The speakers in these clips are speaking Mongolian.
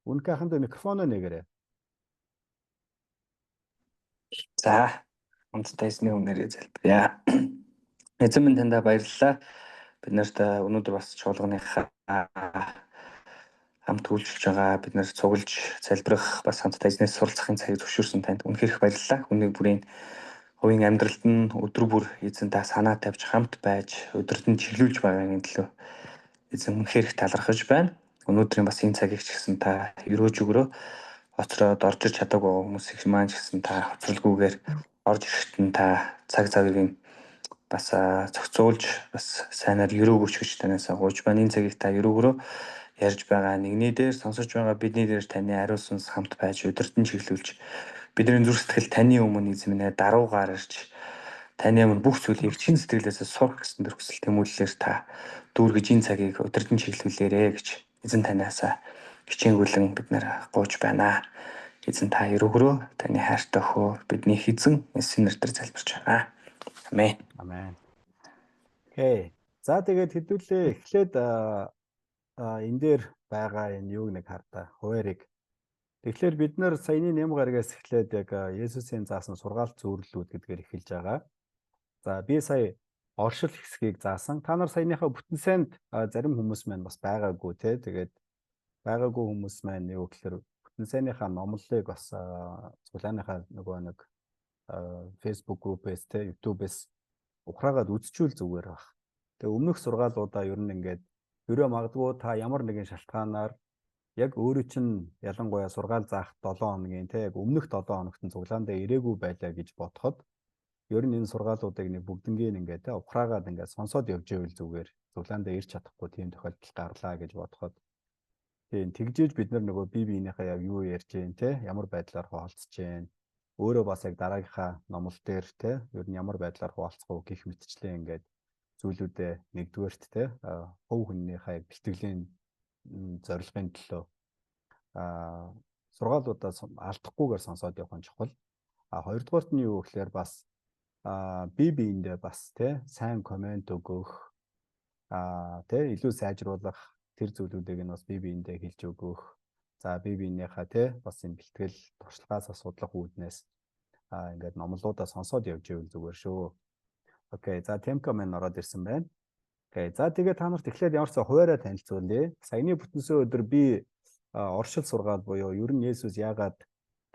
Үнэхээр аханд микрофоноо нэгэрээ. За, хамтдаа эзний өмнөрөө залбирая. Эзэн минь, таньда баярлалаа. Бид нарт өнөөдөр бас чуулганыхаа хамт үйлчилж байгаа, бид нар цуглаж залбирах, бас хамтдаа эзнээс суралцахын цагийг зөвшөөрсөн танд үнэхээр их баярлалаа. Хүнийг бүрийн хувийн амьдралд нь өдөр бүр эзэн та санаа тавьж, хамт байж, өдөртөн чиглүүлж байгаагийн төлөө эзэн үнэхээр их талархаж байна. Өнөөдрийн бас энэ цагийг ч гэсэн та өрөөж өгөрөө. Хоцроод орж ир чадаагүй хүмүүсийг маань ч гэсэн та хоцролгүйгээр орж ирэхэд нь та цаг завыг бас зохицуулж, бас сайнаар өрөөгөөч гэж танаас гуйж байна. Энэ цагийг та өрөөгөрөө, ярьж байгаа нэгний дээр, сонсож байгаа бидний дээр таны ариун сүнс хамт байж, өдөртөн чиглүүлж, бидний зүрх сэтгэл таны өмнө, эзэн минь, даруугаар ирж, таны өмнө бүх зүйлийг чин сэтгэлээсээ сурах гэсэн төр хүсэл тэмүүллээр та дүүргэж, энэ цагийг өдөртөн чиглүүлээрэ гэж эзэн танаасаа хичээнгүйлэн бид нар гуйж байна. Эзэн, та өрөөгөрөө. Таны хайртай өхөө бидний эзэн Есүсийн нэрээр залбирч байна. Амен. Амен. Okay. За, тэгээд хэдүүлээ эхлээд энэ дээр байгаа энэ юуг нэг хардаа, хуваарийг. Тэгэхээр бид нар саяны нэм гарагаас эхлээд яг Есүсийн заасан сургаалт зүйрлэлүүд гэдгээр эхэлж байгаа. За, би сая оршил хэсгийг заасан. Та нар саяныхаа бүтэн сайнд зарим хүмүүс маань бас байгаагүй те. Тэгээд байгаагүй хүмүүс маань юу гэхээр бүтэн сайныхаа номлолыг бас цуглааныхаа нөгөө нэг Facebook group-ээс те, YouTube-ээс ухраагаад үзчихвэл зүгээр байх. Тэгээ өмнөх сургаалуудаа ер нь ингээд ерөө магадгүй та ямар нэгэн шалтгаанаар яг өөрөө чинь ялангуяа сургаал заах 7 хоногийн те, яг өмнөх 7 хоногт нь цуглаандаа ирээгүй байлаа гэж бодоход ер нь энэ сургаалуудыг нэг бүгднгийн ингээд те ухраагаад ингээд сонсоод явж ивэл зүгээр. Цуглаандаа ирч чадахгүй тийм тохиолдол гарлаа гэж бодоход тийм тэгжээж бид нар нөгөө бие биенийхээ яг юу ярьж гин те, ямар байдлаар хуваалцж гин, өөрөө бас яг дараагийнхаа номол дээр те ер нь ямар байдлаар хуваалцах уу гэх мэтчлээ ингээд зүйлүүдээ нэгдүгээрт те хувь хүннийхээ яг бэлтгэлийн зорилгын төлөө сургаалуудаа алдахгүйгээр сонсоод явах нь чухал. А хоёрдугаарт нь юу гэхээр бас бие биендээ бас те сайн comment өгөх, те илүү сайжруулах тэр зүйлүүдийг нь бас бие биендээ хэлж өгөх. За, бие биенийхээ те бас энэ бэлтгэл туршлагаас судлах үүднээс ингээд номлолуудаа сонсоод явж ивэл зүгээр шүү. Okay. За, Темко маань ороод ирсэн байна. Okay. За, тэгээ та нарт эхлээд ямар ч хуваараа танилцуулъя. Саяны бүтэнсэн өдөр би оршил сургаал буюу ер нь Есүс яагаад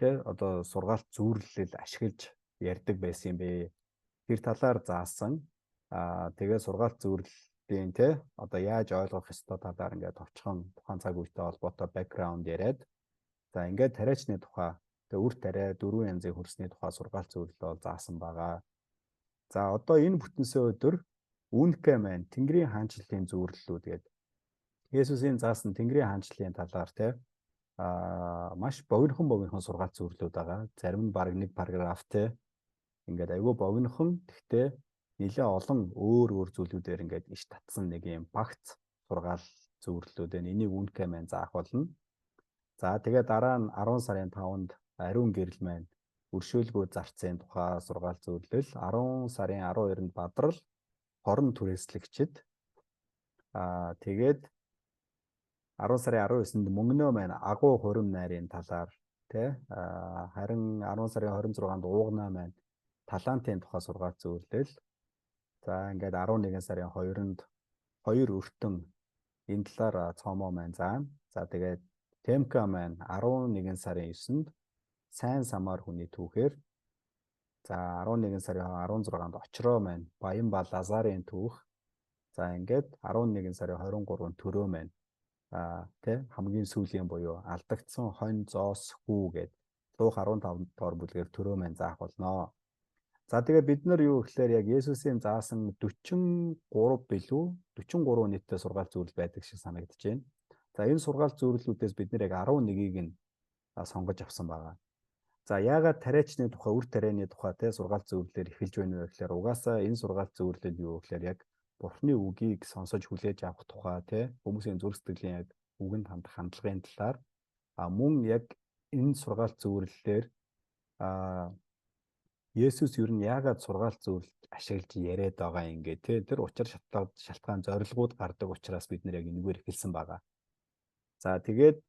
те одоо сургаалт зүйрлэл ашиглаж ярьдаг байсан юм бэ? Тэр талаар заасан. Тэгээ сургаалт зүйрлэлийн те одоо яаж ойлгох ёстой талаар ингээд товчхон тухайн цаг үетэй холбоотой background яриад, за, ингээд тариачны тухай, тэгээ үр тариа дөрвөн янзын хөрсний тухай сургаалт зүйрлэл бол заасан байгаа. За, одоо энэ бүтэнсэн өдөр Үнэхэ маань Тэнгэрийн хаанчлалын зүйрлэлүүд гэдэг Есүсийн заасан Тэнгэрийн хаанчлалын талаар те маш богинохон богинохон сургаалт зүйрлүүд байгаа. Зарим нь баг нэг параграф те, ингээд айгүй богинохон, тэгтээ нэлээ олон өөр өөр зүйлүүдээр ингээд иш татсан нэг юм багц сургаал зүйрлүүд байна. Энийг Үнэхэ маань заах болно. За, тэгээ дараа нь 10 сарын 5-нд ариун гэрэл маань өршөөлгүй зарцын тухай сургаал зүйрлэл, 10 сарын 12-нд бадрал, хорон түрээслэгчид, тэгээд 10 сарын 19-нд мөнгнөө маань агуу хурим найрын талаар тий, харин 10 сарын 26-нд уугнаа маань талантын тухай сургаал зүйрлэл. За, ингээд 11 сарын 2-нд хоёр өртөн, энэ талаар Цомоо маань заана. За, тэгээд Темка маань 11 сарын 9-нд сайн самар хүний түүхээр, за, 11 сарын 16-нд Очроо маань Баян ба Лазарын түүх, за, ингээд 11 сарын 23-нд Төрөө маань тэ хамгийн сүүлийн буюу алдагдсан хонь зоос хүү гээд Луух 15 дугаар бүлгээр Төрөө маань заах болно. За, тэгээ бид нар юу гэхээр яг Есүсийн заасан 43 билүү, 43 нийтдээ сургаал зүйрлэл байдаг шиг санагдаж байна. За, энэ сургаал зүйрлүүдээс бид нар яг 11-ийг нь сонгож авсан байгаа. За, яагаад тариачны тухай, үр тарианы тухай те сургаал зүйрлэлээр эхэлж байна вэ гэхээр угаасаа энэ сургаал зүйрлэл юу гэхээр яг Бурхны үгийг сонсож хүлээж авах тухай те, хүмүүсийн зүрх сэтгэлийн яг үгэнд хандах хандлагын талаар, мөн яг энэ сургаал зүйрлэлээр Есүс ер нь яагаад сургаал зүйрлэл ашиглаж яриад байгаа юм гэ те, тэр учир шалтгаан зорилгууд гардаг учраас бид нэр яг энэгээр эхэлсэн байгаа. За, тэгээд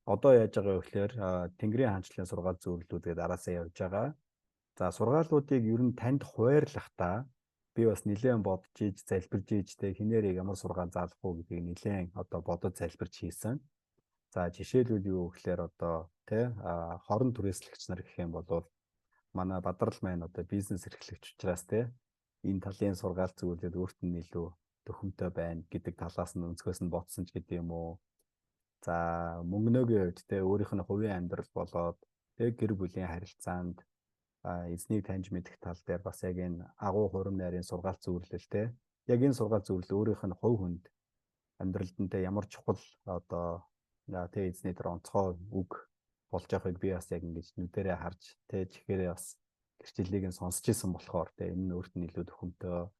Одоо яаж байгаа вэ гэхээр Тэнгэрийн хаанчлалын сургаал зөвлөлүүд гэдэг араасаа явж байгаа. За, сургаалуудыг ер нь танд хуваарлахдаа би бас нэлээд бодож иж, залбирж иж, тэ хинээрийг ямар сургаал заалах уу гэдгийг нэлээд одоо бодож залбирч хийсэн. За, жишээлбэл юу гэхээр одоо тэ хорон түрээслэгч нар гэх юм бол манай Бадрал маань одоо бизнес эрхлэгч учраас тэ энэ талын сургаал зөвлөлд өөрт нь илүү төхөмтэй байна гэдэг талаас нь өнцгөөс нь бодсон ч гэдэг юм уу. За, мөнгөнөөгийн хувьд тэ өөрийнх нь хувийн амьдрал болоод тэ гэр бүлийн харилцаанд эзнийг таньж мэдэх тал дээр бас яг энэ агуу хурим найрын сургаал зөвлөл тэ яг энэ сургаал зөвлөл өөрийнх нь хувь хүнд амьдралд нь тэ ямар чухал одоо тэ эзний тэр онцгой үг болж байгааг би бас яг ингэж нүдэрээ харж тэ чихээрээ бас гэрчлэлийг нь сонсч исэн болохоор тэ энэ нь өөрт нь илүү төхөмтэй.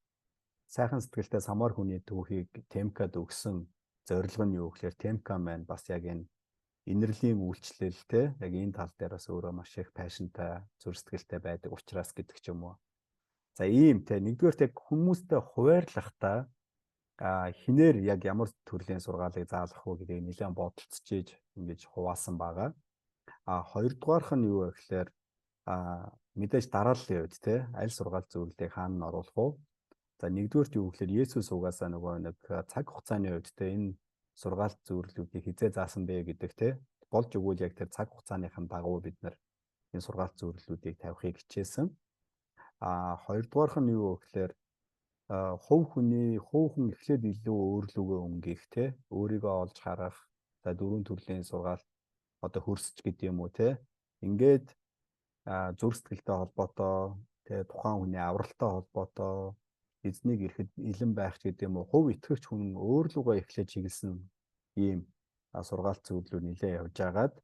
Сайхан сэтгэлтэй самар хүний түүхийг Темкад өгсөн зорилго нь юу гэхээр Темка маань бас яг энэ инэрлийн үйлчлэл те яг энэ тал дээр бас өөрөө маш их пашнтай, зүр сэтгэлтэй байдаг учраас гэдэг ч юм уу. За, ийм те нэгдүгээрт яг хүмүүстэй хуваарлахдаа хинээр яг ямар төрлийн сургаалыг заалах уу гэдгийг нэлээд бодолцож иж ингэж хуваасан байгаа. А хоёрдугаарх нь юу вэ гэхээр мэдээж дарааллын үед те аль сургаал зөвлөлийг хаана нь оруулах уу? За, нэгдүгээрт юу гэхээр Есүс угаасаа нөгөө нэг цаг хугацааны үед те энэ сургаалт зөвлөлүүдийг хизээ заасан бэ гэдэг те болж өгвөл яг тэр цаг хугацааныхын дагуу бид нар энэ сургаалт зөвлөлүүдийг тавихыг хичээсэн. А хоёрдугаарх нь юу вэ гэхээр хувь хүний хувь хүн эхлээд илүү өөрлөгөө өнгөх те өөрийгөө олж харах, за дөрвөн төрлийн сургаалт одоо хөрсч гэдэг юм уу те ингээд зүрх сэтгэлтэй холбоотой те тухайн хүний авралтай холбоотой эзнийг ирэхэд илэн байх ч гэдэг юм уу, хувь итгэгч хүн өөрлөгөө эхлээд чиглэсэн ийм сургаалт зөвлөлөө нэлээ явж агаад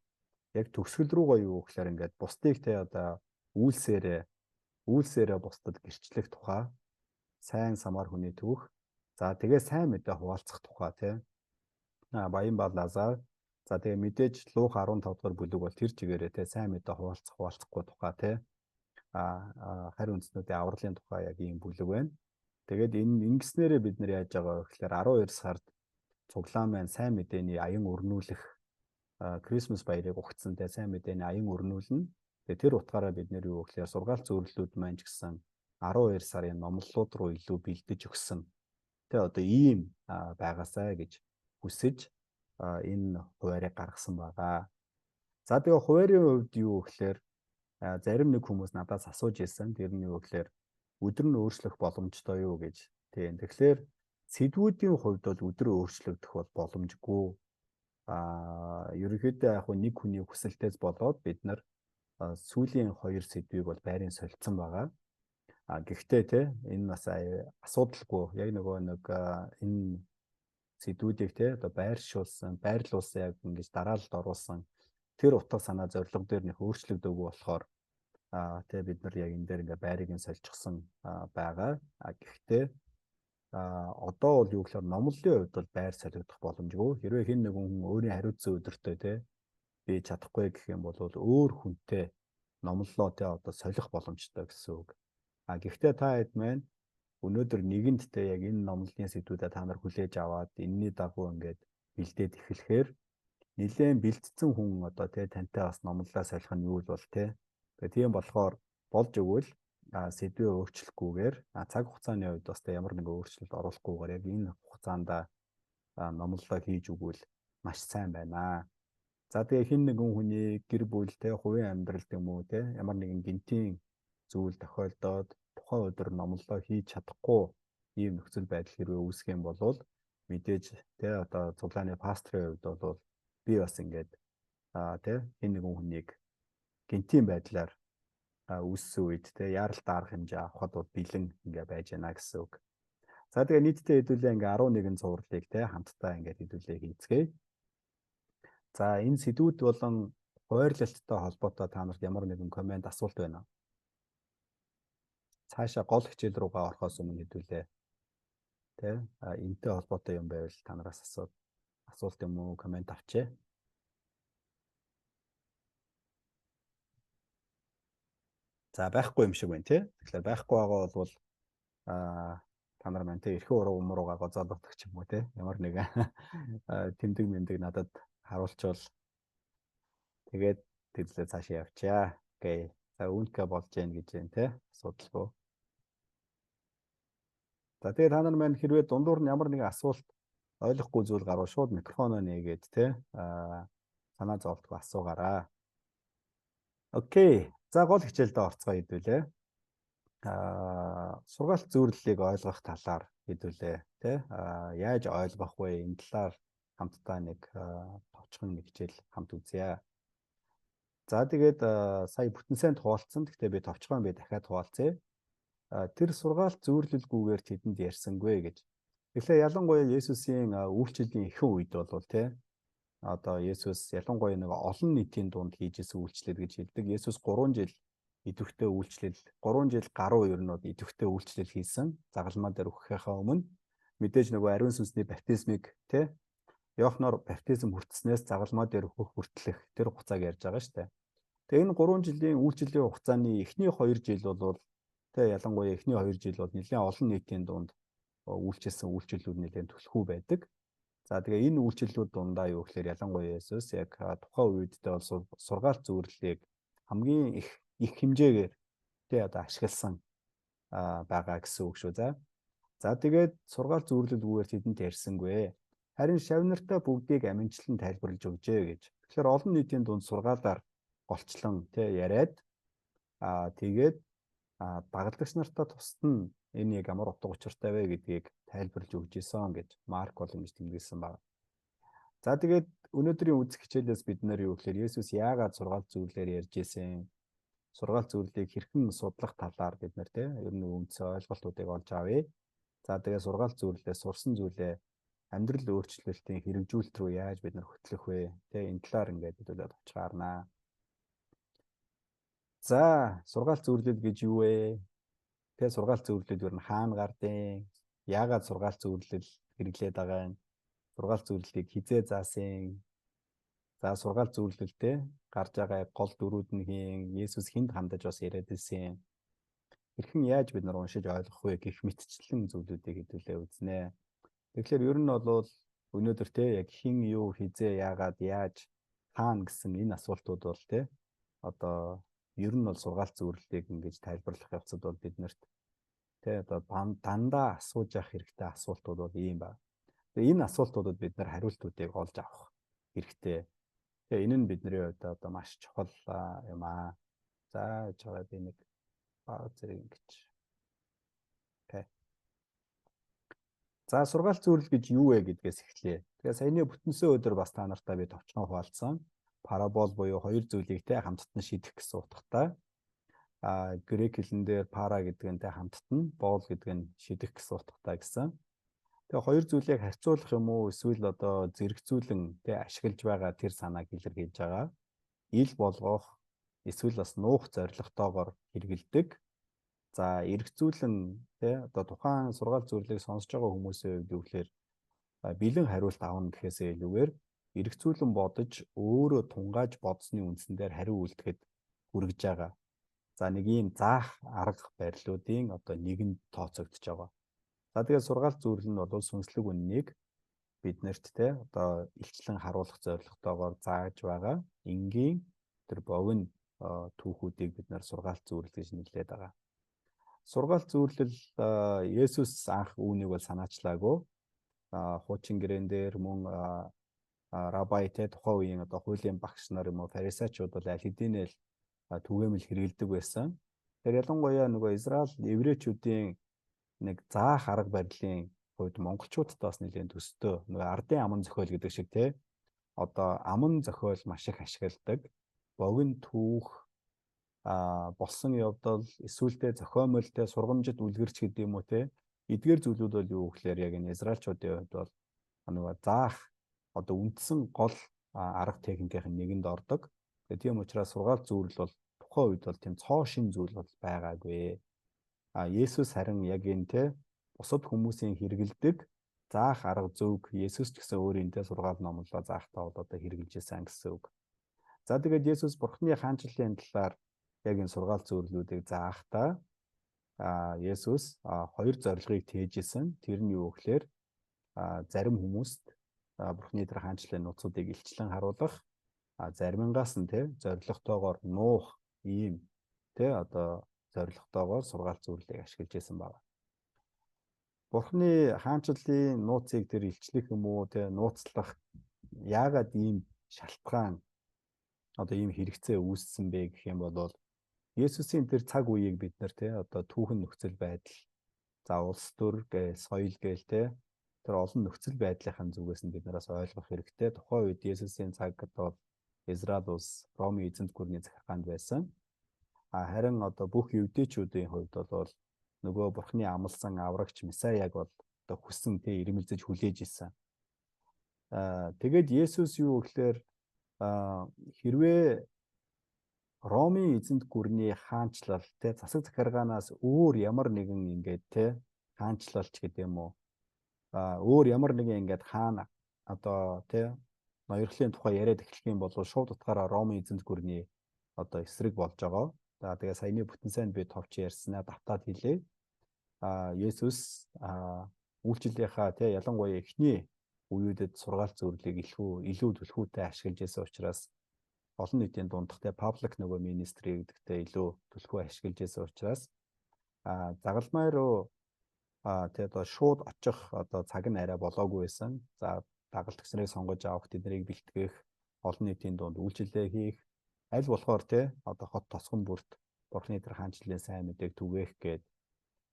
яг төгсгөл рүүгээ юу гэхээр ингээд бусдыг те одоо үйлсээрээ бусдад гэрчлэх тухай сайн самар хүний түүх, за тэгээ сайн мэдээ хуваалцах тухай те Баян ба Лазар, за тэгээ мэдээж Лух 15 дугаар бүлэг бол тэр чигээрээ те сайн мэдээ хуваалцах хуваалцахгүй тухай те харь үндэстнүүдийн авралын тухай яг ийм бүлэг байна. Тэгээд энэ ингэснээрээ бид нар яаж байгаа вэ гэхээр 12 сард цуглаан маань сайн мэдээний аян өрнүүлэх Christmas баярыг угтсан те сайн мэдээний аян өрнүүлнэ. Тэгээд тэр утгаараа бид нэр юу гэхээр сургаал зөвлөлүүд маань ч гэсэн 12 сарын номлолууд руу илүү бэлдэж өгсөн. Тэ одоо ийм байгаасай гэж хүсэж энэ хуваарийг гаргасан байгаа. За, тэгээ хуваарийн хувьд юу гэхээр зарим нэг хүмүүс надаас асууж ирсэн. Тэр нь юу гэхээр өдөр нь өөрчлөх боломжтой юу гэж. Тийм. Тэгэхээр сэдвүүдийн хувьд бол өдөр өөрчлөгдөх бол боломжгүй. Ерөнхийдөө яг нэг хүний хүсэлтээс болоод бид нар сүүлийн хоёр сэдвийг бол байрын солилцсон байгаа. Гэхдээ те энэ бас асуудалгүй. Яг нөгөө нэг энэ сэдвүүдийг те одоо байршуулсан, байрлуулсан, яг ингэж дараалалд оруулсан тэр утга санаа зорилго дээр нэх өөрчлөгдөөгүй болохоор тэ бид нар яг энэ дээр ингээ байрыг нь сольчихсан байгаа. Гэхдээ одоо бол юу гэхээр номлолын хувьд бол байр солигдох боломжгүй. Хэрвээ хэн нэгэн хүн өөрийн хариуцсан өдөртөө те би чадахгүй гэх юм бол өөр хүнтэй номлолоо те одоо солих боломжтой гэсэн үг. Гэхдээ та хэд маань өнөөдөр нэгэнд те яг энэ номлолын сэдвүүдээ та нар хүлээж аваад энэний дагуу ингээд бэлдээд эхлэхээр нэлээд бэлдсэн хүн одоо те тантай бас номлолоо солих нь юу л бол те. Тэгээ тийм болохоор болж өгвөл сэдвээ өөрчлөхгүйгээр цаг хугацааны хувьд бас те ямар нэгэн өөрчлөлт оруулахгүйгээр яг энэ хугацаанд номлолоо хийж өгвөл маш сайн байна. За, тэгээ хэн нэгэн хүний гэр бүл те хувийн амьдрал юм уу те ямар нэгэн гинтийн зүйл тохиолдоод тухайн өдөр номлолоо хийж чадахгүй ийм нөхцөл байдал хэрвээ үүсэх юм бол мэдээж те одоо цуглааны пасторын хувьд бол би бас ингээд те хэн нэгэн хүнийг гинтийн байдлаар үүссэн үед те яаралтай арга хэмжээ авахад бол бэлэн ингээ байж байна гэсэн үг. За, тэгээ нийтдээ хэдүүлээ ингээ 11 цувралыг те хамтдаа ингээ хэдүүлээ хийцгээе. За, энэ сэдвүүд болон хуваарлалттай холбоотой та нарт ямар нэгэн комент, асуулт байна уу? Цаашаа гол хичээл рүүгээ орохоос өмнө хэдүүлээ тэ энэтэй холбоотой юм байвал та нараас асуулт юм уу, комент авчээ. За, байхгүй юм шиг байна тий. Тэгэхээр байхгүй байгаа бол та нар маань тий эрхэн уруу умруугаа гозоолгодог ч юм уу тий. Ямар нэгэн тэмдэг мэмдэг надад харуулчвал Тэгээд тэглээ цаашаа явчаа. Окей. За үүнкэ болж гин гэж юм те. Асуудалгүй. За тэгээ та нар маань хэрвээ дундуур нь ямар нэгэн асуулт ойлгохгүй зүйл гарвал шууд микрофоноо нээгээд те санаа зовлтгүй асуугаарай. Окей. За гол хичээлдээ орцгоо хэдүүлээ. Сургаалт зүйрлэлийг ойлгох талаар хэдүүлээ те. Яаж ойлгох вэ? Энэ талаар хамтдаа нэг товчхон нэг хичээл хамт үзье. За тэгээд сая бүтэн сайн хуваалцсан. Гэхдээ би товчхон би дахиад хуваалцъя. Тэр сургаалт зүйрлэлгүйгээр тэдэнд ярьсангүй гэж. Тэгэхээр ялангуяа Есүсийн үйлчлэлийн ихэнх үед бол те одоо Есүс ялангуяа нэг олон нийтийн дунд хийж исэн үйлчлэл гэж хэлдэг. Есүс 3 жил идэвхтэй үйлчлэл, 3 жил гаруй ер нь бол идэвхтэй үйлчлэл хийсэн. Загалмаа дээр өгөхийнхаа өмнө мэдээж нөгөө ариун сүнсний баптизмыг те Иохноор баптизм хүртснээс загалмаа дээр өгөх хүртэлх тэр хугацааг ярьж байгаа шүү дээ. Тэгээ энэ 3 жилийн үйлчлэлийн хугацааны эхний 2 жил бол тэ ялангуяа эхний 2 жил бол нэлээд олон нийтийн дунд үйлчилсэн үйлчлэлүүд нэлээд түлхүү байдаг. За тэгээ энэ үйлчлэлүүд дундаа юу гэхээр ялангуяа Есүс яг тухайн үедээ бол сургаалт зөвөрлөлийг хамгийн их их хэмжээгээр тэ одоо ашигласан байгаа гэсэн үг шүү. За. За тэгээд сургаалт зөвөрлөлгүйгээр тэдэнд ярьсангүй. Харин шав нартаа бүгдийг аминчлан тайлбарлаж өгчээ гэж. Тэгэхээр олон нийтийн дунд сургаалаар голчлон тэ яриад тэгээд дагалдагч нартаа тусад нь энэ яг ямар утга учиртай вэ гэдгийг тайлбарлаж өгч исэн гэж Марк бол ингэж тэмдэглэсэн байна. За тэгээд өнөөдрийн үзэх хичээлээс бид нэр юу гэхээр Есүс яагаад сургаалт зөвлөлөөр ярьж исэн, сургаалт зөвлөлийг хэрхэн судлах талаар бид нэр те ер нь үндсэн ойлголтуудыг олж авъя. За тэгээд сургаалт зөвлөлөөс сурсан зүйлээ амьдрал өөрчлөлтийн хэрэгжүүлэлт рүү яаж бид нар хөтлөх вэ? Тэ энэ талаар ингээд хэдүүлээд очихаарнаа. За сургаалт зөвлөл гэж юу вэ? Тэ сургаалт зөвлөлүүд ер нь хаана гардыг? Яагаад сургаалт зөвлөл хэрэглээд байгаа юм? Сургаалт зөвлөлийг хизээ заасан? За сургаалт зөвлөлтөө гарч байгаа гол дүрүүд нь хийн? Есүс хүнд хандаж бас яриад ирсэн? Хэрхэн яаж бид нар уншиж ойлгох вэ гэх мэтчлэн зүйлүүдийг хэдүүлээ үзнэ. Тэгэхээр ер нь бол өнөөдөр те яг хин юу хизээ яагаад яаж хаана гэсэн энэ асуултууд бол те одоо ер нь бол сургаалт зөвөрлөлийг ингэж тайлбарлах явцад бол биднэрт те одоо дандаа асууж явах хэрэгтэй асуултууд бол ийм байна. Тэгээ энэ асуултуудад бид нар хариултуудыг олж авах хэрэгтэй. Тэгээ энэ нь бидний хувьд одоо маш чухал юм аа. За яж байгаа би нэг баг зэрэг ингэж. Окей. За сургаалт зөвлөл гэж юу вэ гэдгээс эхлэе. Тэгээ саяны бүтэнсэн өдөр бас та нартай би товчхон хуваалцсан. Парабол буюу хоёр зүйлийг те хамтд нь шийдэх гэсэн утгатай. Грек хэлэн дээр пара гэдэг нь те хамтд нь, бол гэдэг нь шийдэх гэсэн утгатай гэсэн. Тэгээ хоёр зүйлийг харьцуулах юм уу эсвэл одоо зэрэгцүүлэн те ашиглаж байгаа тэр санааг илэрхийлж байгаа. Ил болгох эсвэл бас нуух зорилготойгоор хэрэгэлдэг. За эргцүүлэн те одоо тухайн сургаал зөвлөлийг сонсож байгаа хүмүүсийн хувьд юу гэхээр бэлэн хариулт авна гэхээсээ илүүгээр эргцүүлэн бодож өөрөө тунгааж бодсны үндсэн дээр хариу үлдэхэд хүргэж байгаа. За нэг ийм заах арга барилуудын одоо нэгэнд тооцогдож байгаа. За тэгээд сургаал зөвлөл нь бол сүнслэг үннийг биднэрт те одоо илчлэн харуулах зорилготойгоор зааж байгаа энгийн тэр богино түүхүүдийг бид нар сургаалт зөвлөл гэж нэрлэдэг байгаа. Сургаалт зөвлөл Есүс анх үүнийг бол санаачлаагүй. Хуучин гэрэн дээр мөн рабай те тухайн үеийн одоо хуулийн багш нар юм уу фарисеучуд бол аль хэдийн л түгээмэл хэрэгэлдэг байсан. Тэгэхээр ялангуяа нөгөө Израиль еврейчүүдийн нэг заах арга барилын хувьд монголчуудад бас нэлээд төстэй. Нөгөө ардын аман зохиол гэдэг шиг те одоо аман зохиол маш их ашигладаг. Богино түүх болсон явдал эсвэл зохиомолтой сургамжит үлгэрч гэдэг юм уу те эдгээр зүйлүүд бол юу гэхээр яг энэ израилчуудын хувьд бол нөгөө заах одоо үндсэн гол арга техникийн нэгэнд ордог. Тэгээ тийм учраас сургаал зөвлөл бол тухайн үед бол тийм цоо шин зүйл бол байгаагүй. Есүс харин яг энэ те бусад хүмүүсийн хэрэгэлдэг заах арга зөвг Есүс ч гэсэн өөрийн те сургаал номлолоо заахтаа бол одоо хэрэгжилж исэн гэсэн үг. За тэгээд Есүс Бурхны хаанчлалын талаар яг энэ сургаал зөвлөлүүдийг заахтаа Есүс хоёр зорилгыг тээжсэн. Тэр нь юу гэхээр зарим хүмүүст Бурхны тэр хаанчлалын нууцуудыг илчлэн харуулах, А заримнгаас нь те зоригтойгоор нуух ийм те одоо зоригтойгоор сургаалт зөвлөлийг ашиглаж исэн байна. Бурхны хаанчлалын нууцыг тэр илчлэх юм уу те нууцлах яагаад ийм шалтгаан одоо ийм хэрэгцээ үүссэн бэ гэх юм бол Есүсийн тэр цаг үеийг бид нар те одоо түүхэн нөхцөл байдал, за улс төр гээл соёл гээл те тэр олон нөхцөл байдлынхаа зүгээс нь бид нараас ойлгох хэрэгтэй. Тухайн үед Есүсийн цаг бол Израиль улс Ромын эзэнт гүрний захиргаанд байсан. А харин одоо бүх евдээчүүдийн хувьд бол нөгөө Бурхны амласан аврагч Месаяг бол одоо хүссэн те ирмэлзэж хүлээж исэн. Тэгээд Есүс юу гэхээр хэрвээ Ромын эзэнт гүрний хаанчлал те засаг захиргаанаас өөр ямар нэгэн ингээд те хаанчлалч гэдэг юм уу, өөр ямар нэгэн ингээд хаан одоо те ноёрхлын тухай яриад эхлэх юм бол шууд утгаараа Ромын эзэнт гүрний одоо эсрэг болж байгаа. За тэгээ саяны бүтэн сайн би товч ярьснаа давтаад хэлье. Есүс үйлчлэлийнхаа те ялангуяа эхний үеүүдэд сургаалт зөвлөлийг илүү түлхүүтэй ашиглаж байсан учраас олон нийтийн дундах те public нөгөө ministry гэдэгтээ илүү түлхүү ашиглаж байсан учраас загалмай руу те одоо шууд очих одоо цаг нь арай болоогүй байсан. За дагалдагч нарыг сонгож авах, тэднийг бэлтгэх, олон нийтийн дунд үйлчлэлээ хийх, аль болохоор те одоо хот тосгон бүрт Бурхны тэр хаанчлалын сайн мэдээг түгээх гээд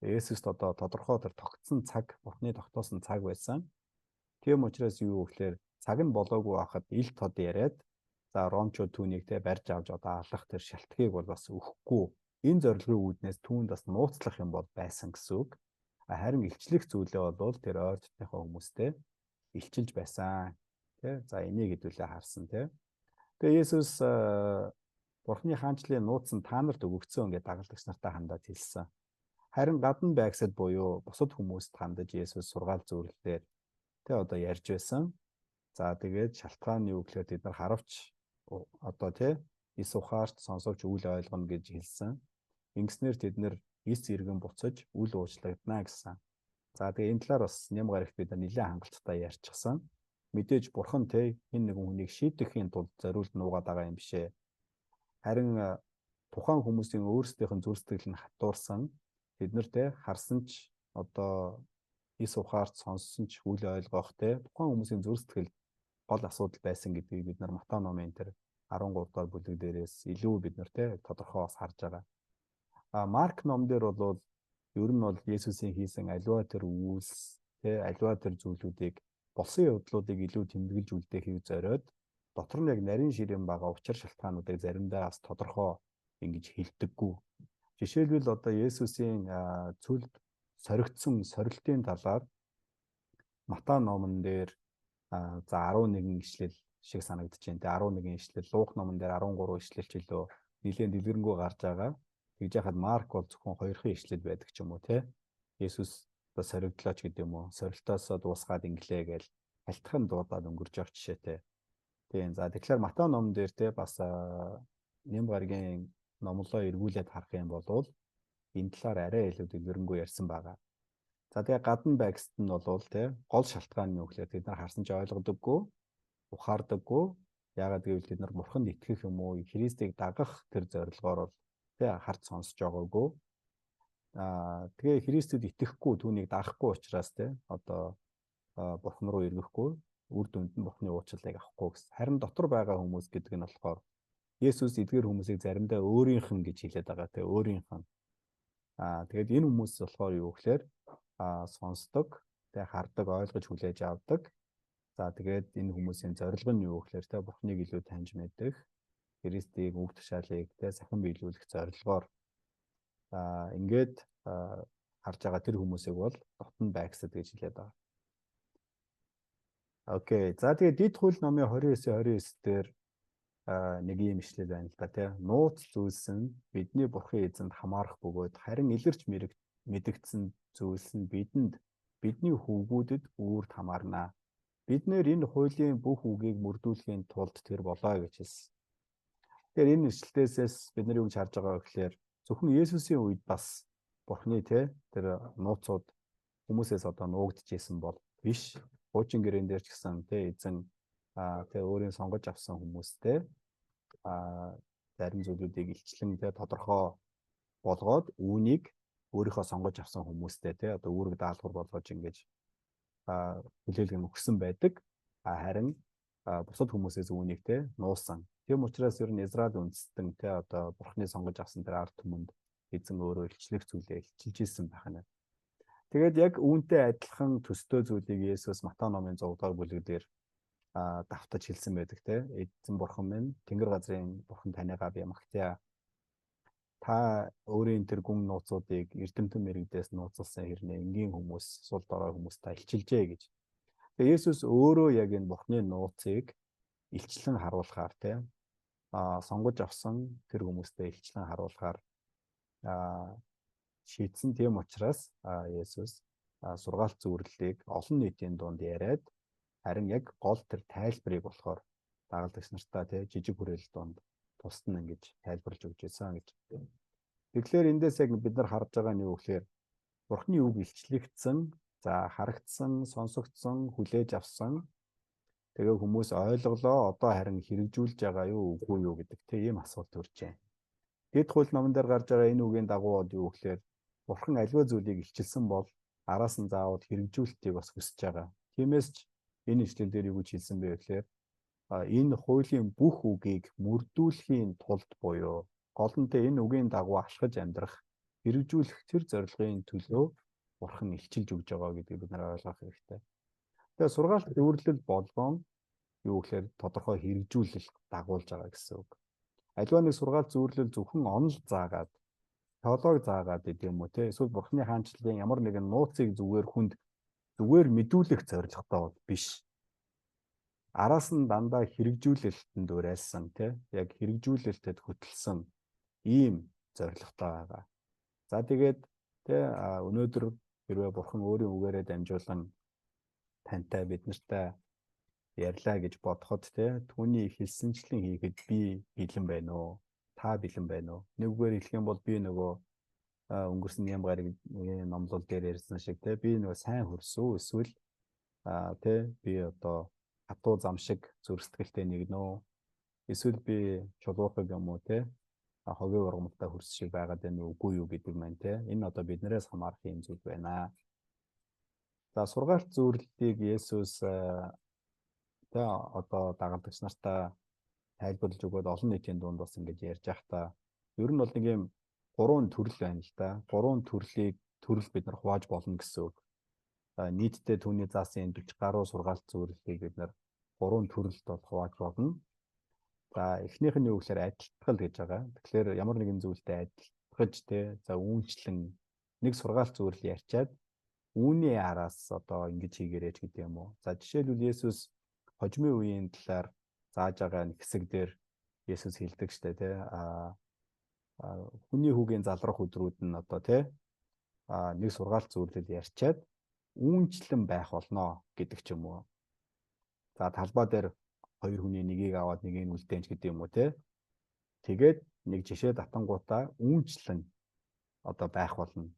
Есүст одоо тодорхой тэр тогтсон цаг, Бурхны тогтоосон цаг байсан. Тийм учраас юу гэхээр цаг нь болоогүй байхад ил тод яриад за ромчууд түүнийг те барьж авч одоо алах тэр шалтгаыг бол бас өгөхгүй. Энэ зорилгын үүднээс түүнд бас нууцлах юм бол байсан гэсэн үг. Харин илчлэх зүйлээ бол тэр ойр дотныхоо хүмүүстэй илчилж байсан. Тэ за энийг хэдүүлээ харсан тэ. Тэгээ Есүс Бурхны хаанчлалын нууц нь та нарт өгөгдсөн ингээд дагалдагч нартай хандаад хэлсэн. Харин гадна байгсад буюу бусад хүмүүст хандаж Есүс сургаал зөвлөлөөр тэ одоо ярьж байсан. За тэгээд шалтгаан нь юу гэхээр тэд нар харавч одоо тэ эс ухаарч сонсовч үл ойлгоно гэж хэлсэн. Ингэснээр тэд нар эс иргэн буцаж үл уучлагдана гэсэн. За тэгээ энэ талаар бас нэм гарагт бид нар нэлээд хангалттай ярьчихсан. Мэдээж бурхан тэ хэн нэгэн хүнийг шийдэхийн тулд зориулт нуугаад байгаа юм бишээ. Харин тухайн хүмүүсийн өөрсдийнх нь зүрх сэтгэл нь хатуурсан. Тэд нар тэ харсан ч одоо эс ухаарч сонссон ч үл ойлгох тэ тухайн хүмүүсийн зүрх сэтгэл гол асуудал байсан гэдгийг бид нар Матай номын тэр 13 дугаар бүлэг дээрээс илүү бид нар тэ тодорхой бас харж байгаа. А Марк ном дээр бол ер нь бол Есүсийн хийсэн аливаа тэр үйлс тэ аливаа тэр зүйлүүдийг болсон явдлуудыг илүү тэмдэглэж үлдээхийг зориод дотор нь яг нарийн ширээн байгаа учир шалтгаануудыг заримдаа бас тодорхой ингэж хэлдэггүй. Жишээлбэл одоо Есүсийн цөлд соригдсон сорилтын талаар Матай номон дээр за 11 ишлэл шиг санагдаж байна. Тэгээ 11 ишлэл, Лук номон дээр 13 ишлэл ч илүү нэлээд дэлгэрэнгүй гарч байгаа. Тэгж яхад Марк бол зөвхөн 2хан ишлэл байдаг ч юм уу те. Есүс одоо соригдлоо ч гэдэг юм уу. Сорилтоосоо дуусгаад инглээ гээл алтхан дуудаад өнгөрж явах жишээтэй. Тийм. За тэгэхээр Матай номон дээр те бас нэм гарагийн номлоо эргүүлээд харах юм бол энэ талаар арай илүү дэлгэрэнгүй ярьсан байгаа. За тэгээ гадна байгсад нь бол те гол шалтгаан нь юу гэхээр тэд нар харсан ч ойлгодоггүй, ухаардаггүй. Яагаад гэвэл тэд нар бурханд итгэх юм уу, Христийг дагах тэр зорилгоор бол те харж сонсож байгаагүй. Тэгээ Христэд итгэхгүй, түүнийг дагахгүй учраас те одоо бурхан руу эргэхгүй, үр дүнд нь бурханы уучлалыг авахгүй гэсэн. Харин дотор байгаа хүмүүс гэдэг нь болохоор Есүс эдгээр хүмүүсийг заримдаа өөрийнх нь гэж хэлээд байгаа те өөрийнх нь. Тэгээд энэ хүмүүс болохоор юу гэхээр сонсдог, тэ хардаг, ойлгож хүлээж авдаг. За тэгээд энэ хүмүүсийн зорилго нь юу гэхээр тэ Бурхныг илүү таньж мэдэх, Христийг үг тушаалыг тэ сахин биелүүлэх зорилгоор ингээд харж байгаа тэр хүмүүсийг бол дотн байгсад гэж хэлээд байгаа. Окей. За тэгээд Дид хууль номын 29-29 дээр нэг ийм ишлэл байна л да тий. Нууц зүйлс нь бидний Бурхан эзэнд хамаарах бөгөөд харин илэрч мэдэгдсэн зүйлс нь бидэнд бидний хөвгүүдэд үүрд хамаарна. Бид нэр энэ хуулийн бүх үгийг мөрдүүлэхийн тулд тэр болоо гэж хэлсэн. Тэгэхээр энэ ишлэлээс бид нар юу гэж харж байгаа вэ гэхээр зөвхөн Есүсийн үед бас Бурхны тий тэр нууцуд хүмүүсээс одоо нуугдчихсэн бол биш. Хуучин гэрэн дээр ч гэсэн тий эзэн тэгээ өөрийн сонгож авсан хүмүүстэй зарим зүйлүүдийг илчлэн тэ тодорхой болгоод үүнийг өөрийнхөө сонгож авсан хүмүүстэй тэ одоо үүрэг даалгавар болгож ингэж хүлээлгэн өгсөн байдаг. Харин бусад хүмүүсээс үүнийг тэ нуусан. Тийм учраас ер нь Израиль үндэстэн тэ одоо Бурхны сонгож авсан тэр ард түмэнд эзэн өөрөө илчлэх зүйлээ илчилж исэн байх нь. Тэгээд яг үүнтэй адилхан төстэй зүйлийг Есүс Матай номын 6 дугаар бүлэг дээр давтаж хэлсэн байдаг те. Эзэн бурхан минь, Тэнгэр газрын бурхан таныгаа би магтъя. Та өөрийн тэр гүн нууцуудыг эрдэмтэн мэрэгдээс нууцлсан хэрнээ энгийн хүмүүс, сул дорой хүмүүс та илчилжээ гэж. Тэгээ Есүс өөрөө яг энэ бурхны нууцыг илчлэн харуулахаар те сонгож авсан тэр хүмүүстэй илчлэн харуулахаар шийдсэн. Тийм учраас Есүс сургаалт зөвөрлөлийг олон нийтийн дунд яриад, харин яг гол тэр тайлбарыг болохоор дагалдагч нартаа тий жижиг хүрээлэл дунд тусад нь ингэж тайлбарлаж өгч байсан гэж. Тэгэхээр эндээс яг бид нар харж байгаа нь юу гэхээр Бурхны үг илчлэгдсэн, за харагдсан, сонсогдсон, хүлээж авсан. Тэгээ хүмүүс ойлголоо, одоо харин хэрэгжүүлж байгаа юу, үгүй юу гэдэг тий ийм асуулт төрж байна. Дэд хууль номон дээр гарч байгаа энэ үгийн дагуу юу гэхээр Бурхан аливаа зүйлийг илчилсэн бол араас нь заавал хэрэгжүүлэлтийг бас хүсэж байгаа. Тиймээс ч энэ ишлэл дээр юу гэж хэлсэн бэ гэхээр энэ хуулийн бүх үгийг мөрдүүлэхийн тулд буюу гол нь энэ үгийн дагуу алхаж амьдрах, хэрэгжүүлэх тэр зорилгын төлөө Бурхан илчилж өгж байгаа гэдгийг бид нар ойлгох хэрэгтэй. Тэгээ сургаалт зөвөрлөл болгон юу гэхээр тодорхой хэрэгжүүлэл дагуулж байгаа гэсэн үг. Аливаа нэг сургаалт зөвөрлөл зөвхөн онол заагаад, теологи заагаад гэдэг юм уу те эсвэл Бурханы хаанчлалын ямар нэгэн нууцыг зүгээр хүнд зүгээр мэдүүлэх зорилготой бол биш. Араас нь дандаа хэрэгжүүлэлтэнд уриалсан тий яг хэрэгжүүлэлтэд хөтөлсөн ийм зорилготой байгаа. За тэгээд тий өнөөдөр хэрвээ Бурхан өөрийн үгээрээ дамжуулан тантай бид нартай ярьлаа гэж бодоход тий түүний хэлсэнчлэн хийхэд би бэлэн байна уу? Та бэлэн байна уу? Нэг үгээр хэлэх юм бол би нөгөө өнгөрсөн ням гарагийн номлол дээр ярьсан шиг те би нөгөө сайн хөрсөө эсвэл те би одоо хатуу зам шиг зүрх сэтгэлтэй нэгнөө эсвэл би чулуухыг юм уу те хогийн ургамалтай хөрс шиг байгаад байна уу үгүй юу гэдэг маань те энэ одоо биднээс хамаарах юм зүйл байна. За сургаалт зөвөрлөлтийг Есүс те одоо дагалдагч нартаа тайлбарлаж өгөөд олон нийтийн дунд бас ингэж ярьж байхдаа ер нь бол нэг юм гурван төрөл байна л да. Гурван төрөл бид нар хувааж болно гэсэн үг. Нийтдээ түүний заасан энэ 40 гаруй сургаалт зөвөрлөлийг бид нар гурван төрөлд бол хувааж болно. За эхнийх нь юу гэхээр адилтгал гэж байгаа. Тэгэхээр ямар нэгэн зүйлтэй адилтгаж те за үүнчлэн нэг сургаалт зөвөрлөл ярьчаад үүний араас одоо ингэж хийгэрэж гэдэг юм уу. За жишээлбэл Есүс хожмын үеийн талаар зааж байгаа нэг хэсэг дээр Есүс хэлдэг штэ те хүний хүүгийн залрах өдрүүд нь одоо те нэг сургаалт зөвөрлөл ярьчаад үүнчлэн байх болно гэдэг ч юм уу. За талбай дээр хоёр хүний нэгийг аваад нэгийг үлдээнч гэдэг юм уу те. Тэгээд нэг жишээ татангуудаа үүнчлэн одоо байх болно.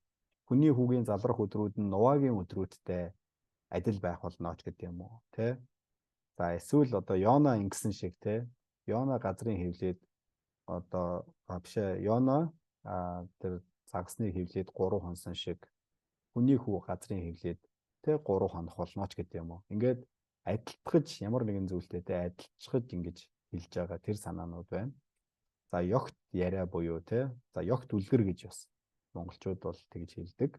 Хүний хүүгийн залрах өдрүүд нь Нуагийн өдрүүдтэй адил байх болно ч гэдэг юм уу те. За эсвэл одоо Йона ингэсэн шиг те. Йона газрын хэвлээд одоо бишээ Йона тэр загсныг хэвлээд 3 хонсон шиг хүний хүү газрын хэвлээд тэ 3 хонох болно ч гэдэг юм уу. Ингээд адилтгаж ямар нэгэн зүйлтэй тэ адилтгаж ингэж хэлж байгаа тэр санаанууд байна. За ёгт яриа буюу тэ за ёгт үлгэр гэж бас монголчууд бол тэгж хэлдэг.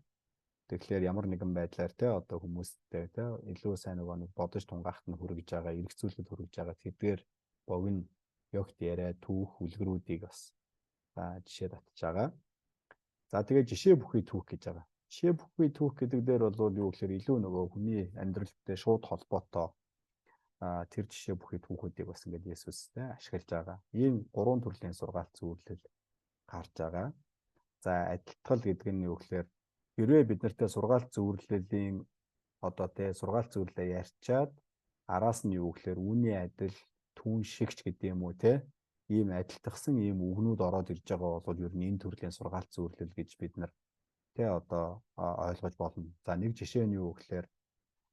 Тэгэхээр ямар нэгэн байдлаар тэ одоо хүмүүстэй тэ илүү сайн нөгөө нэг бодож тунгаахт нь хүргэж байгаа, эргцүүлэхэд хүргэж байгаа тэдгээр богино ёгт яриа түүх үлгэрүүдийг бас жишээ татж байгаа. За тэгээ жишээ бүхий түүх гэж байгаа. Жишээ бүхий түүх гэдэг дээр бол юу гэхээр илүү нөгөө хүний амьдралтай шууд холбоотой тэр жишээ бүхий түүхүүдийг бас ингээд Есүстэй ашиглаж байгаа. Ийм гурван төрлийн сургаалт зөвөрлөл гарч байгаа. За адилтгал гэдэг нь юу гэхээр хэрвээ бид нартай сургаалт зөвөрлөлийн одоо тэ сургаалт зөвөрлөө ярьчаад араас нь юу гэхээр үүний адил түүн шигч гэдэг юм уу те ийм адилтгсан ийм үгнүүд ороод ирж байгаа бол ер нь энэ төрлийн сургаалт зөвөрлөл гэж бид нар тэ одоо ойлгож болно. За нэг жишээ нь юу гэхээр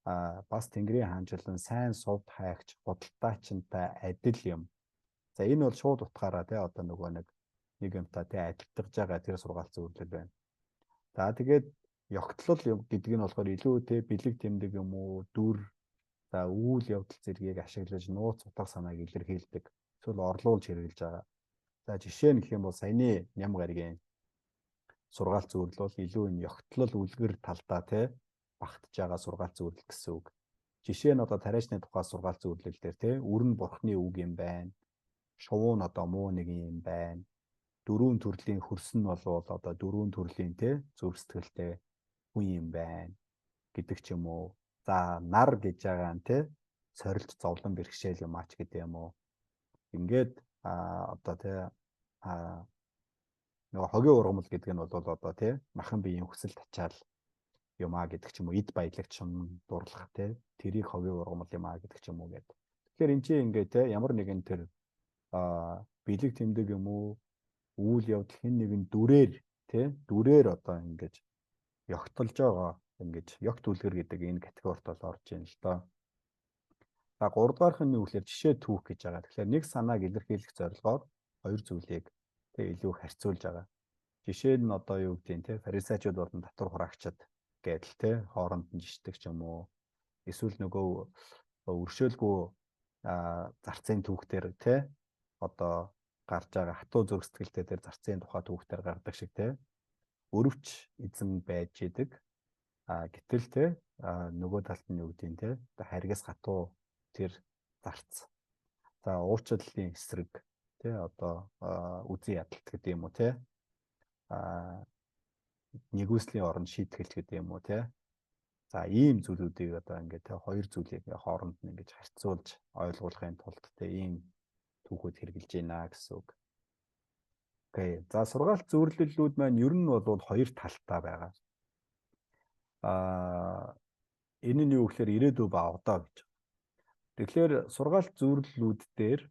Бас Тэнгэрийн хаанчлал нь сайн сувд хайгч худалдаачинтай адил юм. За энэ бол шууд утгаараа тий одоо нөгөө нэг юмтай тий адилтгаж байгаа тэр сургаалт зөвлөл байна. За тэгээд ёгтлол гэдэг нь болохоор илүү тий бэлэг тэмдэг юм уу, дүр, за үйл явдал зэргийг ашиглаж нууц утга санааг илэрхийлдэг. Эсвэл орлуулж хэрэглэж байгаа. За жишээ нь гэх юм бол саяны ням гаригийн сургаалт зөвлөл бол илүү энэ ёгтлол үлгэр талдаа тий багтж байгаа сургаалт зөвлөл гэсэн үг. Жишээ нь одоо тариачны тухай сургаалт зөвлөл дээр тий үр нь бурхны үг юм байна. Шувуу нь одоо муу нэг юм байна. Дөрвөн төрлийн хөрс нь болвол одоо дөрвөн төрлийн тий зүрх сэтгэлтэй хүн юм байна гэдэг ч юм уу. За нар гэж байгаа нь тий сорилт зовлон бэрхшээл юм аач гэдэг юм уу. Ингээд одоо тий нөгөө хогийн ургамал гэдэг нь бол одоо тий махан биеийн хүсэл тачаал юм а гэдэг ч юм уу, эд баялагч шун дурлах тий тэрийг хогийн ургамал юм а гэдэг ч юм уу гэдэг. Тэгэхээр энэ чинь ингээд тий ямар нэгэн тэр бэлэг тэмдэг юм уу, үйл явдал хэн нэгэн дүрээр тий дүрээр одоо ингэж ёгтолж байгаа, ингэж ёгт үлгэр гэдэг энэ категорид бол орж ийн л доо. За гуравдугаарх нь юу гэхээр жишээ түүх гэж байгаа. Тэгэхээр нэг санааг илэрхийлэх зорилгоор хоёр зүйлийг тэг илүү харьцуулж байгаа. Жишээ нь одоо юу гэдгийг те фарисеучуд болон татвар хураагчид гэдэл те хооронд нь жишдэг ч юм уу. Эсвэл нөгөө өршөөлгүй зарцын түүхтэр те одоо гарч байгаа хатуу зүрх сэтгэлтэй тэр зарцын тухай түүхтэр гардаг шиг те өрөвч эзэн байж идэг. Гэтэл те нөгөө талд нь юу гэдгийг те харгас хатуу тэр зарц. За уучлалын эсрэг тий одоо үзэн ядалт гэдэг юм уу тий нэгүслийн оронд шийтгэлч гэдэг юм уу тий. За ийм зүйлүүдийг одоо ингээд тий хоёр зүйлийг хооронд нь ингэж харьцуулж ойлгуулахын тулд тий ийм түүхүүд хэрэгжилж байна гэсэн үг. Окей. За сургаалт зөвлөлүүд маань ер нь бол хоёр талтай байгаа. Энэ нь юу гэхээр ирээдүй ба одоо гэж. Тэгэхээр сургаалт зөвлөлүүд дээр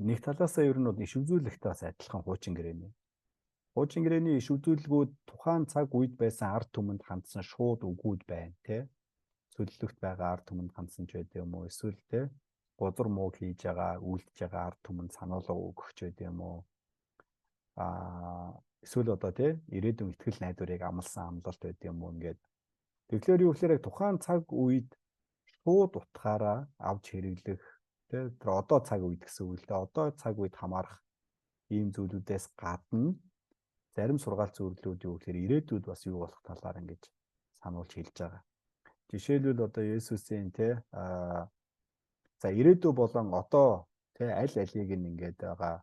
нэг талаасаа ер нь бол иш үзүүлэлттэй бас адилхан хуучин гэрээний. Хуучин гэрээний иш үзүүлэлгүүд тухайн цаг үед байсан ард түмэнд хандсан шууд үгүүд байна тий. Цөллөгт байгаа ард түмэнд хандсан ч байд юм уу, эсвэл тий гузар мууг хийж байгаа, үйлдэж байгаа ард түмэнд сануулга өгөх ч байд юм уу. Эсвэл одоо тий ирээдүйн итгэл найдварыг амласан амлалт байд юм уу ингээд. Тэгэхээр юу гэхээр тухайн цаг үед шууд утгаараа авч хэрэглэх тэ тэр одоо цаг үед гэсэн үг л дээ. Одоо цаг үед хамаарах ийм зүйлүүдээс гадна зарим сургаалт зөвлөлүүд юу гэхээр ирээдүйд бас юу болох талаар ингэж сануулж хэлж байгаа. Жишээлбэл одоо Есүсийн тэ за ирээдүй болон одоо тэ аль алийг нь ингээд байгаа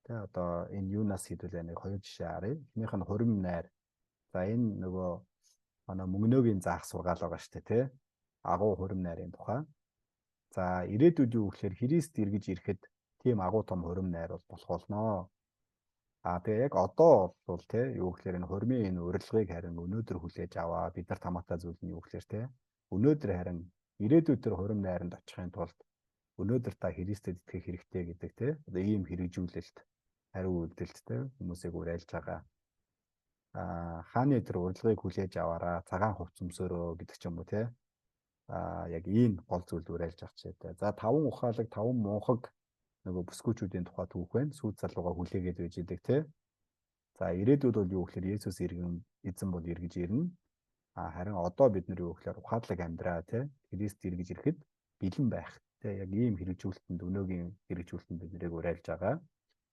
тэ одоо энэ юунаас хэдүүлээ нэг хоёр жишээ харъя. Эхнийх нь хурим найр. За энэ нөгөө манай мөнгнөөгийн заах сургаал байгаа шүү дээ тэ. Агуу хурим найрын тухай. За ирээдүйд юу гэхээр Христ эргэж ирэхэд тийм агуу том хурим найр бол болох болно. Тэгээ яг одоо бол те юу гэхээр энэ хурмын энэ урилгыг харин өнөөдөр хүлээж аваа. Бид нарт хамаатай зүйл нь юу гэхээр те өнөөдөр харин ирээдүйд тэр хурим найранд очихын тулд өнөөдөр та Христэд итгэх хэрэгтэй гэдэг те одоо ийм хэрэгжүүлэлт хариу үйлдэлт те хүмүүсийг уриалж байгаа. Хааны тэр урилгыг хүлээж аваараа цагаан хувц өмсөрөө гэдэг ч юм уу те. Яг ийм гол зүйл уриалж авч жишээтэй. За таван ухаалаг, таван мунхаг нөгөө бүсгүүчүүдийн тухай түүх байна. Сүйд залууга хүлээгээд байж идэг те. За ирээдүйд бол юу гэхээр Есүс иргэн эзэн бол эргэж ирнэ. Харин одоо бид нар юу гэхээр ухаалаг амьдраа те. Христ эргэж ирэхэд бэлэн байх те. Яг ийм хэрэгжүүлэлтэнд өнөөгийн хэрэгжүүлэлтэнд бид нарыг уриалж байгаа.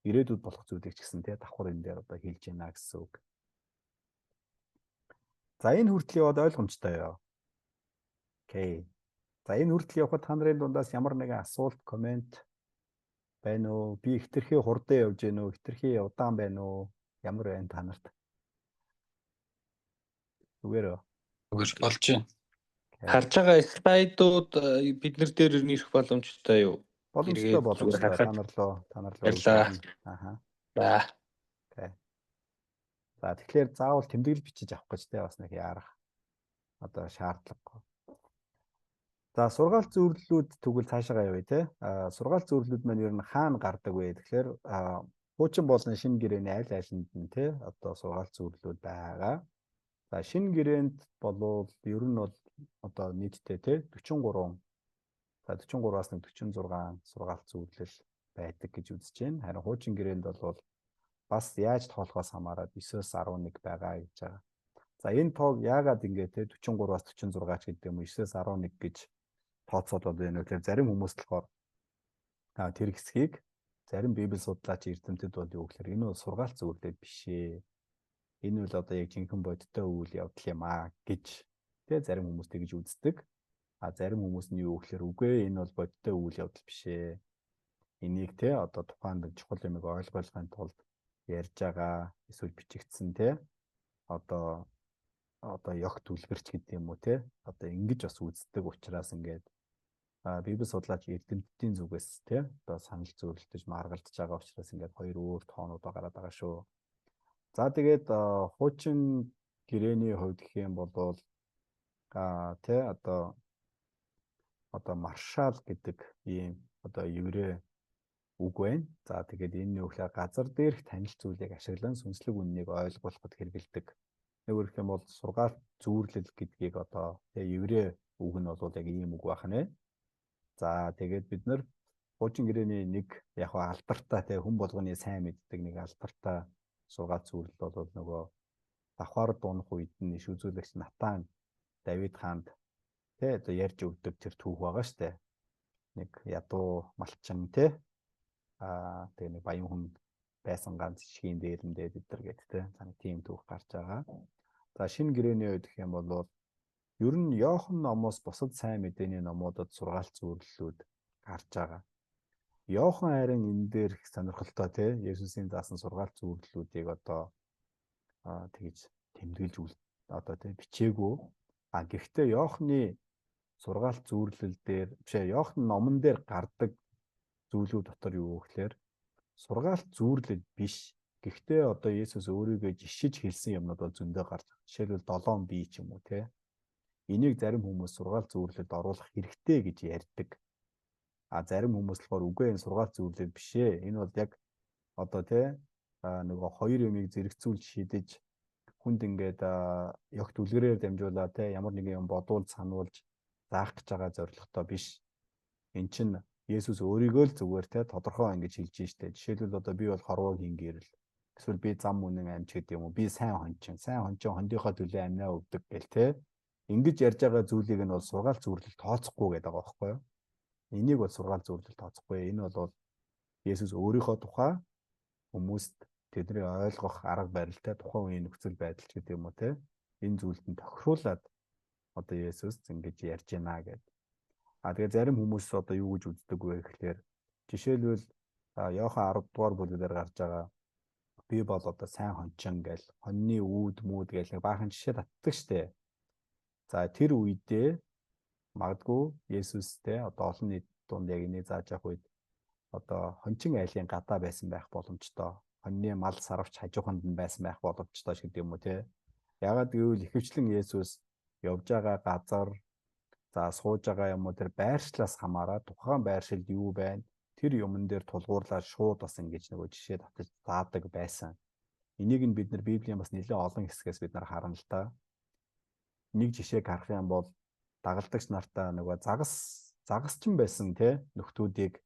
Ирээдүйд болох зүйлийг ч гэсэн те давхар энэ дээр одоо хэлж байна гэсэн үг. За энэ хүртэл яваад ойлгомжтой юу? Окей. За энэ хүртэл явхад та нарын дундаас ямар нэгэн асуулт, комент байна уу? Би хэтэрхий хурдан явж гэнэ үү? Хэтэрхий удаан байна уу? Ямар байна та нарт? Зүгээр үү? Зүгээр болж байна. Харж байгаа слайдууд бид нар дээр ирэх боломжтой юу? Боломжтой, боломжтой. Та нар лөө, та нар лөө. Баярлалаа. Аха. За. Окей. За тэгэхээр заавал тэмдэглэл бичиж авах гэж те бас нэг яарах одоо шаардлагагүй. За сургаалт зөвлөлүүд тэгвэл цаашаагаа явъя те. Сургаалт зөвлөлүүд маань ер нь хаана гардаг вэ? Тэгэхээр хуучин болон шинэ гэрээний аль алинд нь те одоо сургаалт зөвлөлүүд байгаа. За шинэ гэрээнд болвол ер нь бол одоо нийтдээ те 43, за 43-аас нэг 46 сургаалт зөвлөл байдаг гэж үзэж байна. Харин хуучин гэрээнд бол бас яаж тоолохоос хамаарат 9-оос 11 байгаа гэж байгаа. За энэ тоог яагаад ингэ те 43-аас 46 ч гэдэг юм уу, 9-оос 11 гэж тооцоод байна вэ гэхээр зарим хүмүүс болохоор тэр хэсгийг зарим библи судлаач эрдэмтэд бол юу гэхээр энэ бол сургаалт зөвлөл биш ээ. Энэ бол одоо яг жинхэнэ бодиттой үйл явдал юм аа гэж тэ зарим хүмүүс тэгж үздэг. А зарим хүмүүс нь юу гэхээр үгүй, энэ бол бодиттой үйл явдал биш ээ. Энийг те одоо тухайн нэг чухал юмыг ойлгохын тулд ярьж байгаа эсвэл бичигдсэн те одоо ёг түлгэрч гэдэг юм уу те одоо ингэж бас үздэг учраас ингээд библи судлаач эрдэмтдийн зүгээс те одоо санал зөвлөдөж маргалдаж байгаа учраас ингээд хоёр өөр тоонууд гараад байгаа шүү. За тэгээд хуучин гэрээний хувьд гэх юм бол те одоо маршал гэдэг ийм одоо еврей үг байна. За тэгээд энэ нь юу гэхээр газар дээрх танил зүйлийг ашиглан сүнслэг үннийг ойлгуулахад хэрэглэдэг. Нэгэр гэх юм бол сургаалт зүүрлэл гэдгийг одоо тэг еврей үг нь бол яг ийм үг байх нэ. За тэгээд бид нар хуучин гэрээний нэг яг алдартай тэг хүн болгоны сайн мэддэг нэг алдартай сургаалт зүүрлэл бол нөгөө давхар дунах үед нь иш үзүүлэгч Натан Давид хаанд тэ одоо ярьж өгдөг тэр түүх байгаа штэ. Нэг ядуу малчин тэ тэгээ нэг баян хүн байсан ганц ишгийн дээрэмдээ бид нар гэт тэ. За нэг тийм түүх гарч байгаа. За шинэ гэрээний үед гэх юм бол ер нь Иохан номоос бусад сайн мэдээний номуудад сургаалт зөвлөлүүд гарч байгаа. Иохан харин энэ дээр их сонирхолтой те Есүсийн заасан сургаалт зөвлөлүүдийг одоо тэгж тэмдэглэж одоо те бичээгүй. А гэхдээ Иохны сургаалт зөвлөл дээр биш ээ, Иохан номон дээр гардаг зүйлүүд дотор юу гэхээр сургаалт зүүрлэл биш. Гэхдээ одоо Есүс өөрийгөө жишиж хэлсэн юмнууд бол зөндөө гарч байгаа. Жишээлбэл 7 бие ч юм уу те. Энийг зарим хүмүүс сургаалт зүүрлэлд оруулах хэрэгтэй гэж ярьдаг. А зарим хүмүүс болохоор үгүй, энэ сургаалт зүүрлэл биш ээ. Энэ бол яг одоо те нөгөө хоёр юмыг зэрэгцүүлж шидэж хүнд ингээд ёгт үлгэрээр дамжуулаад те ямар нэгэн юм бодуул сануулж заах гэж байгаа зорилготой биш. Эн чинь Есүс өөрийгөө л зүгээр те тодорхой ингэж хэлж штэ. Жишээлбэл одоо би бол хорвоог хингэрэл. Эсвэл би зам үнэн амьч гэдэг юм уу? Би сайн хончин. Сайн хончин хондийнхоо төлөө амнаа өгдөг гэл те. Ингэж ярьж байгаа зүйлийг нь бол сургаал зөвлөл тооцохгүй гэдэг байгаа байхгүй юу? Энийг бол сургаал зөвлөл тооцохгүй. Энэ бол Есүс өөрийнхөө тухай хүмүүст тэдний ойлгох арга барилтай тухайн үеийн нөхцөл байдал ч гэдэг юм уу те. Энэ зүйлд нь тохируулаад одоо Есүс ингэж ярьж байна гэдэг. А тэгээ зарим хүмүүс одоо юу гэж үздэг вэ гэхлээр жишээлбэл Иохан 10 дугаар бүлгээр гарч байгаа би бол одоо сайн хончин гэл хоньны үүд мүүд гэл нэг баахан жишээ татдаг штэ. За тэр үедээ магадгүй Есүстэй одоо олон нийт дунд яг энийг зааж явах үед одоо хончин айлын гадаа байсан байх боломжтой. Хоньны мал сарвч хажууханд нь байсан байх боломжтой ч гэдэг юм уу те. Ягаад гэвэл ихэвчлэн Есүс явж байгаа газар за сууж байгаа юм уу тэр байршлаас хамаарат тухайн байршилд юу байна тэр юмн дээр тулгуурлаад шууд бас ингэж нөгөө жишээ татаж заадаг байсан. Энийг нь бид нар Библийн бас нэлээд олон хэсгээс бид нар харна л та. Нэг жишээг харах юм бол дагалдагч нартаа нөгөө загасчин байсан те нөхдүүдийг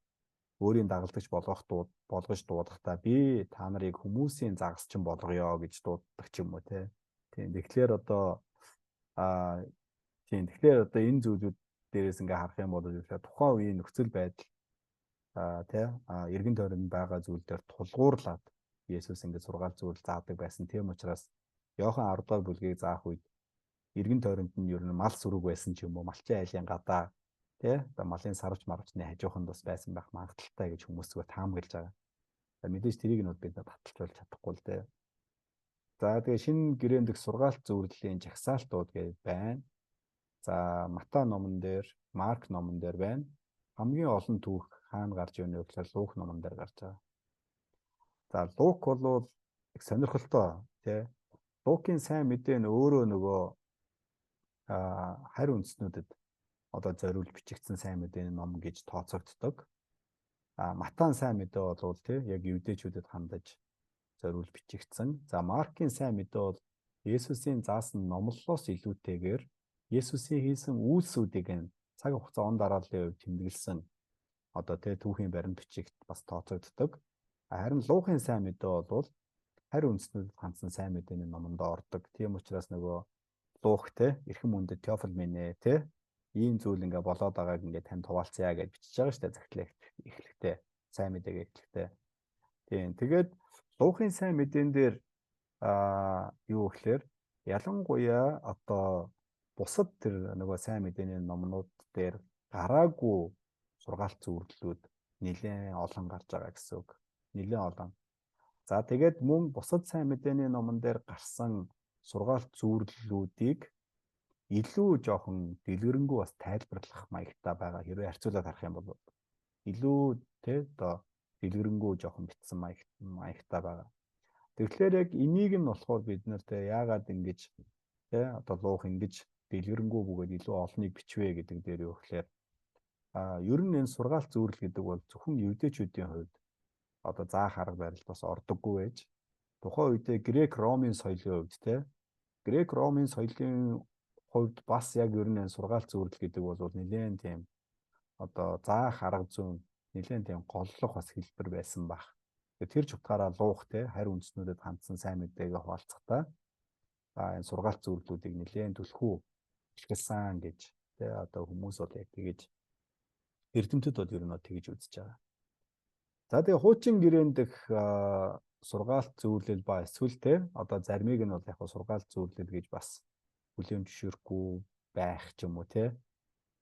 өөрийн дагалдагч болгож дуудахдаа би та нарыг хүмүүсийн загасчин болгоё гэж дууддаг ч юм уу те. Тийм, тэгэхээр одоо тийм, тэгэхээр одоо энэ зүйлүүд дээрээс ингээ харах юм бол тухайн үеийн нөхцөл байдал тий эргэн тойронд байгаа зүйл дээр тулгуурлаад Есүс ингээ сургаал зүйл заадаг байсан. Тийм учраас Иохан 10 дугаар бүлгийг заах үед эргэн тойронд нь ер нь мал сүрэг байсан ч юм уу, малчин айлын гадаа тий одоо малын сарвч марвчны хажууханд бас байсан байх магадлалтай гэж хүмүүс зүгээр таамаглаж байгаа. За мэдээж тэрийг нь бид баталж болж чадахгүй л дээ. За тэгээ шинэ гэрээн дэх сургаалт зөвлөлийн жагсаалтууд гэж байна. За Матай номон дээр, Марк номон дээр байна. Хамгийн олон түүх хаана гарч ирнэ вэ гэхээр Лук номон дээр гарч байгаа. За Лук бол их сонирхолтой тий. Лукийн сайн мэдээ нь өөрөө нөгөө харь үндэстнүүдэд одоо зориулж бичигдсэн сайн мэдээний ном гэж тооцогддог. А Матан сайн мэдээ бол тий яг евдээчүүдэд хандаж зориулж бичигдсэн. За Маркийн сайн мэдээ бол Есүсийн заасан номлолоос илүүтэйгээр Есүсийн хийсэн үйлсүүдийг нь цаг хугацаа он дарааллын хувьд тэмдэглэсэн одоо тэ түүхийн баримт бичигт бас тооцогддог. Харин Луухын сайн мэдээ бол харь үндснүүдэд хандсан сайн мэдээний номонд ордог. Тийм учраас нөгөө Луух те эрхэм хүндэт Теофил минь ээ те ийм зүйл ингээ болоод байгааг ингээ танд хуваалцъя гэж бичиж байгаа шүү дээ захидлаа эхлэхдээ сайн мэдээгээ эхлэхдээ. Тийм, тэгээд Луухын сайн мэдээн дээр юу гэхээр ялангуяа одоо бусад тэр нөгөө сайн мэдээний номнууд дээр гараагүй сургаалт зөвөрлөлүүд нэлээд олон гарч байгаа гэсэн үг. Нэлээд олон. За тэгээд мөн бусад сайн мэдээний номон дээр гарсан сургаалт зөвөрлөлүүдийг илүү жоохон дэлгэрэнгүй бас тайлбарлах маягтай байгаа. Хэрвээ харьцуулаад харах юм бол илүү тэ одоо дэлгэрэнгүй жоохон битсэн маягтай байгаа. Тэгэхээр яг энийг нь болохоор бид нар тэ яагаад ингэж тэ одоо Луух ингэж дэлгэрэнгүй бөгөөд илүү олныг бичвэ гэдэг дээр юу гэхээр ер нь энэ сургаалт зөвөрлөл гэдэг бол зөвхөн евдээчүүдийн хувьд одоо заах арга барилд бас ордоггүй байж тухайн үедээ грек ромын соёлын хувьд те грек ромын соёлын хувьд бас яг ер нь энэ сургаалт зөвөрлөл гэдэг бол нэлээд тийм одоо заах арга зүйн нэлээд тийм голлох бас хэлбэр байсан баг. Тэр ч утгаараа Луух те харь үндснүүдэд хандсан сайн мэдээгээ хуваалцахдаа энэ сургаалт зөвөрлүүдийг нэлээд түлхүү ашигласан гэж те одоо хүмүүс бол яг тэгэж эрдэмтэд бол ер нь тэгж үзэж байгаа. За тэгээ хуучин гэрээн дэх сургаалт зөвөрлөл ба эсвэл те одоо заримыг нь бол яг сургаалт зөвөрлөл гэж бас хүлээн зөвшөөрөхгүй байх ч юм уу те.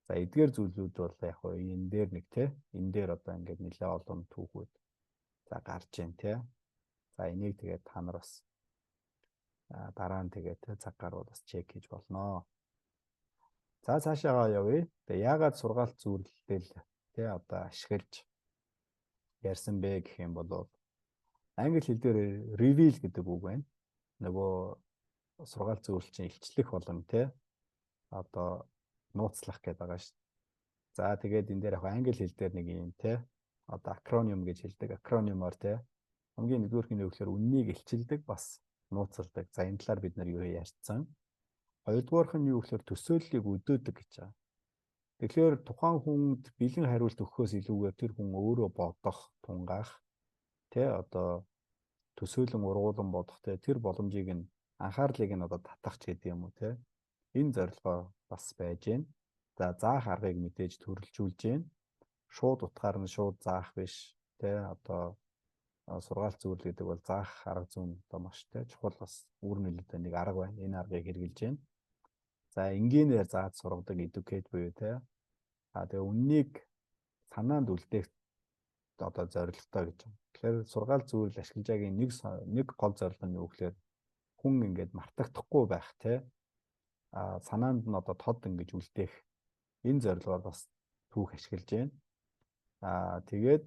За эдгээр зүйлүүд бол яг энэ дээр нэг те энэ дээр одоо ингээд нэлээ олон түүхүүд за гарч जैन те. За энийг тэгээд та нар бас дараа нь тэгээд цаг гарвал бас чек хийж болноо. За цаашаагаа явъя. Тэгээ яагаад сургаалт зөвөрлөл те одоо ашиглаж ярьсан бэ гэх юм бол англи хэл дээр reveal гэдэг үг байна. Нөгөө сургаалт зөвөрлөл чинь илчлэх болон те одоо нууцлах гэдэг байгаа шүү. За тэгээд энэ дээр яг англи хэл дээр нэг юм те одоо акроним гэж хэлдэг. Акронимоор те хамгийн нэгдүгээрх нь юу гэхээр үннийг илчилдэг бас нууцладаг. За энэ талаар бид нар юу ярьсан. Хоёрдугаарх нь юу гэхээр төсөөллийг өдөөдөг гэж байгаа. Тэгэхээр тухайн хүнд бэлэн хариулт өгөхөөс илүүгээр тэр хүн өөрөө бодох, тунгаах тэ одоо төсөөлөн ургуулan бодох тэ тэр боломжийг нь анхаарлыг нь одоо татах ч гэдэг юм уу тэ. Энэ зорилгоо бас байж гэн. За заах аргыг мэдээж төрөлжүүлж гэн. Шууд утгаар нь шууд заах биш тэ одоо сургаалт зөвөрлөл гэдэг бол заах арга зүйн одоо маш тэ чухал бас үүр нөлөөтэй нэг арга байна. Энэ аргыг хэрэгжилж гэн. За энгийнээр зааж сургадаг educate буюу те. А тэгээ үннийг санаанд үлдээх одоо зорилготой гэж байна. Тэгэхээр сургаал зөвөрлөл ашиглаж байгаагийн нэг гол зорилго нь юу гэхээр хүн ингээд мартагдахгүй байх те. А санаанд нь одоо тод ингэж үлдээх энэ зорилгоор бас түүх ашиглаж байна. А тэгээд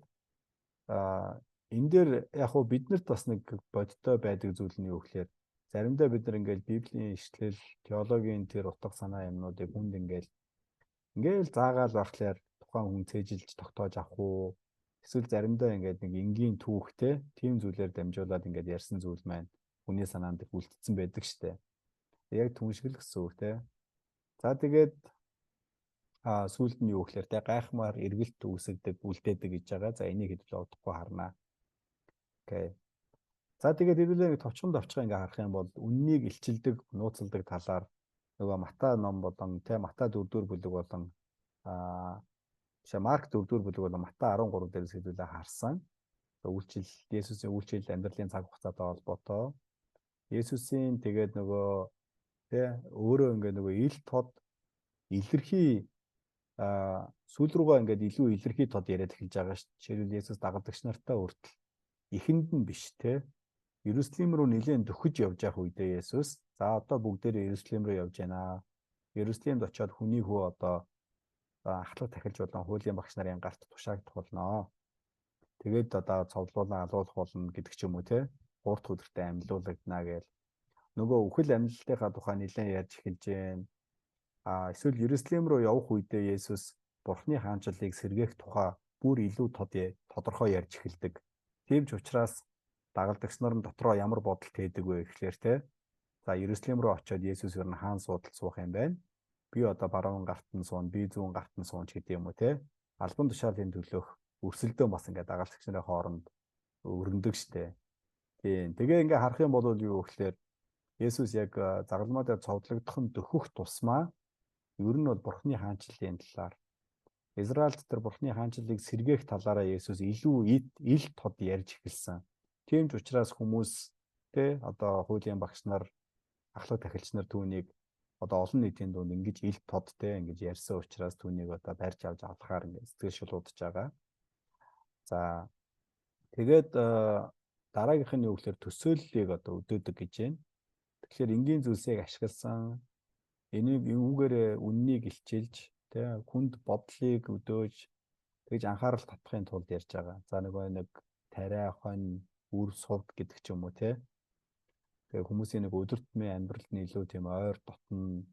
энэ дээр яг хуу биднэрт бас нэг бодиттой байдаг зүйл нь юу гэхээр заримдаа бид нар ингээл библийн ишлэл, теологийн тэр утга санаа юмнуудыг хүнд ингээл заагаал байхлаар тухайн хүн цээжилж тогтоож авах уу? Эсвэл заримдаа ингээд нэг энгийн түүхтэй тийм зүйлээр дамжуулаад ингээд ярьсан зүйл маань хүний санаанд үлдсэн байдаг штэ. Яг түн шиг л гэсэн үг те. За тэгээд сүүлд нь юу гэхээр те гайхмаар эргэлт үүсгдэг, үлдээдэг гэж байгаа. За энийг хэдүүлээ удахгүй харнаа. Окей. За тэгээд хэдүүлээ нэг товчхон товчхон ингээ харах юм бол үннийг илчилдэг, нууцладаг талаар нөгөө Матай ном болон те Матай 4-р бүлэг болон Марк 4-р бүлэг болон Матай 13 дээрээс хэдүүлээ харсан. Үйлчил Есүсийн үйлчил амьдралын цаг хугацаатай холбоотой. Есүсийн тэгээд нөгөө те өөрөө ингээ нөгөө ил тод илэрхий сүүл рүүгээ ингээд илүү илэрхий тод яриад эхэлж байгаа шүү. Жишээлбэл Есүс дагалдагч нартай хүртэл эхэнд нь биш те Иерусалим руу нэлээд дөхөж явж явах үедээ Есүс за одоо бүгдээрээ Иерусалим руу явж байна. Иерусалимд очиод хүний хүү одоо ахлах тахилж болон хуулийн багш нарын гарт тушаагдах болно. Тэгээд одоо цовдлуулан алуулах болно гэдэг ч юм уу те. 3 дахь өдөртөө амьлуулагдана гээл. Нөгөө үхэл амьлалтынхаа тухай нэлээд ярьж эхэлж байна. Эсвэл Иерусалим руу явах үедээ Есүс Бурхны хаанчлалыг сэргээх тухай бүр илүү тодорхой ярьж эхэлдэг. Тийм ч учраас дагалдагч нар нь дотроо ямар бодол тээдэг вэ гэхлээр те. За Иерусалим руу очиод Есүс ер нь хаан суудал суух юм байна. Би одоо баруун гарт нь суун, би зүүн гарт нь суун ч гэдэг юм уу те. Албан тушаалын төлөөх өрсөлдөөн бас ингээд дагалдагч нарын хооронд өрнөдөг штэ. Тийм. Тэгээ ингээ харах юм бол юу гэхээр Есүс яг загалмаа дээр цовдлогдох нь дөхөх тусмаа ер нь бол Бурхны хаанчлалын талаар Израиль дотор Бурхны хаанчлалыг сэргээх талаараа Есүс илүү ил тод ярьж эхэлсэн. Тийм ч учраас хүмүүс тэ одоо хуулийн багш нар, ахлах тахилч нар түүнийг одоо олон нийтийн дунд ингэж ил тод тэ ингэж ярьсан учраас түүнийг одоо барьж авч авлахаар ингэ сэтгэл шулуудаж байгаа. За тэгээд дараагийнх нь юу гэхээр төсөөллийг одоо өдөөдөг гэж байна. Тэгэхээр энгийн зүйлсийг ашигласан, энийг үүгээрээ үннийг илчилж тэ хүнд бодлыг өдөөж тэгж анхаарал татахын тулд ярьж байгаа. За нөгөө нэг тариа, хонь, үр сувд гэдэг ч юм уу тэ. Тэгээ хүмүүсийн нэг өдөр тутмын амьдралд нь илүү тийм ойр дотн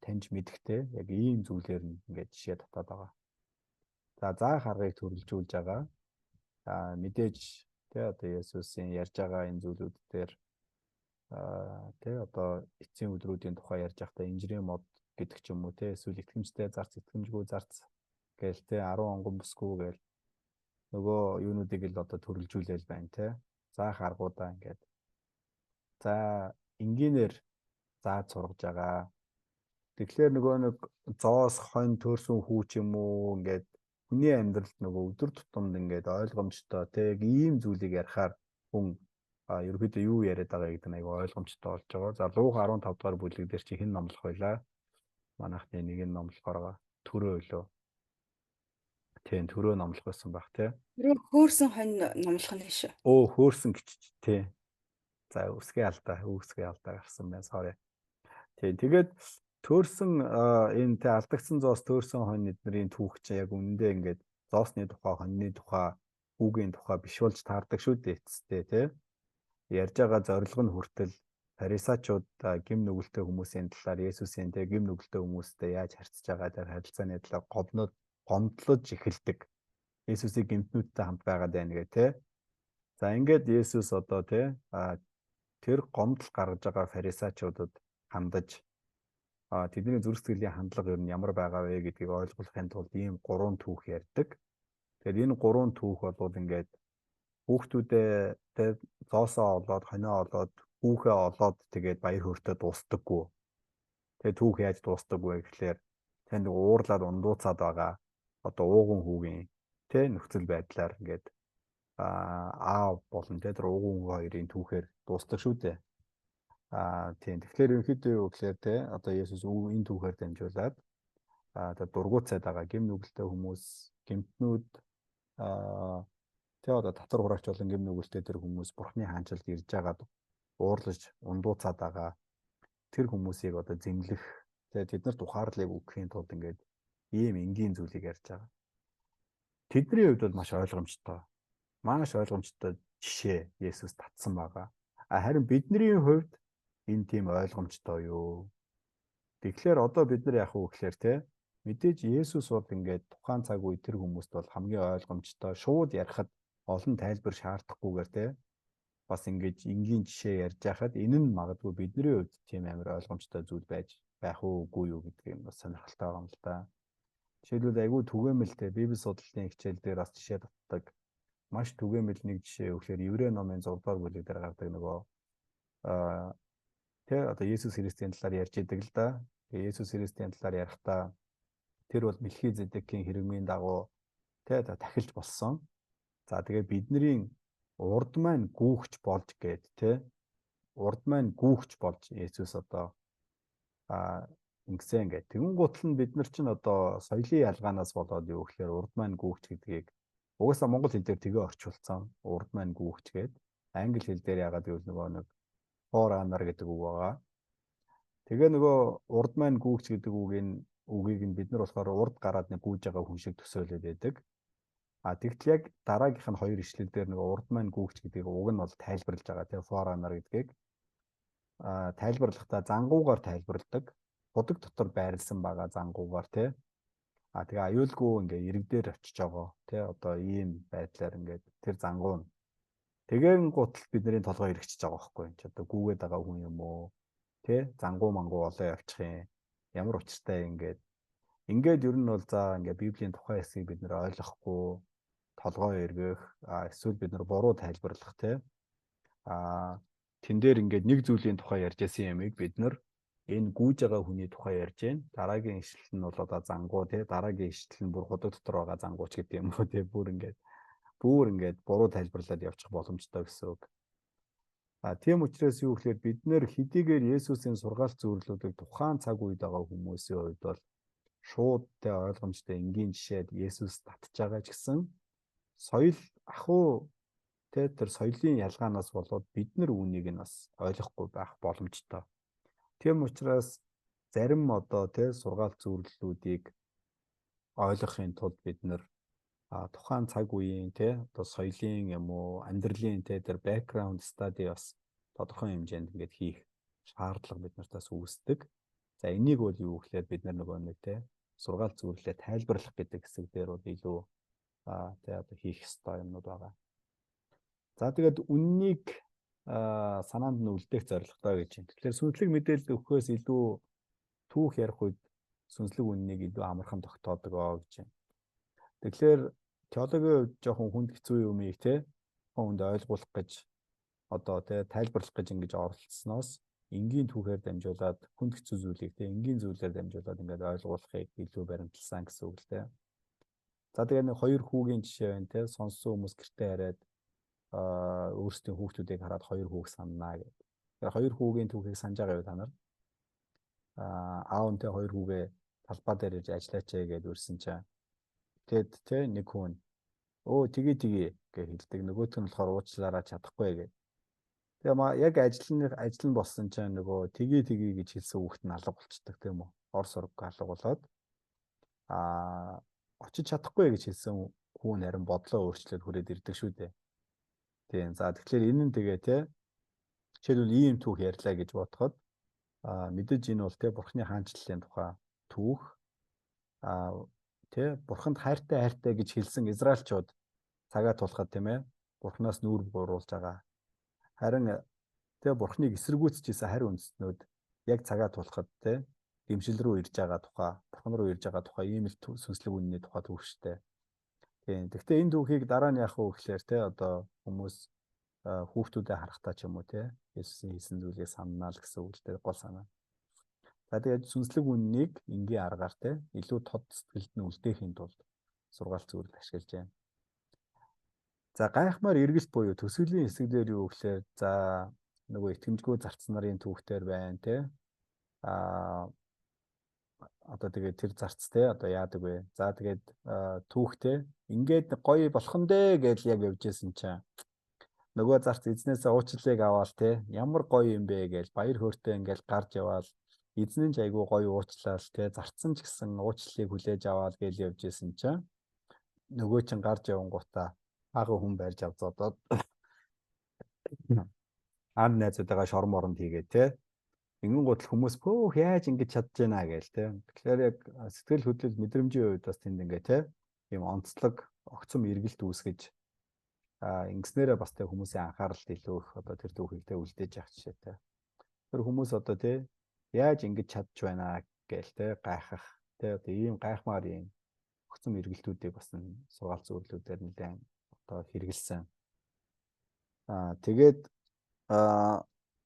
таньж мэдхтэй яг ийм зүйлээр нь ингээд жишээ татаад байгаа. За заах аргыг төрөлжүүлж байгаа. Мэдээж тэ одоо Есүсийн ярьж байгаа энэ зүйлүүд дээр тэ одоо эцсийн өдрүүдийн тухай ярьж байхдаа инжирийн мод гэдэг ч юм уу тэ эсвэл итгэмжтэй зарц, итгэмжгүй зарц гээл тэ 10 онгон бүсгүй гээл нөгөө юунуудыг л одоо төрөлжүүлээл байна тэ. Заах аргуудаа ингээд за энгийнээр зааж сургаж байгаа. Тэгэхээр нөгөө нэг зоос, хонь, төөрсөн хүү ч юм уу ингээд хүний амьдралд нөгөө өдөр тутамд ингээд ойлгомжтой тэ яг ийм зүйлийг ярихаар хүн ерөөхдөө юу яриад байгаа гэдэг нь айгүй ойлгомжтой болж байгаа. За Луг 15 дугаар бүлэг дээр чи хэн номлох байлаа? Манайхны нэг нь номлохоор төрөө өглөө. Тийм, төрөө номлох байсан байх тий. Төрөө хөөрсөн хонь номлох нь биш. Өө хөөрсөн гэж тий. За үсгээ алдаа гарсан байна. Sorry. Тийм, тэгээд төөрсөн энэ тий алдагдсан зоос, төөрсөн хонь эднэрийн түүх чинь яг үнэндээ ингээд зоосны тухай, хоньны тухай, хүүгийн тухай биш болж таардаг шүү дээ эцэстээ тий. Ярьж байгаа зорилго нь хүртэл фарисеучуд гим нүгэлтэй хүмүүсийн талаар Есүсийн тэ гим нүгэлтэй хүмүүстэй яаж харьцаж байгаа тэр харилцааны талаар гомдлож эхэлдэг. Есүсийг гимтнүүдтэй хамт байгаад байна гэх тэ. За ингээд Есүс одоо тэ тэр гомдол гаргаж байгаа фарисеучудад хандаж тэдний зүрх сэтгэлийн хандлага ер нь ямар байгаа вэ гэдгийг ойлгохын тулд ийм гурван түүх ярьдаг. Тэгэхээр энэ гурван түүх бол ингээд хүүхдүүдээ тэ зоосоо олоод, хонио олоод, хүүхээ олоод тэгээд баяр хөөртэй дуустдаггүй. Тэгээд түүх яаж дуустдаг вэ гэхлээр танд уурлаад ундууцаад байгаа одоо ууган хүүгийн тэ нөхцөл байдлаар ингээд аав болон тэ тэр ууган хүү хоёрын түүхээр дуустдаг шүү дээ. Тийм. Тэгэхээр ерөнхийдөө юу гэхлээр тэ одоо Есүс энэ түүхээр дамжуулаад одоо дургуутсаад байгаа гим нүгэлтэй хүмүүс, гимтнүүд тэ одоо татвар хураагч болон гим нүгэлтэй тэр хүмүүс Бурхны хаанчлалд ирж байгаад уурлаж ундууцаад байгаа тэр хүмүүсийг одоо зэмлэх тэ тэднэрт ухаарлыг өгөхийн тулд ингээд ийм энгийн зүйлийг ярьж байгаа. Тэдний хувьд бол маш ойлгомжтой. Маш ойлгомжтой жишээ Есүс татсан байгаа. Харин бидний хувьд энэ тийм ойлгомжтой юу? Тэгэхээр одоо бид нар яах вэ гэхээр те мэдээж Есүс бол ингээд тухайн цаг үе тэр хүмүүст бол хамгийн ойлгомжтой шууд ярихад олон тайлбар шаардахгүйгээр те бас ингэж энгийн жишээ ярьж байхад энэ нь магадгүй бидний хувьд тийм амар ойлгомжтой зүйл байж байх уу үгүй юу гэдгийг бас сонирхолтой байгаа юм л да. Жишээлбэл айгүй түгээмэлтэй Библи судлалын хичээл дээр бас жишээ татдаг. Маш түгээмэл нэг жишээ юу гэхээр Еврей номын 6 дугаар бүлэг дээр гардаг нөгөө тэ одоо Есүс Христийн талаар ярьж идэг л да. Тэгээ Есүс Христийн талаар ярихдаа тэр бол Мелхизедекийн хэрэгмийн дагуу тэ тахилж болсон. За тэгээ бидний урд маань гүүхч болж гээд тэ урд маань гүүхч болж Есүс одоо ингэсэн ингээд тэгүн гутал нь бид нар чинь одоо соёлын ялгаанаас болоод юу гэхээр урд маань гүүхч гэдгийг угаасаа монгол хэл дээр тэгээ орчуулсан урд маань гүүхч гээд англи хэл дээр яагаад гэвэл нөгөө нэг forerunner гэдэг үг байгаа. Тэгээ нөгөө урд маань гүүхч гэдэг үгийг нь бид нар болохоор урд гараад нэг гүйж байгаа хүн шиг төсөөлөд байдаг. А тэгтэл яг дараагийнх нь хоёр ишлэл дээр нөгөө урд маань гүүхч гэдгийг уг нь бол тайлбарлаж байгаа тийм forerunner гэдгийг тайлбарлахдаа зангуугаар тайлбарладаг. Будаг дотор байрлсан байгаа зангуугаар тий. А тэгээ аюулгүй ингээ ирэг дээр очиж байгаа тий. Одоо ийм байдлаар ингээд тэр зангуу нь Тэгэн гутал бидний толгой эргэчихэж байгаа байхгүй юм чи одоо гүгээд байгаа хүн юм уу? Тэ зангуу мангуу олоо явчих юм. Ямар учиртай ингээд ингээд ер нь бол за ингээд Библийн тухайн хэсгийг бид нэр ойлгохгүй толгой эргэх эсвэл бид нар буруу тайлбарлах те тэн дээр ингээд нэг зүйлийн тухай ярьж байсан юмыг бид нар энэ гүйж байгаа хүний тухай ярьж байна. Дараагийн ишлэл нь бол одоо зангуу те дараагийн ишлэл нь бүр худаг дотор байгаа зангууч гэдэг юм уу те бүр ингээд буруу тайлбарлаад явчих боломжтой гэсэн үг. Тийм учраас юу гэхээр бид нэр хэдийгээр Есүсийн сургаалт зөвлөлүүдийг тухайн цаг үед байгаа хүмүүсийн хувьд бол шууд те ойлгомжтой энгийн жишээд Есүс татж байгаа ч гэсэн соёл ахуй те тэр соёлын ялгаанаас болоод бид нар үүнийг нь бас ойлгохгүй байх боломжтой. Тийм учраас зарим одоо те сургаалт зөвлөлүүдийг ойлгохын тулд бид нар тухайн цаг үеийн те одоо соёлын юм уу амьдралын те тэр background study бас тодорхой хэмжээнд ингээд хийх шаардлага бид нартаас үүсдэг. За энийг бол юу гэхээр бид нар нөгөө нэг те сургаалт зөвлөлөө тайлбарлах гэдэг хэсэг дээр бол илүү те одоо хийх ёстой юмнууд байгаа. За тэгээд үннийг санаанд нь үлдээх зорилготой гэж байна. Тэгэхээр сүнслэг мэдээлэл өгөхөөс илүү түүх ярих үед сүнслэг үннийг илүү амархан тогтоодог гэж байна. Тэгэхээр теологийн хувьд жоохон хүнд хэцүү юмыг те хүнд ойлгуулах гэж одоо те тайлбарлах гэж ингэж оролцсноос энгийн түүхээр дамжуулаад хүнд хэцүү зүйлийг те энгийн зүйлээр дамжуулаад ингээд ойлгуулахыг илүү баримтлсан гэсэн үг л те. За тэгээ нэг хоёр хүүгийн жишээ байна те сонссон хүмүүс гэртээ хараад өөрсдийн хүүхдүүдийг хараад хоёр хүүг саннаа гэдэг. Тэгэхээр хоёр хүүгийн түүхийг санаж байгаа юу та нар? Аав нь те хоёр хүүгээ талбай дээр ирж ажиллаач ээ гэдээ үрсэн чинь тэгэд те нэг хүн өө тгий тгий гэж хэлдэг. Нөгөөх нь болохоор уучлаарай чадахгүй гэдэг. Тэгээ яг ажил нь болсон чинь нөгөө тгий тгий гэж хэлсэн хүүхэд нь алга болчдөг тийм үү? Ор сург алга болоод очиж чадахгүй гэж хэлсэн хүн харин бодлоо өөрчлөөд хүрээд ирдэг шүү дээ. Тийм. За тэгэхээр энэ нь тэгээ те жишээлбэл ийм түүх ярьлаа гэж бодоход мэдээж энэ бол те бурхны хаанчлалын тухай түүх те бурханд хайртай хайртай гэж хэлсэн израилчууд цагаа тулахад тийм ээ бурхнаас нүүр буруулж байгаа. Харин те бурхныг эсэргүүцэж исэн харь үндэстнүүд яг цагаа тулахад те гимшил рүү ирж байгаа тухай, бурхан руу ирж байгаа тухай ийм л сүнслэг үнний тухай түүхштэй. Тийм. Гэхдээ энэ түүхийг дараа нь яах вэ гэхээр те одоо хүмүүс хүүхдүүдэд харахтаа ч юм уу те Есүсийн хийсэн зүйлийг саннаа л гэсэн үг л дээ гол санаа. За тэгээд сүнслэг үннийг энгийн аргаар те илүү тод сэтгэлд нь үлдээхийн тулд сургаалт зөвлөл ашиглаж байна. За гайхмаар эргэлт буюу төсөөллийн хэсэг дээр юу гэхээр за нөгөө итгэмжгүй зарц нарын түүхтэр байна те. Одоо тэгээд тэр зарц те одоо яадаг вэ? За тэгээд түүхтэй ингээд гоё болох нь дээ гэж яг явж исэн чинь нөгөө зарц эзнээсээ уучлалыг аваал те ямар гоё юм бэ гэж баяр хөөртэй ингээд гарч яваал эзэн нь ч айгүй гоё уучлаал те зарцсан ч гэсэн уучлалыг хүлээж аваал гэж явж исэн чинь нөгөө чинь гарч явангуудаа бага хүн барьж авцаадаад анд найзуудаагаа шорон моронд хийгээ те Ингэн гутал хүмүүс пөөх яаж ингэж чадж байна гээл те. Тэгэхээр яг сэтгэл хөдлөл мэдрэмжийн хувьд бас тэнд ингээ те ийм онцлог огцом эргэлт үүсгэж ингэснээрээ бас те хүмүүсийн анхааралд илүү их одоо тэр түүхийг те үлдээж явах жишээтэй. Тэр хүмүүс одоо те яаж ингэж чадж байна гээл те гайхах те одоо ийм гайхмаар ийм огцом эргэлтүүдийг бас сургаалт зөвлөлүүдээр нэлээд одоо хэрэгэлсэн. Тэгээд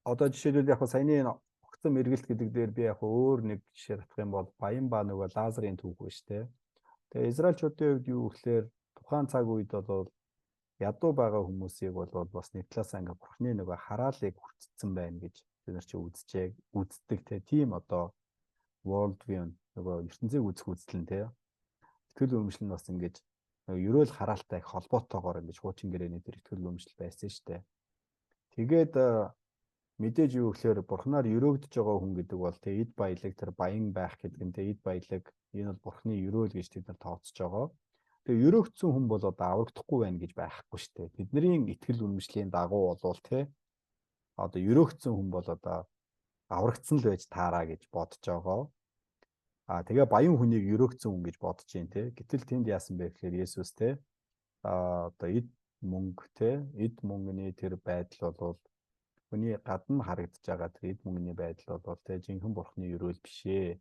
одоо жишээлбэл яг саяны огцом эргэлт гэдэг дээр би яг өөр нэг жишээ татах юм бол баян ба нөгөө Лазарын түүх байна шүү дээ. Тэгээ Израильчуудын хувьд юу гэхээр тухайн цаг үед бол ядуу байгаа хүмүүсийг бол бас нэг талаасаа ингээ бурхны нөгөө хараалыг хүртсэн байна гэж бид нар чи үзчихээ үздэг те тийм одоо world view нөгөө ертөнцийг үзэх үзэл нь те итгэл үнэмшил нь бас ингэж нөгөө ерөөл хараалтай их холбоотойгоор ингэж хуучин гэрээний тэр итгэл үнэмшил байсан шүү дээ. Тэгээд мэдээж юу гэхээр бурхнаар өрөөгдөж байгаа хүн гэдэг бол тэ эд баялаг тэр баян байх гэдэг нь тэ эд баялаг энэ бол бурхны өрөөл гэж тэд нар тооцож байгаа. Тэгээ өрөөгдсөн хүн бол одоо аврагдахгүй байна гэж байхгүй шүү дээ. Бидний итгэл үнэмшлийн дагуу болвол тэ одоо өрөөгдсөн хүн бол одоо аврагдсан л байж таараа гэж бодож байгаа. Тэгээ баян хүнийг өрөөгдсөн хүн гэж бодож байна тэ. Гэтэл тэнд яасан бэ гэхээр Есүс тэ одоо эд мөнгө те эд мөнгөний тэр байдал бол хүний гадна харагдаж байгаа тэр эд мөнгөний байдал бол те жинхэнэ бурхны өрөөл биш ээ.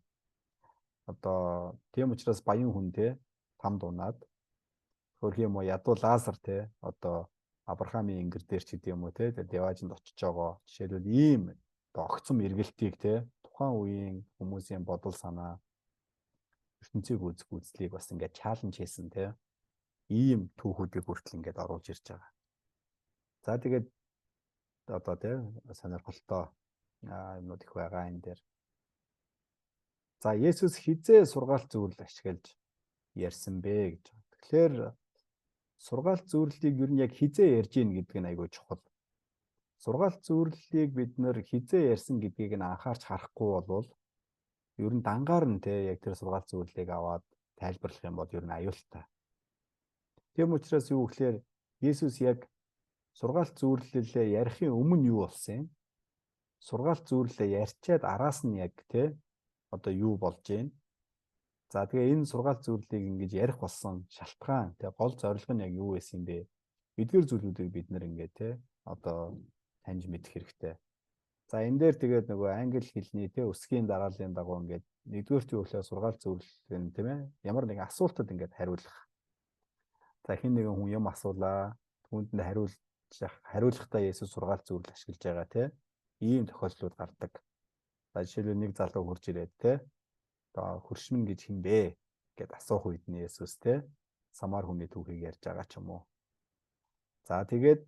Одоо тийм учраас баян хүн те там дунаад хөрх юм уу ядуу Лазар те одоо Авраамийн ингэр дээр ч гэдэг юм уу те Деважинд очиж байгаа. Жишээлбэл ийм одоо огцом эргэлтийг те тухайн үеийн хүмүүсийн бодол санаа ертөнцийг үзэх үзлийг бас ингээд чаленж хийсэн те ийм түүхүүдийг хүртэл ингээд оруулж ирж байгаа. За тэгээд одоо те сонирхолтой юмнууд их байгаа энэ дээр. За Есүс хизээ сургаалт зөвлөл ашиглаж ярьсан бэ гэж. Тэгэхээр сургаалт зөвлөлийг ер нь яг хизээ ярьж ийн гэдэг нь айгүй чухал. Сургаалт зөвлөлийг бид нэр хизээ ярьсан гэдгийг нь анхаарч харахгүй болвол ер нь дангаар нь те яг тэр сургаалт зөвлөлийг аваад тайлбарлах юм бол ер нь аюултай. Тийм учраас юу гэхээр Есүс яг сургаалт зөвлөлөө ярихын өмнө юу болсон юм? Сургаалт зөвлөлөө ярьчаад араас нь яг те одоо юу болж гин? За тэгээ энэ сургаалт зөвлөлийг ингэж ярих болсон шалтгаан те гол зорилго нь яг юу байсан юм бэ? Эдгээр зүйлүүдийг бид нэр ингээд те одоо таньж мэдэх хэрэгтэй. За энэ дээр тэгээд нөгөө англи хэлний те өсгийн дарааллын дагуу ингээд нэгдүгээр юу гэхээр сургаалт зөвлөл нь тийм ээ ямар нэгэн асуултад ингээд хариулах. За хэн нэгэн хүн юм асуулаа түүнд нь хариулахдаа Есүс сургаалт зөвлөл ашиглаж байгаа те ийм тохиолдлууд гардаг. За жишээлбэл нэг залуу хурж ирээд те одоо хөршмөн гэж хэн бэ гэд асуух үед нь Есүс те Самар хүний түүхийг ярьж байгаа ч юм уу. За тэгээд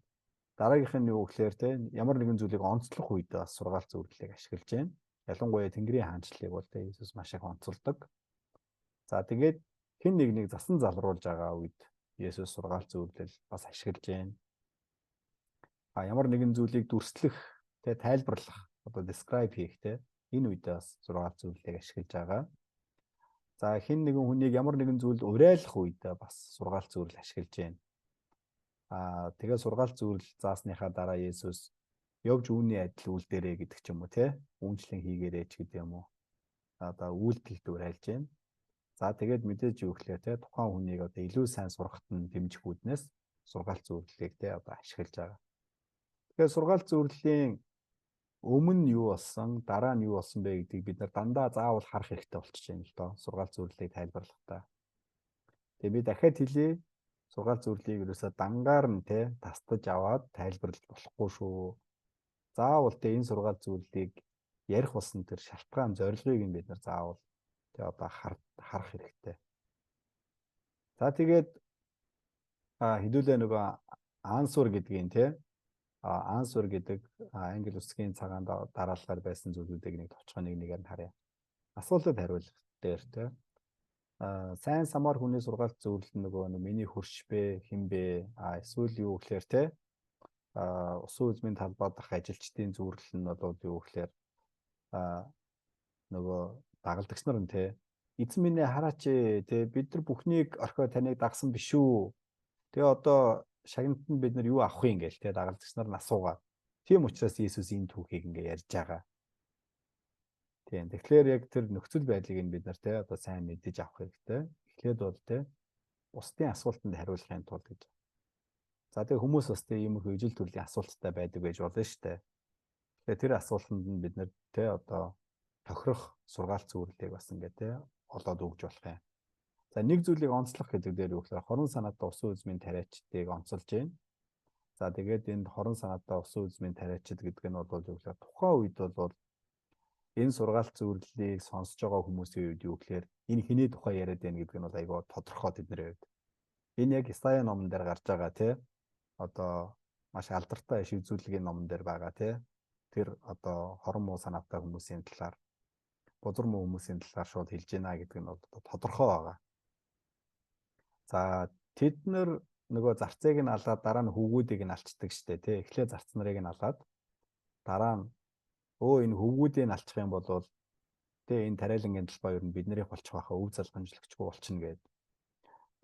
дараагийнх нь юу гэхээр те ямар нэгэн зүйлийг онцлох үед бас сургаалт зөвлөлийг ашиглаж байна. Ялангуяа Тэнгэрийн хаанчлалыг бол те Есүс маш их онцолдог. За тэгээд хэн нэг нэг засан залруулж байгаа үед Есүс сургаалт зөвлөл бас ашиглаж байна. А ямар нэгэн зүйлийг дүрслэх те тайлбарлах одоо describe хийх те энэ үед бас сургаалт зөвлөлийг ашиглаж байгаа. За хэн нэгэн хүнийг ямар нэгэн зүйлд уриалах үед бас сургаалт зөвлөл ашиглаж байна. Аа тэгээ сургаалт зөвлөл заасныхаа дараа Есүс явж үүний адил үйлдэрээ гэдэг ч юм уу те үүнчлэн хийгээрэй ч гэдэг юм уу. Одоо үйлдэлд уриалж байна. За тэгээд мэдээж юу гэхлээр те тухайн хүнийг одоо илүү сайн сурахад нь дэмжих үүднээс сургаалт зөвлөлийг те одоо ашиглаж байгаа. Тэгэхээр сургаалт зөвлөлийн өмнө нь юу болсон, дараа нь юу болсон бэ гэдгийг бид нар дандаа заавал харах хэрэгтэй болчихж байна л доо. Сургаалт зөвлөлийг тайлбарлахдаа. Тэгээ би дахиад хэлье. Сургаалт зөвлөлийг ерөөсөө дангаар нь те тастаж аваад тайлбарлаж болохгүй шүү. Заавал те энэ сургаалт зөвлөлийг ярих болсон тэр шалтгаан зорилгыг нь бид нар заавал те одоо харах хэрэгтэй. За тэгээд хэдүүлээ нөгөө ансур гэдгийг те ансур гэдэг англи үсгийн цагаан дараалалаар байсан зүйлүүдийг нэг товчхон нэг нэгээр нь харъя. Асуултад хариулах дээр те сайн самар хүний сургаалт зөвлөл нь нөгөө миний хөрш бэ хэн бэ эсвэл юу гэхээр те усан үзмийн талбай дах ажилчдын зөвлөл нь бол юу гэхээр нөгөө дагалдагч нар нь те эзэн минь хараач те бид нар бүхнийг орхио таныг дагсан биш үү. Тэгээ одоо шагналт нь бид нар юу авах юм гээл те дагалдагч нар нь асуугаад. Тийм учраас Иесус энэ түүхийг ингээ ярьж байгаа. Тийм. Тэгэхээр яг тэр нөхцөл байдлыг нь бид нар те одоо сайн мэдэж авах хэрэгтэй. Эхлээд бол те бусдын асуултанд хариулахын тулд гэж. За тэгээ хүмүүс бас те иймэрхүү ижил төрлийн асуулттай байдаг байж болно шүү дээ. Тэгэхээр тэр асуултанд нь бид нар те одоо тохирох сургаалт зөвлөлийг бас ингээ те олоод өгж болох юм. За нэг зүйлийг онцлох гэдэг дээр юу гэхээр хорон санаатай усан үзмийн тариачдыг онцолж байна. За тэгээд энд хорон санаатай усан үзмийн тариачид гэдэг нь бол юу гэхээр тухайн үед бол энэ сургаалт зөвлөлийг сонсож байгаа хүмүүсийн үед юу гэхээр энэ хэний тухай яриад байна гэдэг нь бол айгүй тодорхой тэдний хувьд. Энэ яг Исая номон дээр гарч байгаа тий одоо маш алдартай иш үзүүлгийн номон дээр байгаа тий тэр одоо хорон муу санаатай хүмүүсийн талаар бузар муу хүмүүсийн талаар шууд хэлж байна гэдэг нь бол тодорхой байгаа. За тэд нар нөгөө зарцыг нь алаад дараа нь хөвгүүдийг нь алчдаг штэ тий. Эхлээ зарц нарыг нь алаад дараа нь энэ хөвгүүдийг нь алчих юм бол тий энэ тариалангийн талбай ер нь биднэрийнх болчих байхаа өв залгамжлагчгүй болчихно гэд.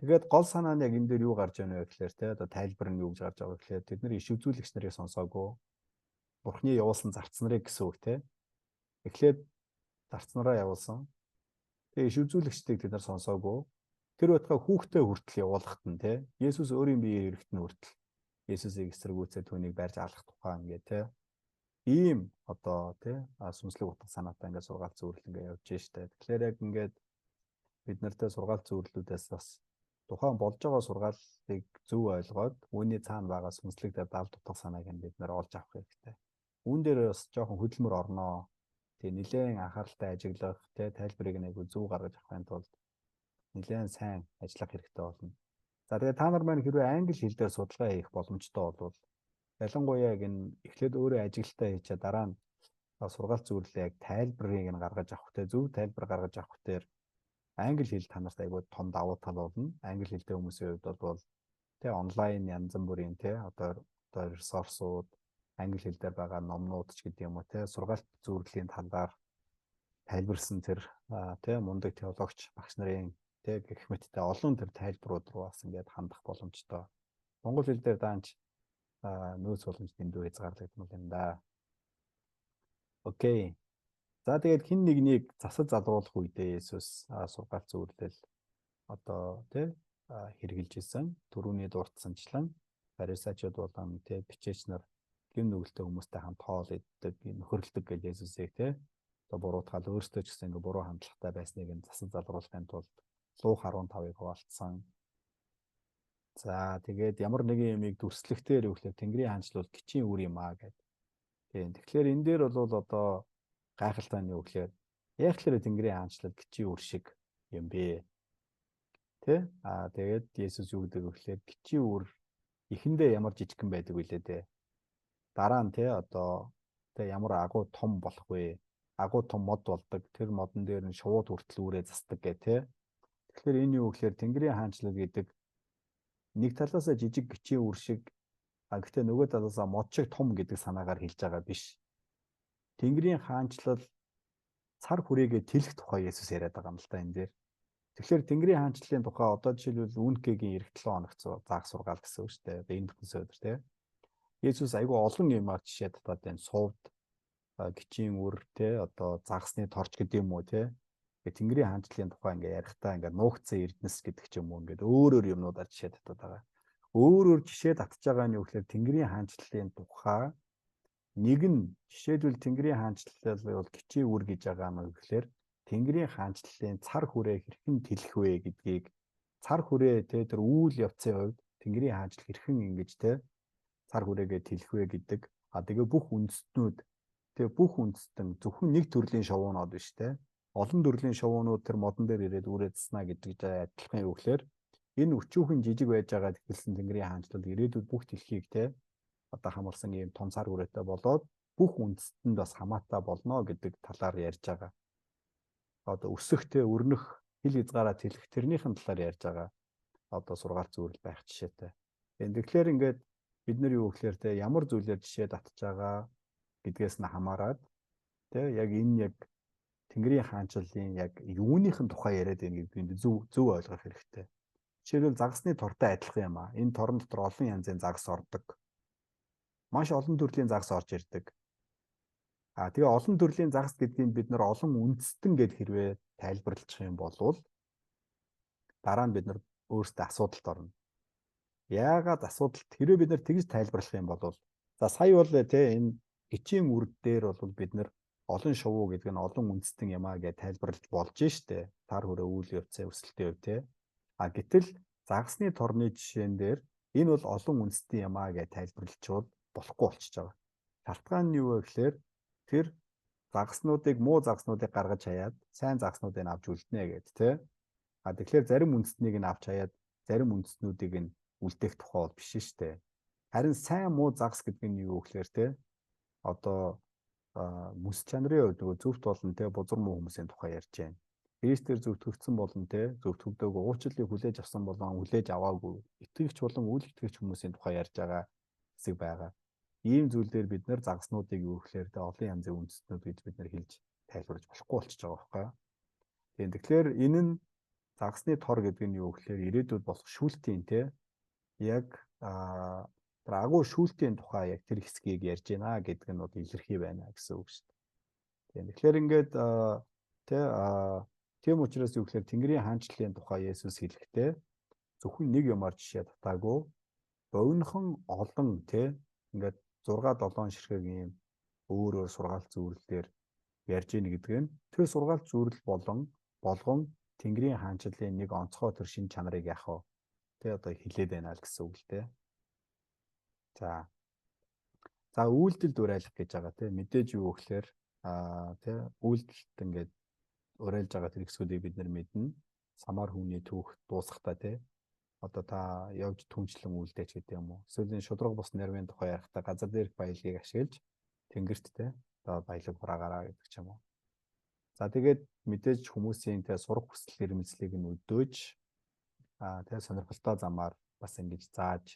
Тэгээд гол санаа нь яг энэ дээр юу гарч байна вэ гэхээр тий одоо тайлбар нь юу гэж гарч байгаа вэ гэхээр тэд нар иш үзүүлэгч нарыг сонсоогүй. Бурхны явуулсан зарц нарыг гэсэн үг тий. Эхлээд зарц нараа явуулсан. Тэгээ иш үзүүлэгчдийг тэд нар сонсоогүй. Тэр байтугай хүүхдээ хүртэл явуулахад нь тий Есүс өөрийн биеэр ирэхэд нь хүртэл Есүсийг эсэргүүцээ түүнийг барьж алах тухай ингээд те ийм одоо те сүнслэг утга санаатай ингээд сургаалт зөвөрлөл ингээд явж штэ. Тэгэхээр яг ингээд бид нартай сургаалт зөвөрлүүдээс бас тухайн болж байгаа сургааллыг зөв ойлгоод үүний цаана байгаа сүнслэг далд утга санааг нь бид нар олж авах хэрэгтэй. Үүн дээр бас жоохон хөдөлмөр орноо. Тэгээ нэлээд анхааралтай ажиглах, тэ тайлбарыг нэг зөв гаргаж авахын тулд нэлээд сайн ажиллах хэрэгтэй болно. За тэгээ та нар маань хэрвээ англи хэл дээр судалгаа хийх боломжтой болвол ялангуяа яг энэ эхлээд өөрөө ажиглалтаа хийчээ дараа нь сургаалт зөвөрлөө яг тайлбарыг нь гаргаж авах те зөв тайлбар гаргаж авах дээр англи хэл та нарт айгүй том давуу тал болно. Англи хэлтэй хүмүүсийн хувьд бол тэ онлайн янз бүрийн тэ одоо ресурсууд англи хэл дээр байгаа номнууд ч гэдэг юм уу тэ сургаалт зөвлөлийн талаар тайлбарсан тэр тэ мундаг теологч багш нарын тэ гэх мэттэй олон тэр тайлбарууд руу бас ингээд хандах боломжтой. Монгол хэл дээр даанч нөөц боломж дэндүү хязгаарлагдмал юм да. Окей. За тэгээд хин нэгнийг засаж залруулах үедээ Есүс сургаалт зөвлөл одоо тий хэрэгжилж исэн. Төрүүний дурдсанчлан фарисеучуд болон тий бичээч нар гэм нүгэлтэй хүмүүстэй хамт хоол иддэг, нөхөрлөдөг гэж Есүсийг тий одоо буруутгаал өөрсдөө ч гэсэн ингээ буруу хандлагатай байсныг нь засаж залруулахын тулд Луг 15-ыг хуваалцсан. За тэгээд ямар нэгэн юмыг дүрслэхдээ юу гэхээр Тэнгэрийн хаанчлал гिचийн үр юм аа гэдэг. Тийм. Тэгэхээр энэ дээр бол одоо гайхалтай нь юу гэхээр яг л Тэнгэрийн хаанчлал гिचийн үр шиг юм бэ. Тэ? Аа тэгээд Есүс юу гэдэг вэ гэхээр гिचийн үр эхэндээ ямар жижигхэн байдаг вүлээ дээ. Дараа нь тэ одоо тэ ямар агуу том болох вэ? Агуу том мод болдог. Тэр модон дээр нь шууд хүртэл үрээ застдаг гэ тэ. Тэгэхээр энэ юу гэхээр Тэнгэрийн хаанчлал гэдэг нэг талаасаа жижиг гिचийн үр шиг а гэхдээ нөгөө талаасаа мод шиг том гэдэг санаагаар хэлж байгаа биш. Тэнгэрийн хаанчлал цар хүрээгээ тэлэх тухай Есүс яриад байгаа юм л да энэ дээр. Тэгэхээр Тэнгэрийн хаанчлалын тухай одоо жишээлбэл Үнкегийн эх 7 хоногт заах сургаал гэсэн үг шүү дээ. Одоо энэ бүтэн өдөр тий. Есүс айгүй олон юмар жишээ татаад байна. Сувд гिचийн үр тий одоо загасны торч гэдэг юм уу тий. Тэнгэрийн хаанчлалын тухай ингээ ярихдаа ингээ нуугдсан эрдэнэс гэдэг ч юм уу ингээд өөр өөр юмнуудаар жишээ татаад байгаа. Өөр өөр жишээ татж байгаа нь юу гэхээр Тэнгэрийн хаанчлалын тухай нэг нь жишээлбэл Тэнгэрийн хаанчлал бол гिचийн үр гэж байгаа юм гэхээр Тэнгэрийн хаанчлалын цар хүрээ хэрхэн тэлэх вэ гэдгийг цар хүрээ те тэр үйл явцын хувьд Тэнгэрийн хаанчлал хэрхэн ингэж те цар хүрээгээ тэлэх вэ гэдэг. А тэгээ бүх үндэстнүүд те бүх үндэстэн зөвхөн нэг төрлийн шовуунууд биш те олон төрлийн шовуунууд тэр модон дээр ирээд үрээдснаа гэдэг адилхан юу гэхээр энэ өчүүхэн жижиг байж байгаа хэлсэн Тэнгэрийн хаанчлал ирээдүйд бүх дэлхийг те одоо хамарсан ийм том цар хүрээтэй болоод бүх үндэстэнд бас хамаатай болно гэдэг талаар ярьж байгаа. Одоо өсөх те өрнөх хил хязгаараа тэлэх тэрнийхэн талаар ярьж байгаа. Одоо сургаалт зөвлөл байх жишээтэй. Тэгэхээр ингээд бид нар юу гэхээр те ямар зүйлээр жишээ татж байгаа гэдгээс нь хамаарат те яг энэ яг Тэнгэрийн хаанчлалын яг юуныхын тухай яриад байна гэдгийг зөв зөв ойлгох хэрэгтэй. Жишээлбэл загасны тортой адилхан юм аа. Энэ торон дотор олон янзын загас ордог. Маш олон төрлийн загас орж ирдэг. А тэгээ олон төрлийн загас гэдгийг бид нар олон үндэстэн гэд хэрвээ тайлбарлах юм бол дараа нь бид нар өөрсдөө асуудалд орно. Яагаад асуудалт хэрвээ бид нар тэгж тайлбарлах юм бол за сая бол те энэ гिचийн үр дээр бол бид нар олон шувуу гэдэг нь олон үндэстэн юм а гэж тайлбарлаж болж штэ. Тар хүрээ үйл явцын өсөлтийн хувь те. А гэтэл загасны торны жишээн дээр энэ бол олон үндэстэн юм а гэж тайлбарлаж болохгүй болчихж байгаа. Шалтгаан нь юу вэ гэхээр тэр загаснуудыг муу загаснуудыг гаргаж хаяад сайн загаснуудыг авч үлднэ гэд тэ. А тэгэхээр зарим үндэстнийг нь авч хаяад зарим үндэстнүүдийг нь үлдээх тухай бол биш шүү дээ. Харин сайн муу загас гэдэг нь юу гэхээр тэ одоо мэс чанарын хувьд нөгөө зөвхт болон тэ бузар муу хүмүүсийн тухай ярьж байна. Христээр зөвтгөгдсөн болон тэ зөвтгөгдөөгүй уучлалыг хүлээж авсан болон хүлээж аваагүй итгэгч болон үл итгэгч хүмүүсийн тухай ярьж байгаа хэсэг байгаа. Ийм зүйл дээр бид нэр загаснуудыг юу гэхээр тэ олон янзын үндэстнүүд гэж бид нэр хэлж тайлбарлаж болохгүй болчихж байгаа байхгүй юу. Тийм тэгэхээр энэ нь загасны тор гэдэг нь юу гэхээр ирээдүйд болох шүүлтийн тэ яг тэр агуу шүүлтийн тухай яг тэр хэсгийг ярьж байна гэдэг нь бол илэрхий байна гэсэн үг шүү дээ. Тийм тэгэхээр ингээд тэ тийм учраас юу гэхээр Тэнгэрийн хаанчлалын тухай Есүс хэлэхдээ зөвхөн нэг юмар жишээ татаагүй Богинохон олон те ингээд 6 7 ширхэг ийм өөр өөр сургаалт зөвлөлөөр ярьж ийн гэдэг нь тэр сургаалт зөвлөл болон болгон Тэнгэрийн хаанчлалын нэг онцгой төр шин чанарыг яах вэ? Тэ одоо хилээд байна л гэсэн үг л дээ. За. За үйлдэлд уриалах гэж байгаа тийм мэдээж юу гэхээр тий үйлдэлт ингээд уриалж байгаа тэр хэсгүүдийг бид нар мэднэ. Самар хүний түүх дуусахдаа тий одоо та явж түнчлэн үлдээч гэдэг юм уу. Эсвэл энэ шудраг бус нервийн тухай ярихдаа газар дээрх баялагийг ашиглаж тэнгэрт тий одоо баялаг хураагаараа гэдэг ч юм уу. За тэгээд мэдээж хүмүүсийн тий сурах хүсэл эрмэлзлийг нь өдөөж тий сонирхолтой замаар бас ингэж зааж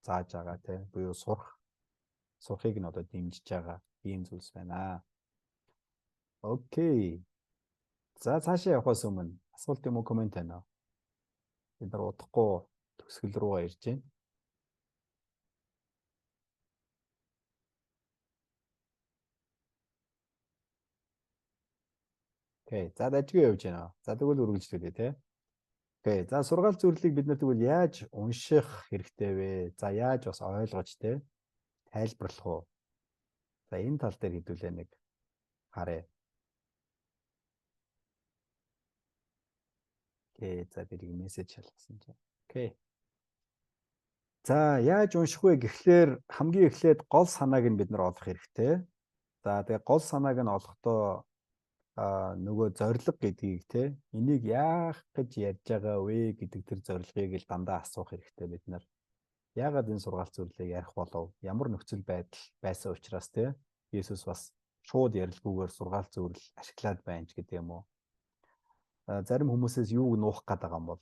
зааж байгаа тий буюу сурахыг нь одоо дэмжиж байгаа ийм зүйлс байна. Окей. За цаашаа явахаас өмнө асуулт юм уу коммент байна уу? Бид нар удахгүй төгсгөл рүү ирж байна. Окей. За дажгүй явж байна. За тэгвэл үргэлжлүүлье те. Окей. За сургаал зөвлөлийг бид нар тэгвэл яаж унших хэрэгтэй вэ? За яаж бас ойлгож те тайлбарлах уу? За энэ тал дээр хэдүүлээ нэг харъя. Окей. За би нэг мессеж шалгасан чинь. Окей. За яаж унших вэ гэхлээр хамгийн эхлээд гол санааг нь бид нар олох хэрэгтэй. За тэгээ гол санааг нь олохдоо нөгөө зорилго гэдгийг те энийг яах гэж ярьж байгаа вэ гэдэг тэр зорилгыг л дандаа асуух хэрэгтэй бид нар. Яагаад энэ сургаалт зөвлөлийг ярих болов? Ямар нөхцөл байдал байсан учраас те Иесус бас шууд ярилгүйгээр сургаалт зөвлөл ашиглаад байна ч гэдэг юм уу. Зарим хүмүүсээс юуг нуух гээд байгаа юм бол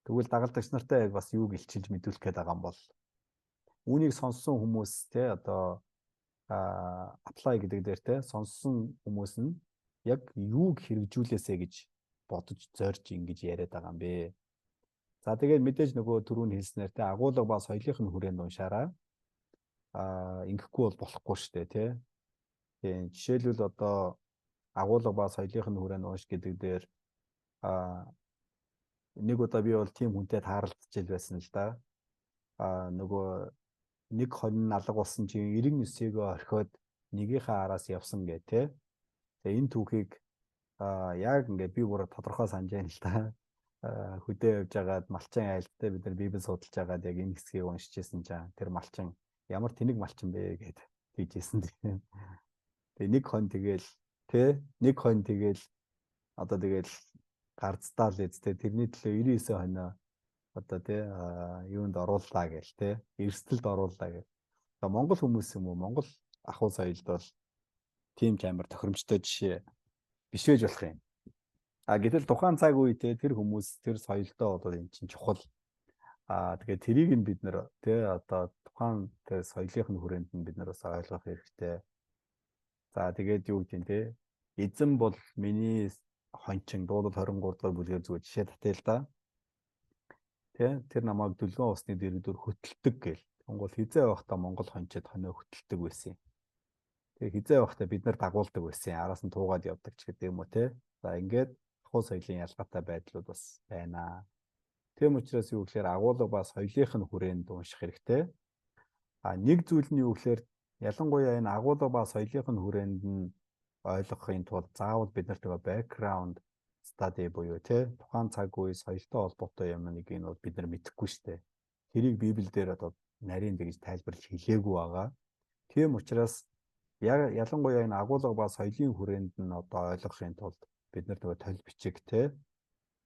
тэгвэл дагалдагч нартай яг бас юуг илчилж мэдүүлэх гээд байгаа юм бол үүнийг сонссон хүмүүс те одоо apply гэдэг дээр те сонссон хүмүүс нь яг юуг хэрэгжүүлээсэ гэж бодож зорж ингэж яриад байгаа юм бэ. За тэгээд мэдээж нөгөө түрүүний хэлснээр те агуулга ба соёлынх нь хүрээнд уншаарай. Ингэхгүй бол болохгүй шүү дээ те. Тийм жишээлбэл одоо агуулга ба соёлынх нь хүрээнд унш гэдэг дээр нэг удаа би бол тийм хүнтэй тааралдчихэл байсан л да. Нөгөө нэг хонь алга болсон чинь 99-ийг орхиод нэгийнхээ араас явсан гэ те. Тэгээ энэ түүхийг яг ингээд би бүр тодорхой санаж байна л да. Хөдөө явж байгаад малчин айлдтай бид нар библи судалж байгаад яг энэ хэсгийг уншиж байсан чинь тэр малчин ямар тэнэг малчин бэ гэд тэгжсэн. Тэгээ нэг хон тэгэл тэ нэг хон тэгэл одоо тэгэл гарцдаа л эзтэй тэрний төлөө 99 хонио одоо тэ юунд орууллаа гэл тэ эрсдэлд орууллаа гэл. Одоо Монгол хүмүүс юм уу Монгол ахуй соёлд бол тийм ч амар тохиромжтой жишээ биш байж болох юм. А гэтэл тухайн цаг үе те тэр хүмүүс тэр соёлдоо бол эн чинь чухал. А тэгээ тэрийг нь бид нэр те одоо тухайн тэр соёлынх нь хүрээнд нь бид нар бас ойлгох хэрэгтэй. За тэгээд юу гэдэг нь те эзэн бол миний хончин дуулал 23 дугаар бүлгээр зүгээр жишээ татъя л да. Тэ тэр намайг дүлгэн усны дэргэдүр хөтэлдэг гэл. Монгол хизээ байхдаа Монгол хончид хонио хөтэлдэг байсан юм. Тэгээ хизээ байхдаа бид нар дагуулдаг байсан. Араас нь туугаад явдаг ч гэдэг юм уу те. За ингээд ахуй соёлын ялгаатай байдлууд бас байна. Тийм учраас юу гэхээр агуулга ба соёлынх нь хүрээнд унших хэрэгтэй. А нэг зүйл нь юу гэхээр ялангуяа энэ агуулга ба соёлынх нь хүрээнд нь ойлгохын тулд заавал бид нарт нөгөө background study буюу те тухайн цаг үе соёлтой холбоотой юм нэг нь бол бид нар мэдэхгүй шүү дээ. Тэрийг Библиэлд одоо нарийн тэгж тайлбарлаж хэлээгүй байгаа. Тийм учраас ялангуяа энэ агуулга ба соёлын хүрээнд нь одоо ойлгохын тулд бид нар нөгөө толь бичиг те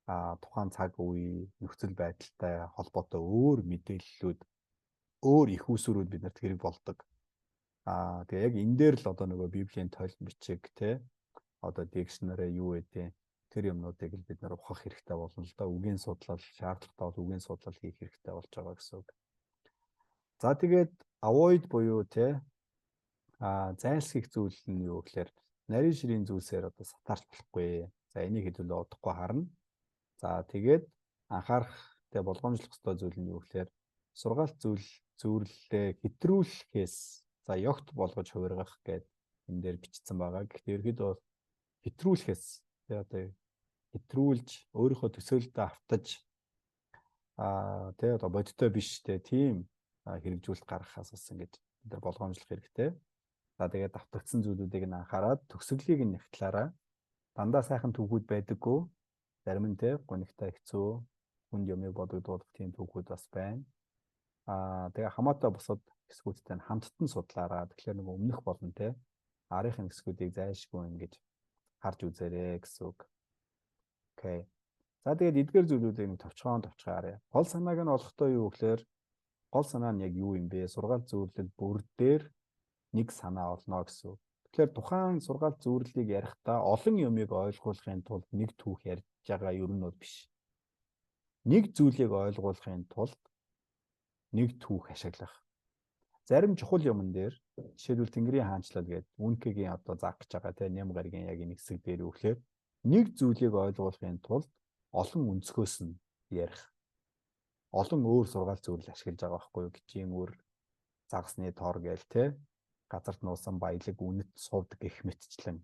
тухайн цаг үе нөхцөл байдалтай холбоотой өөр мэдээллүүд өөр их усүрүүд бид нарт хэрэг болдог. Тэгээ яг энэ дээр л одоо нөгөө Библийн толь бичиг те одоо dictionary юу гэдэг тэр юмнуудыг л бид нар ухах хэрэгтэй болно л да. Үгийн судлал шаардлагатай бол үгийн судлал хийх хэрэгтэй болж байгаа гэсэн үг. За тэгээд avoid буюу те зайлсхийх зүйл нь юу гэхээр нарийн ширийн зүйлсээр одоо сатаарч болохгүй. За энийг хэдүүлээ удахгүй харна. За тэгээд анхаарах тэ болгоомжлох ёстой зүйл нь юу гэхээр сургаалт зүйл зүйрлэлээ хэтрүүлэхээс за ёгт болгож хувиргах гэд энэ дээр бичсэн байгаа. Гэхдээ ерөөдөө бол хэтрүүлэхээс тэ одоо хэтрүүлж өөрийнхөө төсөөлөлтөд автаж тий одоо бодиттой биш те тийм хэрэгжүүлэлт гаргахаас бас ингэж бид нар болгоомжлох хэрэгтэй. За тэгээд давтагдсан зүйлүүдийг нь анхаарад төгсгөлийг нь нягтлаараа дандаа сайхан түүхүүд байдаггүй. Зарим нь те гунигтай хэцүү хүнд юмыг бодогдуулах тийм түүхүүд бас байна. Тэгээ хамаатай бусад хэсгүүдтэй нь хамттан судлаараа. Тэгэхээр нэг өмнөх болон те арын хэсгүүдийг зайлшгүй ингэж харж үзээрэй гэсэн үг. Окей. За тэгээд эдгээр зүйлүүдийг нэг товчхон товчхон харъя. Гол санааг нь олохдоо юу гэхээр гол санаа нь яг юу юм бэ? Сургаал зөвлөл бүр дээр нэг санаа олно гэсэн үг. Тэгэхээр тухайн сургаал зөвлөлийг ярихдаа олон юмыг ойлгуулахын тулд нэг түүх ярьж байгаа юм нь бол биш. Нэг зүйлийг ойлгуулахын тулд нэг түүх ашиглах. Зарим чухал юмн дээр жишээлбэл Тэнгэрийн хаанчлал гэдэг Үнкэгийн одоо заах гэж байгаа тийм Ням гаригийн яг энэ хэсэг дээр юу гэхээр нэг зүйлийг ойлгуулахын тулд олон өнцгөөс нь ярих. Олон өөр сургаал зөвлөл ашиглаж байгаа байхгүй юу? Гिचийн үр, загасны тор гээл те газарт нуусан баялаг, үнэт, сувд гэх мэтчлэн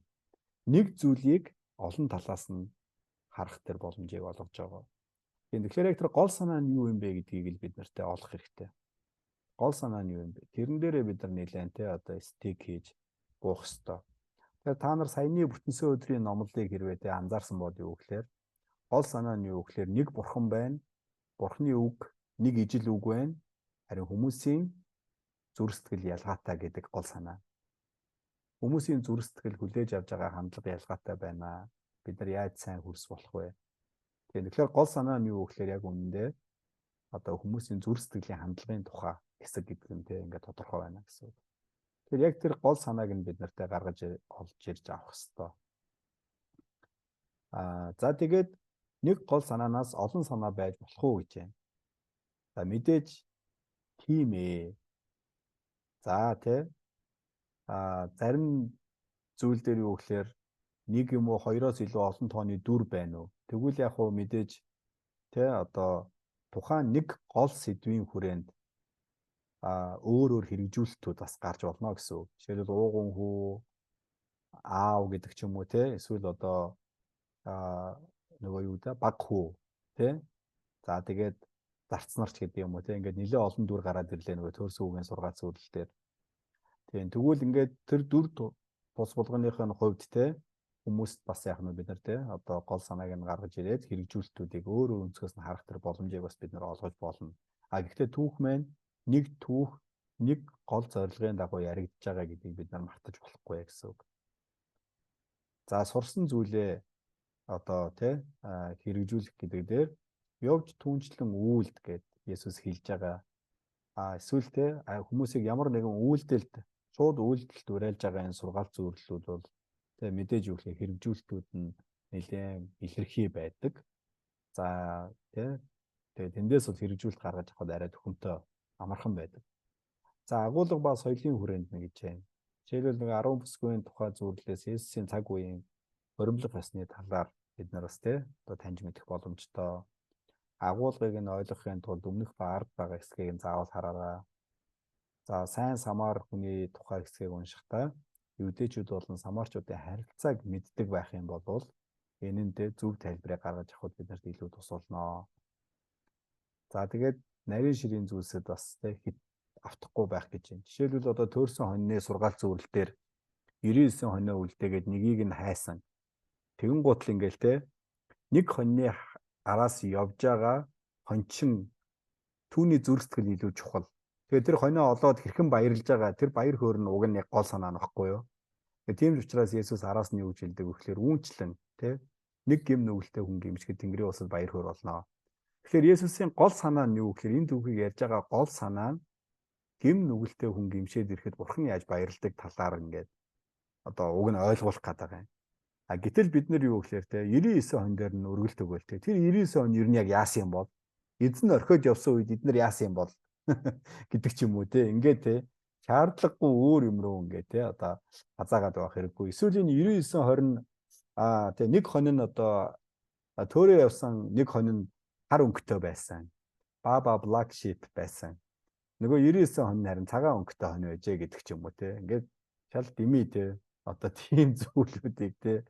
нэг зүйлийг олон талаас нь харах тэр боломжийг олгож байгаа. Тэгэхээр яг тэр гол санаа нь юу юм бэ гэдгийг л бид нартай олох хэрэгтэй. Гол санаа нь юу юм бэ? Тэрэн дээрээ бид нар нэлээд те одоо стик хийж буух ёстой. Тэгэхээр та нар саяны бүтэнсэн өдрийн номлолыг хэрвээ те анзаарсан бол юу гэхээр гол санаа нь юу гэхээр нэг бурхан байна. Бурханы үг нэг ижил үг байна. Харин хүмүүсийн зүрх сэтгэл ялгаатай гэдэг гол санаа. Хүмүүсийн зүрх сэтгэл хүлээж авч байгаа хандлага ялгаатай байна. Бид нар яаж сайн хөрс болох вэ? Тэгэхээр гол санаа нь юу гэхээр яг үнэндээ одоо хүмүүсийн зүрх сэтгэлийн хандлагын тухай хэсэг гэдэг нь те ингээд тодорхой байна гэсэн үг. Тэгэхээр яг тэр гол санааг нь бид нартай гаргаж олж ирж авах хэрэгтэй. За тэгээд нэг гол санаанаас олон санаа байж болох уу гэж байна. За мэдээж тийм ээ. За тий. Зарим зүйл дээр юу гэхээр нэг юм уу хоёроос илүү олон тооны дүр байна уу? Тэгвэл яг хуу мэдээж тий одоо тухайн нэг гол сэдвийн хүрээнд өөр өөр хэрэгжүүлэлтүүд бас гарч болно гэсэн үг. Жишээлбэл ууган хүү, аав гэдэг ч юм уу тий эсвэл одоо нөгөө юу да баг хүү тий. За тэгээд зарцнарч гэдэг юм уу тий ингээд нэлээ олон дүр гараад ирлээ нөгөө төөрсөн үгийн сургаал зөвлөл дээр. Тийм тэгвэл ингээд тэр дүр тус болгоных нь хувьд тий хүмүүст бас яг нь бид нар тий одоо гол санааг нь гаргаж ирээд хэрэгжүүлэлтүүдийг өөр өөр өнцгөөс нь харах тэр боломжийг бас бид нар олгож болно. А гэхдээ түүх маань нэг түүх нэг гол зорилгын дагуу яригдж байгаа гэдгийг бид нар мартаж болохгүй гэсэн үг. За сурсан зүйлээ одоо тий хэрэгжүүлэх гэдэг дээр явж түүнчлэн үйлд гэд Есүс хэлж байгаа. Эсвэл те хүмүүсийг ямар нэгэн үйлдэлд шууд үйлдэлд уриалж байгаа энэ сургаал зөвлөлүүд бол тэ мэдээж юу гэхээр хэрэгжүүлэлтүүд нь нэлээд илэрхий байдаг. За тэ тэгээ тэндээс бол хэрэгжүүлэлт гаргаж авахд арай төхөмтэй амархан байдаг. За агуулга ба соёлын хүрээнд нь гэж байна. Жишээлбэл нэг 10 бүсгүйн тухай зөвлөлөөс Есүсийн цаг үеийн хоримтлах ёсны талаар бид нар бас тэ одоо таньж мэдэх боломжтой. Агуулгыг нь ойлгохын тулд өмнөх ба ард байгаа хэсгийг нь заавал хараарай. За сайн самар хүний тухай хэсгийг уншихдаа евдээчүүд болон самарчуудын харилцааг мэддэг байх юм бол энэ нь тэ зөв тайлбарыг гаргаж авахд биднэрт илүү тус болно. За тэгээд нарийн ширийн зүйлсэд бас тэ хит автахгүй байх гэж байна. Жишээлбэл одоо төөрсөн хоньны сургаал зөвлөл дээр 99 хонио үлдээгээд нэгийг нь хайсан. Тэгэн гутал ингээл тэ нэг хоньны араас явж байгаа хончин түүний зүрх сэтгэл илүү чухал. Тэгээд тэр хонио олоод хэрхэн баярлж байгаа тэр баяр хөөр нь уг нь яг гол санаа нь баггүй юу? Тэгээд тийм ч учраас Есүс араас нь юу гэж хэлдэг вэ гэхээр үүнчлэн тэ нэг гим нүгэлтэй хүн гимшгэд Тэнгэрийн улсад баяр хөөр болно. Тэгэхээр Есүсийн гол санаа нь юу гэхээр энэ түүхийг ярьж байгаа гол санаа нь гим нүгэлтэй хүн гимшээд ирэхэд бурхан яаж баярладаг талаар ингээд одоо уг нь ойлгуулах гэдэг юм. А гэтэл бид нар юу гэхээр те 99 хон дээр нь өргөлт өгөөл те. Тэр 99 хон ер нь яг яасан юм бол? Эзэн орхиод явсан үед эднэр яасан юм бол гэдэг ч юм уу те. Ингээд те шаардлагагүй өөр юм руу ингээд те одоо хазаагаад байх хэрэггүй. Эсвэл энэ 99 20 те нэг хон нь одоо төөрөө явсан нэг хон нь хар өнгөтэй байсан. Баба black sheep байсан. Нөгөө 99 хон нь харин цагаан өнгөтэй хон байжээ гэдэг ч юм уу те. Ингээд шал дими те одоо тийм зүйлүүдийг те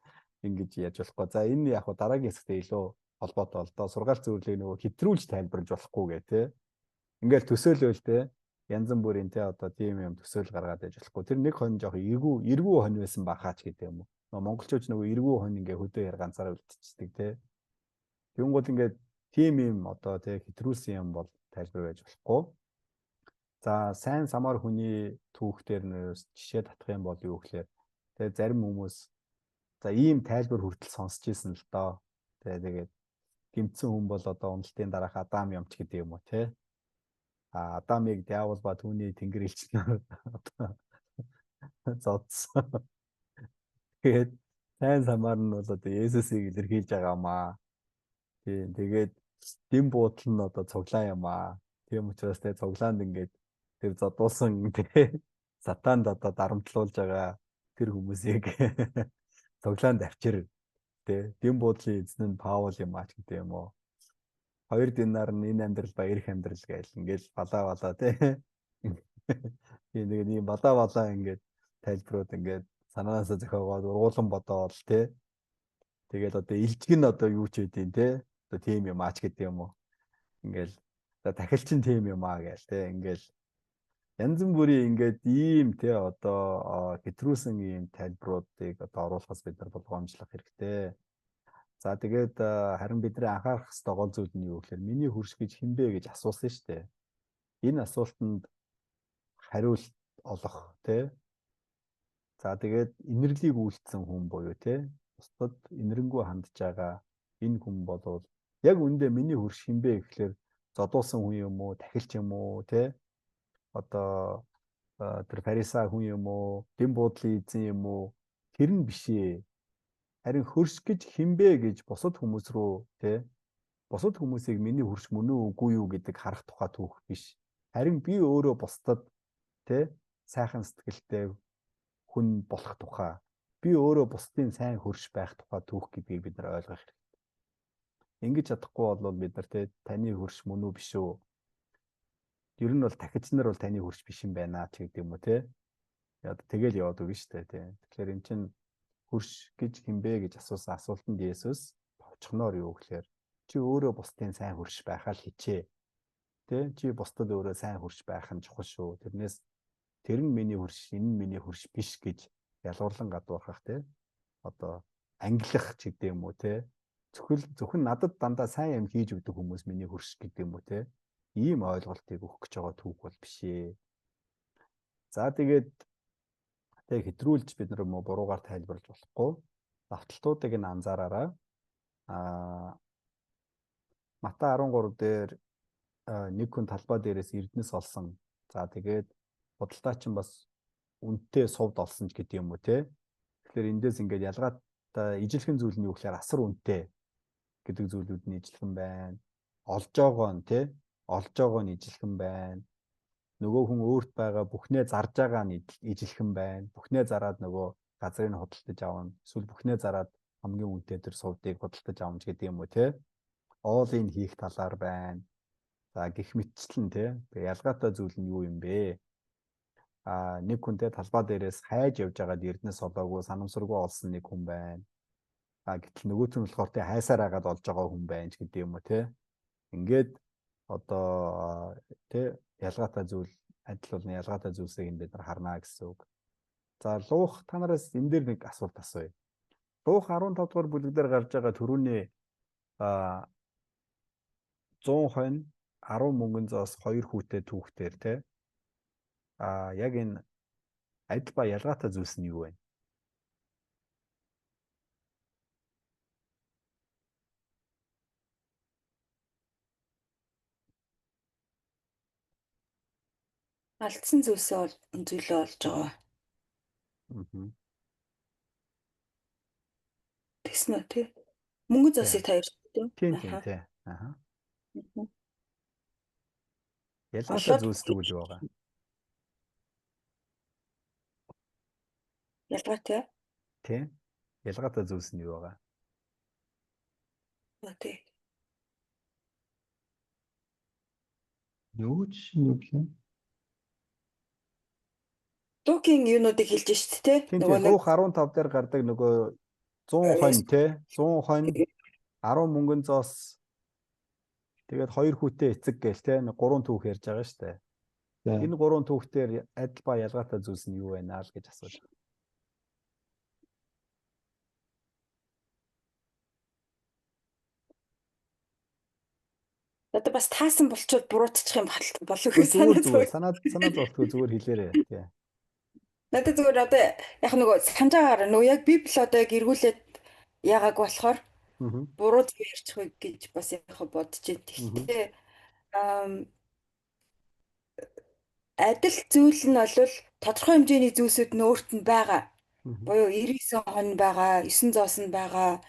ингэж яаж болохгүй. За энэ яг хуу дараагийн хэсэгтээ илүү холбоотой бол доо. Сургаал зөвлөлийг нөгөө хэтрүүлж тайлбарлаж болохгүй гэ тэ. Ингээл төсөөлөөл тэ. Янз бүрийн тэ одоо тийм юм төсөөл гаргаад байж болохгүй. Тэр нэг хонь жоох эргүү хонь байсан бахаач гэдэг юм уу. Нөгөө монголчууд нөгөө эргүү хонь ингээ хөдөө яар ганцаараа үлдчихдэг тэ. Тэнгууд ингээд тийм юм одоо тэ хэтрүүлсэн юм бол тайлбар байж болохгүй. За сайн самар хүний түүх дээр жишээ татах юм бол юу гэхээр тэгээ зарим хүмүүс за ийм тайлбар хүртэл сонсч ийсэн л доо. Тэгээд гимцэн хүн бол одоо уналтын дараах Адам юмч гэдэг юм уу те. А Адамыг диавол ба түүний тэнгэр элчнэр одоо зодсон. Тэгээд сайн самар нь бол одоо Есүсийг илэрхийлж байгаа маа. Тийм тэгээд дэм буудал нь одоо цуглаан юм аа. Тийм учраас те цуглаанд ингээд тэр зодуулсан те сатанд одоо дарамтлуулж байгаа тэр хүмүүсийг цуглаанд авчир те дэм буудлын эзэн нь Паул юм аа ч гэдэг юм уу. 2 динар нь энэ амьдрал ба ирэх амьдрал гээл ингээл балаа балаа те. Тийм тэгээд ийм балаа балаа ингээд тайлбарууд ингээд санаанаасаа зохиогоод ургуулan бодоол те. Тэгэл одоо илжиг нь одоо юу ч хэдийн те. Одоо тийм юм аач гэдэг юм уу. Ингээл одоо тахилчин тийм юм аа гээл те. Ингээл янз бүрийн ингээд ийм те одоо хэтрүүлсэн ийм тайлбаруудыг одоо оруулахаас бид нар болгоомжлох хэрэгтэй. За тэгээд харин бидний анхаарах ёстой гол зүйл нь юу гэхээр миний хөрш гэж хэн бэ гэж асуусан шүү дээ. Энэ асуултанд хариулт олох те. За тэгээд инэрлийг үйлдсэн хүн буюу те бусдад инэрэнгүй хандж байгаа энэ хүн болвол яг үндэ миний хөрш хэн бэ гэхлээр зодуулсан хүн юм уу, тахилч юм уу те одоо тэр фарисаа хүн юм уу, дэм буудлын эзэн юм уу тэр нь биш ээ. Харин хөрш гэж хэн бэ гэж бусад хүмүүс рүү те бусад хүмүүсийг миний хөрш мөн үү үгүй юу гэдэг харах тухай түүх биш. Харин би өөрөө бусдад те сайхан сэтгэлтэй хүн болох тухай, би өөрөө бусдын сайн хөрш байх тухай түүх гэдгийг бид нар ойлгох хэрэгтэй. Ингэж чадахгүй бол бид нар те таны хөрш мөн үү биш үү? Ер нь бол тахиж нар бол таны хөрш биш юм байна ч гэдэг юм уу те. Яг тэгэл яваад өгнө шүү дээ те. Тэгэхээр эн чинь хөрш гэж хэн бэ гэж асуусан асуултанд Есүс товчхоноор юу гэхээр чи өөрөө бусдын сайн хөрш байхаа л хичээ. Тэ чи бусдад өөрөө сайн хөрш байх нь чухал шүү. Тэрнээс тэр нь миний хөрш, энэ нь миний хөрш биш гэж ялгуурлан гадуурхах те. Одоо ангилах ч гэдэг юм уу те. Зөвхөн надад дандаа сайн юм хийж өгдөг хүмүүс миний хөрш гэдэг юм уу те. Ийм ойлголтыг өгөх гэж байгаа түүх бол биш ээ. За тэгээд тэг хэтрүүлж бид нар буруугаар тайлбарлаж болохгүй. Давталтуудыг нь анзаараарай. Матай 13 дээр нэг хүн талбай дээрээс эрдэнэс олсон. За тэгээд худалдаачин бас үнэтэй сувд олсон ч гэдэг юм уу те. Тэгэхээр эндээс ингээд ялгаатай ижилхэн зүйл нь юу гэхээр асар үнэтэй гэдэг зүйлүүд нь ижилхэн байна. Олж байгаа нь те, олж байгаа нь ижилхэн байна. Нөгөө хүн өөрт байгаа бүхнээ зарж байгаа нь ижилхэн байна. Бүхнээ зараад нөгөө газрыг нь худалдаж авна. Эсвэл бүхнээ зараад хамгийн үнэтэй тэр сувдыг худалдаж авна ч гэдэг юм уу те. All in хийх талаар байна. За гих мэтчлэн те. Тэгээ ялгаатай зүйл нь юу юм бэ? Нэг хүнтэй талбай дээрээс хайж явж байгаад эрдэнэс олоогүй санамсаргүй олсон нэг хүн байна. Гэтэл нөгөөх нь болохоор те хайсаар агаад олж байгаа хүн байна ч гэдэг юм уу те. Ингээд одоо те ялгаатай зүйл адил болно, ялгаатай зүйлсийг нь бид нар харнаа гэсэн үг. За луух та нараас энэ дээр нэг асуулт асууя. Луух 15 дугаар бүлэг дээр гарч байгаа түрүүний 100 хонь 10 мөнгөн зоос 2 хүүтэй түүхтэр те. Яг энэ адил ба ялгаатай зүйлс нь юу вэ? Алдсан зүйлсээ зүйлээ олж байгаа. Тэгсэн үү тий? Мөнгө зоосыг та ярьж байна. Тийм тийм тий. Аха. Ялгаатай зүйлс тэгвэл юу байгаа? Ялгаатай? Тий. Ялгаатай зүйлс нь юу байгаа? Тий. Юу жишээ нь юу гэх юм? Лукийн юунуудыг хэлж шít те. Нөгөө нэг 15 дээр гардаг нөгөө 100 хонь те. 100 хонь 10 мөнгөн зоос тэгээд хоёр хүүтэй эцэг гээл те гурван түүх ярьж байгаа шүү дээ. Энэ гурван түүхтэр адил ба ялгаатай зүйлс нь юу байна л гэж асууж байна. Одоо бас таасан болчоод буруутчих юм болов уу санаа зүгээр санаа зовтгүй зүгээр хэлээрэй тий. Надад зүгээр одоо яг нөгөө санаж байгаагаар нөгөө яг Библи одоо яг эргүүлээд яагааг болохоор буруу зүйл ярьчих вэ гэж бас яг бодож байна. Гэхдээ адил зүйл нь бол тодорхой хэмжээний зүйлсүүд нь өөрт нь байгаа. Буюу 99 хон байгаа, 9 зоос нь байгаа,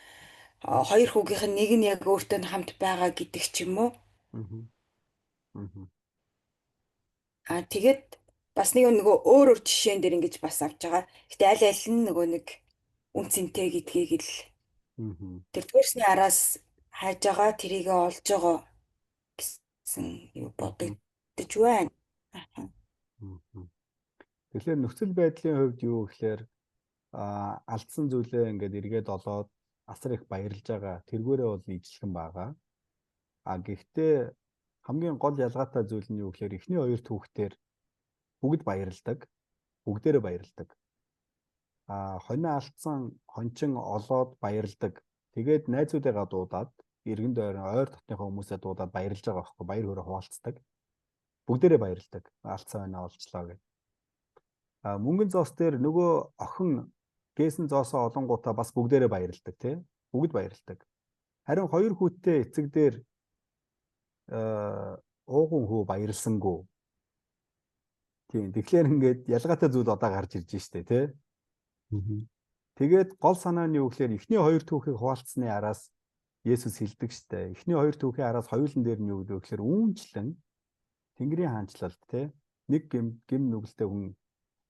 хоёр хүүгийнх нь нэг нь яг өөртөө нь хамт байгаа гэдэг ч юм уу. Аа тэгээд бас нэг нөгөө өөр өөр жишээн дээр ингэж бас авч байгаа. Гэтэ аль аль нь нөгөө нэг үн цэнтэй гэдгийг л тэр төрсний араас хайж байгаа, тэрийг олж байгаа гэсэн юу бодогдож байна. Тэгэхээр нөхцөл байдлын хувьд юу гэхээр алдсан зүйлээ ингээд эргээд олоод асар их баярлж байгаа. Тэргээрээ бол ижилхэн байгаа. А гэхдээ хамгийн гол ялгаатай зүйл нь юу гэхээр эхний хоёр түүхтэр бүгд баярладаг. Бүгдээрээ баярладаг. А хонио алдсан хончин олоод баярладаг. Тэгээд найзуудыгаа дуудаад эргэн тойрон ойр дотныхоо хүмүүсээ дуудаад баярлж байгаа байхгүй, баяр хөөрэ хуваалцдаг. Бүгдээрээ баярладаг. Алдсан хоноо олчлоо гэдэг. А мөнгөн зоос дээр нөгөө охин гээсэн зоосоо олонгуудаа бас бүгдээрээ баярладаг тий. Бүгд баярладаг. Харин хоёр хүүтэй эцэг дээр ууган хүү баярлсангүй. Тийм. Тэгэхээр ингээд ялгаатай зүйл одоо гарч ирж штэ тий. Тэгээд гол санаа нь юу гэхээр эхний хоёр түүхийг хуваалцсны араас Есүс хэлдэг штэ. Эхний хоёр түүхийн араас хоёулан дээр нь юу гэдэг вэ гэхээр үүнчлэн Тэнгэрийн хаанчлалд тий нэг гим нүгэлтэй хүн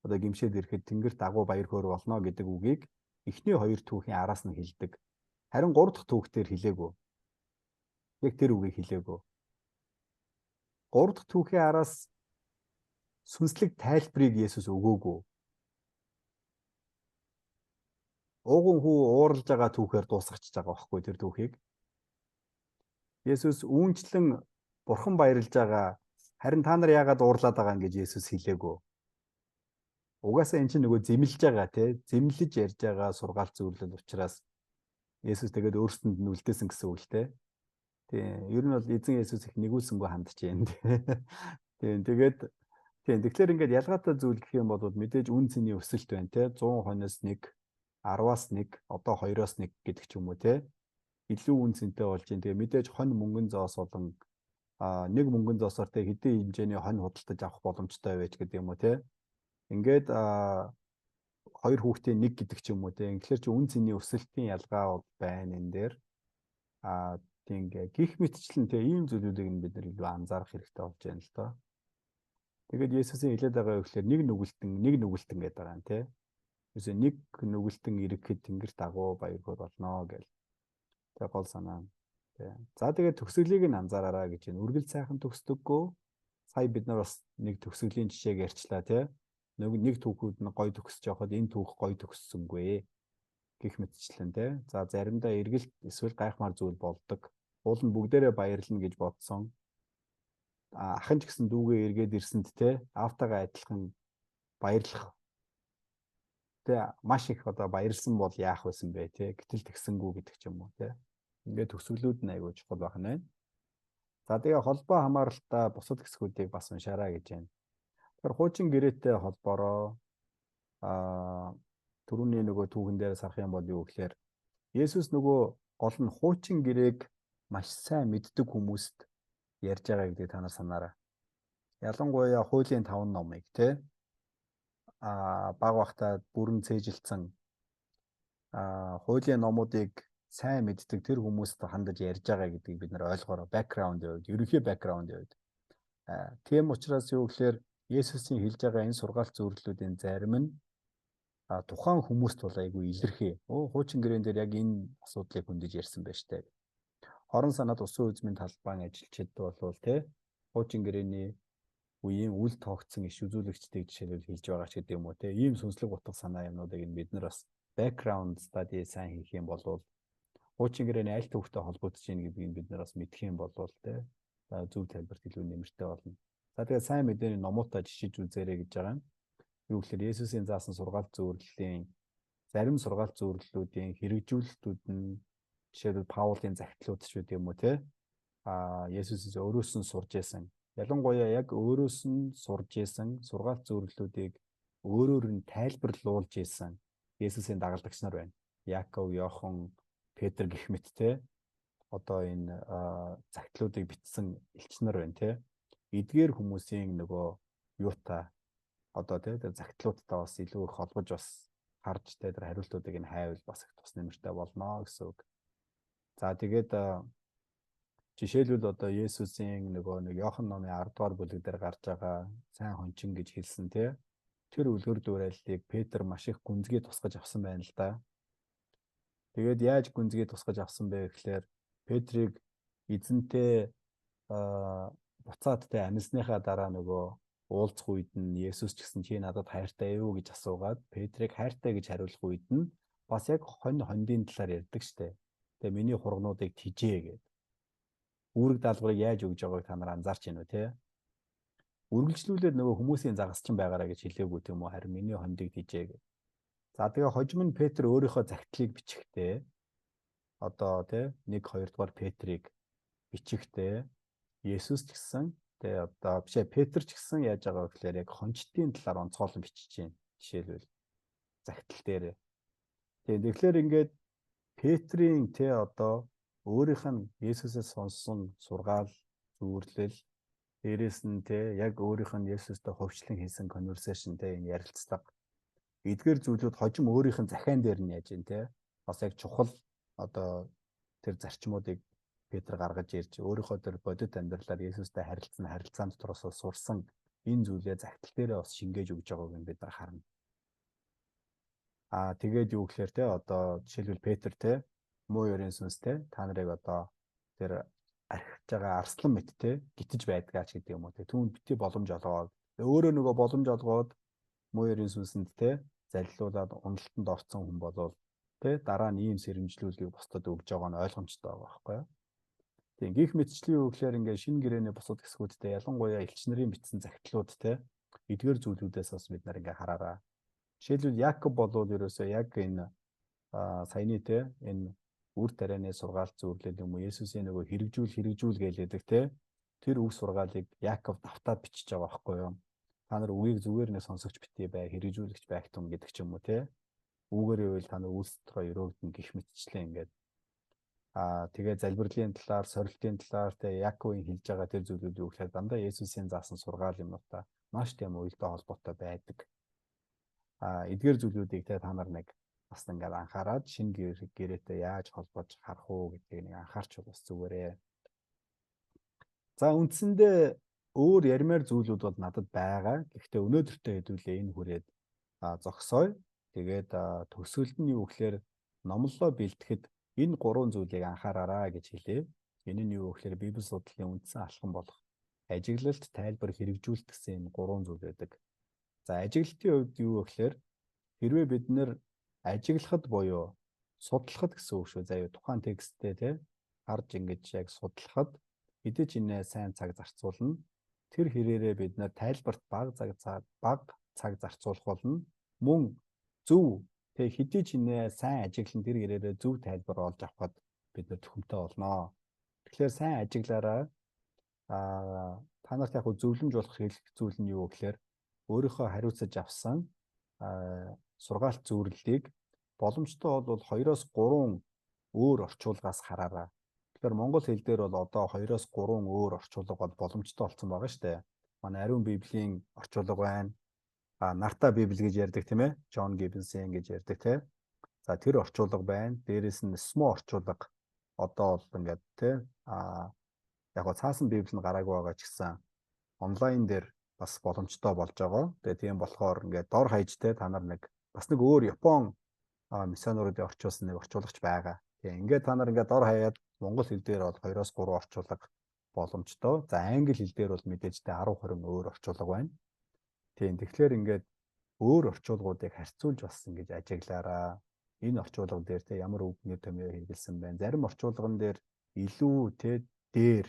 одоо гимшээд ирэхэд Тэнгэрт агуу баяр хөөр болно гэдэг үгийг эхний хоёр түүхийн араас нь хэлдэг. Харин гурав дахь түүх дээр хэлээгүй. Яг тэр үгийг хэлээгүй. Гурав дахь түүхийн араас сүнслэг тайлбарыг Есүс өгөөгүй. Ууган хүү ууралж байгаа түүхээр дуусгачихж байгаа байхгүй тэр түүхийг. Есүс үүнчлэн бурхан баярлж байгаа, харин та нар яагаад уурлаад байгаа юм гэж Есүс хэлээгүй. Угаасаа эн чинь нөгөө зэмлэж байгаа тий, зэмлэж ярьж байгаа сургаал зөвлөл учраас Есүс тэгээд өөрсдөнд нь үлдээсэн гэсэн үг л тий. Тийм, ер нь бол эзэн Есүс их нэгүүлсэнгүү хандж байна тий. Тийм, тэгээд тийм, тэгэхээр ингээд ялгаатай зүйл гэх юм бол мэдээж үн цэний өсөлт байна тий. 100 хоноос 1, 10-аас 1, одоо 2-оос 1 гэдэг ч юм уу тий. Илүү үн цэнтэй болж байна. Тэгээ мэдээж хонь мөнгөн зоос болон нэг мөнгөн зоосоор тий хэдийн хэмжээний хонь худалдаж авах боломжтой байж гэдэг юм уу тий. Ингээд хоёр хүүхдийн нэг гэдэг ч юм уу тий. Тэгэхээр чи үн цэний өсөлтийн ялгаа бол байна энэ дээр. Тийм гих мэтчлэн тий ийм зүйлүүдийг нь бид нар илүү анзаарах хэрэгтэй болж байна л доо. Тэгээд Есүсийн хэлээд байгаа юу гэхээр нэг нүгэлтэн нэг нүгэлтэн гэдэг байгаа юм тий. Ерөөсөө нэг нүгэлтэн ирэхэд Тэнгэрт агуу баяр хөөр болно гэл. Тэгээ гол санаа. Тий. За тэгээд төгсгөлийг нь анзаараарай гэж байна. Үргэлж сайхан төгсдөггүй. Сая бид нар бас нэг төгсгөлийн жишээг ярьчлаа тий. Нэг түүхүүд нь гой төгсөж явахад энэ түүх гой төгссөнгүй гэх мэтчлэн тий. За заримдаа эргэлт эсвэл гайхмаар зүйл болдог. Уул нь бүгдээрээ баярлна гэж бодсон. Ахын ч гэсэн дүүгээ эргээд ирсэнд тий аавтайгаа адилхан баярлах тий маш их одоо баярлсан бол яах байсан бэ тий. Гэтэл тэгсэнгүү гэдэг ч юм уу тий. Ингээд төгсгөлүүд нь айгүй чухал байх нь байна. За тэгээ холбоо хамааралтай бусад хэсгүүдийг бас уншаарай гэж байна. Тэгэхээр хуучин гэрээтэй холбоороо түрүүний нөгөө түүхэн дээр сарах юм бол юу гэхээр Есүс нөгөө гол нь хуучин гэрээг маш сайн мэддэг хүмүүст ярьж байгаа гэдгийг та нар санаарай. Ялангуяа хуулийн 5 номыг тий баг багтаа бүрэн цээжилсэн хуулийн номуудыг сайн мэддэг тэр хүмүүст хандаж ярьж байгаа гэдгийг бид нар ойлгоорой. Бэкграунд хувьд, ерөнхий бэкграунд хувьд. Тийм учраас юу гэхээр Есүсийн хэлж байгаа энэ сургаалт зөвлөлүүдийн зарим нь тухайн хүмүүст бол айгүй илэрхий. Хуучин гэрээн дээр яг энэ асуудлыг хөндөж ярьсан байж тээ. Хорон санаад усан үзмийн талбайн ажилчид болвол те хуучин гэрээний үеийн үл тоогдсон иш үзүүлэгчдийг жишээлбэл хэлж байгаа ч гэдэг юм уу те. Ийм сүнслэг утга санаа юмнуудыг нь бид нар бас background study сайн хийх юм бол Хуучин гэрээний аль төвхтэй холбогдож байна гэдгийг бид нар бас мэдэх юм бол те зөв тайлбарт илүү нэмэртэй болно. За тэгээд сайн мэдээний номуудаа жишиж үзээрэй гэж байгаа юм. Юу гэхээр Есүсийн заасан сургаалт зөвөрлөлийн зарим сургаалт зөвөрлөлүүдийн хэрэгжүүлэлтүүд нь жишээлбэл Паулын захидлууд ч гэдэг юм уу те. Есүсээс өөрөөс нь сурж исэн. Ялангуяа яг өөрөөс нь сурж исэн сургаалт зөвөрлөлүүдийг өөрөөр нь тайлбарлуулж исэн Есүсийн дагалдагч нар байна. Яаков, Иохан, Петр гэх мэт те. Одоо энэ захидлуудыг бичсэн элч нар байна те. Эдгээр хүмүүсийн нөгөө юутай одоо те тэр захидлуудтай бас илүү их холбож бас харж те тэр хариултуудыг нь хайвал бас их тус нэмэртэй болно гэсэн үг. За тэгээд жишээлбэл одоо Есүсийн нөгөө нэг Иохан номын 10 дугаар бүлэг дээр гарч байгаа сайн хончин гэж хэлсэн те. Тэр үлгэр дуурайллыг Петр маш их гүнзгий тусгаж авсан байна л да. Тэгээд яаж гүнзгий тусгаж авсан бэ гэхлээр Петрийг эзэнтэй буцаад те амьсныхаа дараа нөгөө уулзах үед нь Есүс ч гэсэн чи надад хайртай юу гэж асуугаад Петрийг хайртай гэж хариулах үед нь бас яг хонь хондын талаар ярьдаг штэ. Тэгээ миний хургнуудыг тижээ гэд. Үүрэг даалгаврыг яаж өгж байгааг та нар анзаарч байна уу те? Үргэлжлүүлээд нөгөө хүмүүсийн загасчин байгаараа гэж хэлээгүй тийм үү? Харин миний хондыг тижээ гэд. За тэгээ хожим нь Петр өөрийнхөө захидлыг бичихтэй одоо те 1 2 дугаар Петрийг бичихтэй Есүс ч гэсэн тэгээ одоо бишээ Петр ч гэсэн яаж байгаа вэ гэхээр яг хончтын талаар онцгойлон бичиж байна. Жишээлбэл захидал дээр. Тэгээ тэгэхээр ингээд Петрийн те одоо өөрийнх нь Есүсээс сонссон сургаал зөвөрлөл дээрээс нь те яг өөрийнх нь Есүстэй хувьчлан хийсэн conversation те энэ ярилцлага эдгээр зүйлүүд хожим өөрийнх нь захиан дээр нь яаж юм те бас яг чухал одоо тэр зарчмуудыг Петр гаргаж ирж өөрийнхөө тэр бодит амьдралаар Есүстэй харилцсан харилцаан дотроос сурсан энэ зүйлээ захидал дээрээ бас шингээж өгж байгааг нь бид нар харна. Тэгээд юу гэхээр те одоо жишээлбэл Петр те муу ерэн сүнстэй та нарыг одоо тэр архиж байгаа арслан мэт те гитэж байдгаа ч гэдэг юм уу те түүнд бити боломж олгоод өөрөө нөгөө боломж олгоод муу ерэн сүнсэнд те залилуулад уналтанд орцсон хүн болвол те дараа нь ийм сэрэмжлүүлгийг бусдад өгж байгаа нь ойлгомжтой байгаа байхгүй юу. Тийм гих мэтчлийн юу гэхээр ингээд шинэ гэрээний бусад хэсгүүдтэй ялангуяа элч нарын бичсэн захидлууд те эдгээр зүйлүүдээс бас бид нар ингээд хараараа. Жишээлбэл Якоб болвол ерөөсөө яг энэ саяны те энэ үр тарианы сургаалт зөвлөл юм уу Есүсийн нөгөө хэрэгжүүл гэлээдэг те тэр үг сургаалыг Яков давтаад бичиж байгаа байхгүй юу. Та нар үгийг зүгээр нэг сонсогч битгий бай, хэрэгжүүлэгч байх тун гэдэг ч юм уу те. Үүгээр ивэл та нар үйлс дотроо өрөөгдөн гих мэтчлээ ингээд тэгээ залбирлын талаар, сорилтын талаар те Яковын хэлж байгаа тэр зүйлүүд юу гэхээр дандаа Есүсийн заасан сургаал юмнуудаа маш тийм уялдаа холбоотой байдаг. Эдгээр зүйлүүдийг те та нар нэг бас ингээд анхаарад шинэ гэрээтэй яаж холбож харах уу гэдгийг нэг анхаарч бас зүгээрээ. За үндсэндээ өөр ярмаар зүйлүүд бол надад байгаа. Гэхдээ өнөөдөртөө хэдүүлээ энэ хүрээд зогсооё. Тэгээд төгсгөлд нь юу гэхээр номлолоо бэлтгэхэд энэ гурван зүйлийг анхаараарай гэж хэлье. Энэ нь юу гэхээр Библи судлалын үндсэн алхам болох ажиглалт, тайлбар, хэрэгжүүлэлт гэсэн энэ гурван зүйл байдаг. За ажиглалтын хувьд юу гэхээр хэрвээ бид нэр ажиглахад буюу судлахад гэсэн үг шүү. Заяа тухайн тексттэй те харж ингэж яг судлахад хэдий ч энэ сайн цаг зарцуулна. Тэр хэрээрээ бид нэр тайлбарт бага цаг зарцуулах болно. Мөн зөв тэг хэдий ч энэ сайн ажиглан тэр хэрээрээ зөв тайлбар олж авахад бид нэр төхөмтэй болно. Тэгэхээр сайн ажиглаараа та нарт яг зөвлөмж болох хэлэх зүйл нь юу гэхээр өөрийнхөө хариуцаж авсан сургаалт зөвөрлөлийг боломжтой бол 2-оос 3 өөр орчуулгаас хараарай. Тэгэхээр монгол хэл дээр бол одоо 2-оос 3 өөр орчуулга бол боломжтой болсон байгаа шүү дээ. Манай ариун библийн орчуулга байна. Нарта библи гэж ярьдаг тийм ээ. Джон Гиббонсын гэж ярьдаг тийм. За тэр орчуулга байна. Дээрээс нь Смо орчуулга одоо бол ингээд тийм яг го цаасан библи нь гараагүй байгаа ч гэсэн онлайн дээр бас боломжтой болж байгаа. Тэгээ тийм болохоор ингээд дор хаяж те та нар нэг бас нэг өөр Япон миссионеруудын орчуулсан нэг орчуулагч байгаа. Тэгээ ингээд та нар ингээд дор хаяад монгол хэл дээр бол 2-оос 3 орчуулга боломжтой. За англи хэл дээр бол мэдээж те 10 20 өөр орчуулга байна. Тийм тэгэхээр ингээд өөр орчуулгуудыг харьцуулж бас ингэж ажиглаараа. Энэ орчуулга дээр те ямар үг нэр томьёо хэрэгэлсэн байна. Зарим орчуулган дээр илүү те дээр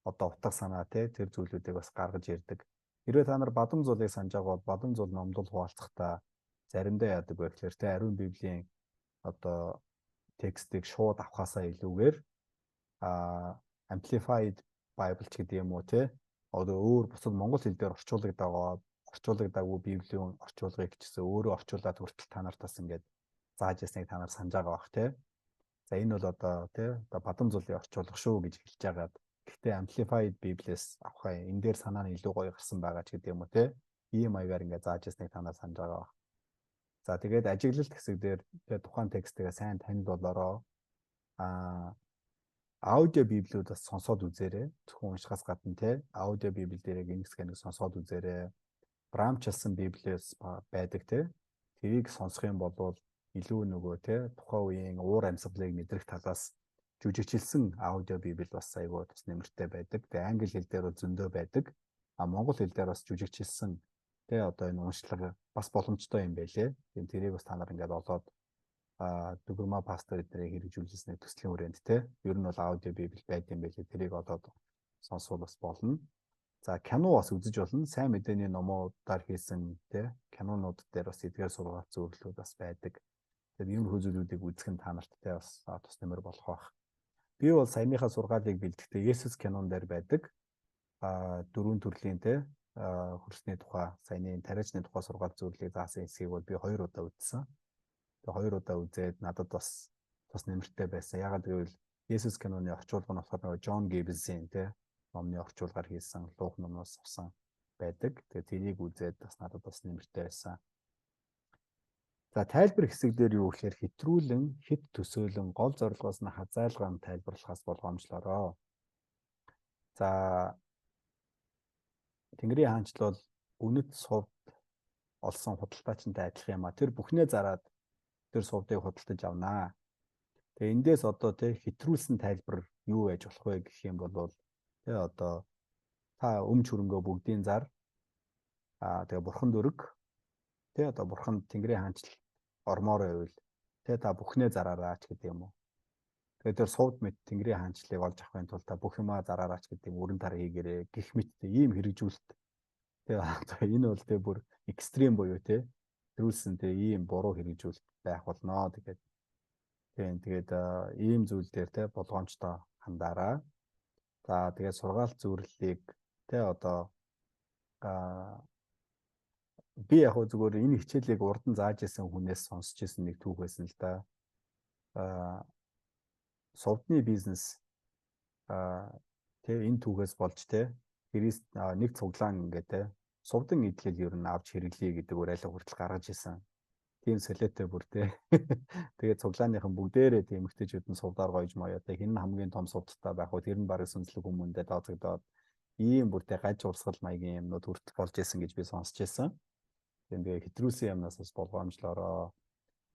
одоо утга санаа те тэр зүйлүүдийг бас гаргаж ирдэг. Хэрвээ та нар Бадам зулыг санаж байгаа бол Бадам зул номдол хуваалцахдаа заримдаа яадаг вэ гэхээр те ариун библийн одоо текстийг шууд авахаасаа илүүгээр Amplified Bible ч гэдэг юм уу те одоо өөр бусад монгол хэл дээр орчуулагдаагүй библийн орчуулгыг ч гэсэн өөрөө орчуулад хүртэл та нарт бас ингээд зааж ясныг та нар санаж байгаа бах те. За энэ бол одоо те одоо Бадам зулын орчуулга шүү гэж хэлж байгаад гэхдээ Amplified Bible-с авах юм. Энэ дээр санаа нь илүү гоё гарсан байгаа ч гэдэг юм уу те. Ийм маягаар ингээд зааж ясныг та нар санаж байгаа бах. За тэгээд ажиглалт хэсэг дээр те тухайн текстээ сайн танил болоороо. Аудио библиуд бас сонсоод үзээрэй. Зөвхөн уншихаас гадна те аудио библи дээр яг энэ хэсгийг нэг сонсоод үзээрэй. Брамчлсан библиэс байдаг те. Тэрийг сонсох юм бол илүү нөгөө те тухайн үеийн уур амьсгалыг мэдрэх талаас жүжигчилсэн аудио библи бас айгүй тус нэмэртэй байдаг. Тэгээ англи хэл дээр бол зөндөө байдаг. А монгол хэл дээр бас жүжигчилсэн те одоо энэ уншлага бас боломжтой юм байлээ. Тийм тэрийг бас та нар ингээд олоод Дүгэрмаа пастор эднэрийг хэрэгжүүлсэн төслийн хүрээнд те ер нь бол аудио библи байд юм байлээ. Тэрийг олоод сонсвол бас болно. За кино бас үзэж болно. Сайн мэдээний номуудаар хийсэн те кинонууд дээр бас эдгээр сургаал зөвлөлүүд бас байдаг. Тэгээд иймэрхүү зүйлүүдийг үзэх нь та нарт те бас тус нэмэр болох байх. Би бол саяныхаа сургаалыг бэлтгэхдээ Есүс кинон дээр байдаг. Дөрвөн төрлийн те хөрсний тухай саяны тариачны тухай сургаал зөвлөлийг заасан хэсгийг бол би 2 удаа үзсэн. Тэгээ 2 удаа үзээд надад бас тус нэмэртэй байсан. Ягаад гэвэл Есүс киноны орчуулга нь болохоор нөгөө Джон Гиббсийн те номны орчуулгаар хийсэн луух номноос авсан байдаг. Тэгээ тэрийг үзээд бас надад бас нэмэртэй байсан. За тайлбар хэсэг дээр юу гэхээр хэтрүүлэн, хэд төсөөлөн гол зорилгоос нь хазайлган тайлбарлахаас болгоомжлоороо. За Тэнгэрийн хаанчл бол үнэт сувд олсон худалдаачинтай адилхан юм а. Тэр бүхнээ зараад тэр сувдыг худалдаж авнаа. Тэгээ эндээс одоо тэ хэтрүүлсэн тайлбар юу байж болох вэ гэх юм бол тэ одоо та өмч хөрөнгөө бүгдийн зар тэгээ бурхан дөрөг тэ одоо бурхан Тэнгэрийн хаанчл ормоор байвал тэ та бүхнээ зараараа ч гэдэг юм уу. Тэгээд тэр сувд мэт Тэнгэрийн хаанчлалыг олж авахын тулд та бүх юмаа зараараа ч гэдэг юм өрн тар хийгэрээ гих мэт ийм хэрэгжүүлэлт. Тэгээ энэ бол тэ бүр экстрим буюу тэ төрүүлсэн тэ ийм буруу хэрэгжүүлэлт байх болно. Тэгээд тийм тэгээд ийм зүйл дээр тэ болгоомжтой хандаарай. За тэгээд сургаал зөвлөлийг тэ одоо би яг хөө зүгээр энэ хичээлийг урд нь зааж исэн хүнээс сонсч исэн нэг түүх байсан л да. Сувдны бизнес тэ энэ түүхээс болж тэ Христ нэг цуглаан ингээд тэ сувдан идлэл ер нь авч хэрэглэе гэдэг уриалга хүртэл гаргаж исэн. Тийм солиотой бүр тэ. Тэгээд цуглааныхан бүгдээрээ тийм эмэгтэйчүүд нь сувдаар гоёж моёо тэ хэн нь хамгийн том сувдтай байх вэ? Тэр нь бараг сүнслэг хүмүүндээ дооцогдоод ийм бүртээ гаж урсгал маягийн юмнууд хүртэл болж исэн гэж би сонсч байсан. Тэгээ хэтрүүлсэн юмнаас бас болгоомжлоороо.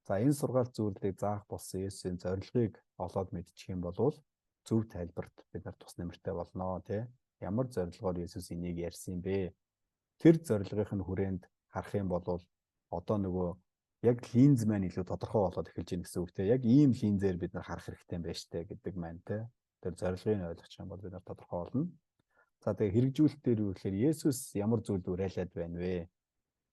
За энэ сургаал зөвлөлийг заах болсон Есүсийн зорилгыг олоод мэдчих юм бол зөв тайлбарт бид нар тус нэмэртэй болно тий. Ямар зорилгоор Есүс энийг ярьсан юм бэ? Тэр зорилгын нь хүрээнд харах юм бол одоо нөгөө яг линз маань илүү тодорхой болоод эхэлж байна гэсэн үг те. Яг ийм линзээр бид нар харах хэрэгтэй юм байна штэ гэдэг маань те. Тэр зорилгыг ойлгох юм бол бид нар тодорхой болно. За тэгээ хэрэгжүүлэлт дээр юу гэхээр Есүс ямар зүйлд уриалаад байна вэ?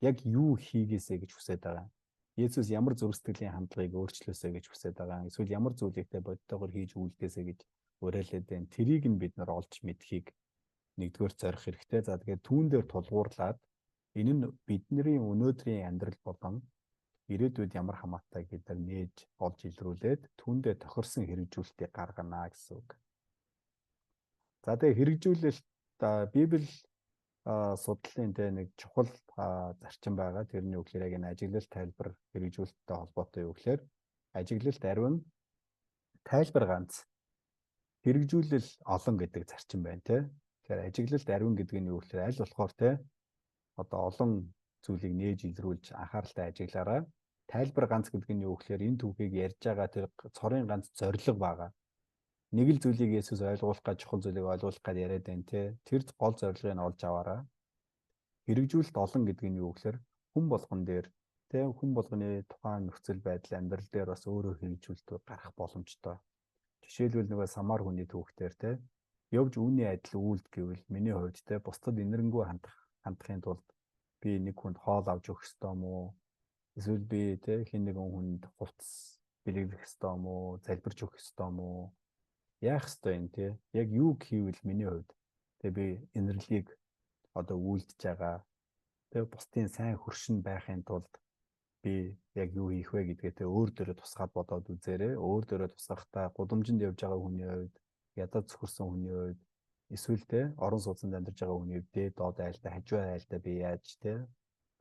Яг юу хийгээсэ гэж хүсээд байгаа. Есүс ямар зүрх сэтгэлийн хандлагыг өөрчлөөсэй гэж хүсээд байгаа. Эсвэл ямар зүйлийг те бодтойгоор хийж үйлдээсэ гэж уриалаад байна. Тэрийг нь бид нар олж мэдхийг нэгдүгээр зорих хэрэгтэй. За тэгээд түүн дээр тулгуурлаад энэ нь бидний өнөөдрийн амьдрал болон ирээдүйд ямар хамаатай гэдэг нээж олж илрүүлээд түүндээ тохирсон хэрэгжүүлэлтийг гаргана гэсэн үг. За тэгээ хэрэгжүүлэлт Библи судлалын тэ нэг чухал зарчим байгаа. Тэрний юу гэхээр яг энэ ажиглалт тайлбар хэрэгжүүлэлттэй холбоотой юу гэхээр ажиглалт ариун тайлбар ганц хэрэгжүүлэл олон гэдэг зарчим байна те. Тэгэхээр ажиглалт ариун гэдэг нь юу гэхээр аль болохоор те одоо олон зүйлийг нээж илрүүлж анхааралтай ажиглаарай. Тайлбар ганц гэдэг нь юу гэхээр энэ түүхийг ярьж байгаа тэр цорын ганц зорилго байгаа. Нэг л зүйлийг Есүс ойлгуулах гэж чухал зүйлийг ойлгуулах гэж яриад байна те. Тэр гол зорилгыг нь олж аваарай. Хэрэгжүүлэлт олон гэдэг нь юу гэхээр хүн болгон дээр тэг хүн болгоны тухайн нөхцөл байдал, амьдрал дээр бас өөрөө хэрэгжүүлэлтүүд гарах боломжтой. Жишээлбэл, нөгөө самар хүний түүхтэр те явж үүний адил үйлд гэвэл миний хувьд те бусдад инэрэнгүй хандахын тулд би нэг хүнд хоол авч өгөх ёстой юм уу? Эсвэл би те хэн нэгэн хүнд хувцас бэлэглэх ёстой юм уу? Залбирч өгөх ёстой юм уу? Яах ёстой юм те? Яг юу хийвэл миний хувьд те би инэрлийг одоо үйлдэж байгаа, те бусдын сайн хөршин байхын тулд би яг юу хийх вэ гэдгээ те өөр дөрөө тусгаад бодоод үзээрэй. Өөр дөрөө тусгахдаа гудамжинд явж байгаа хүний хувьд, ядаа цөхөрсөн хүний хувьд, эсвэл те орон сууцнд амьдарч байгаа хүний хувьд дээд доод айлдаа, хажуу айлдаа би яаж те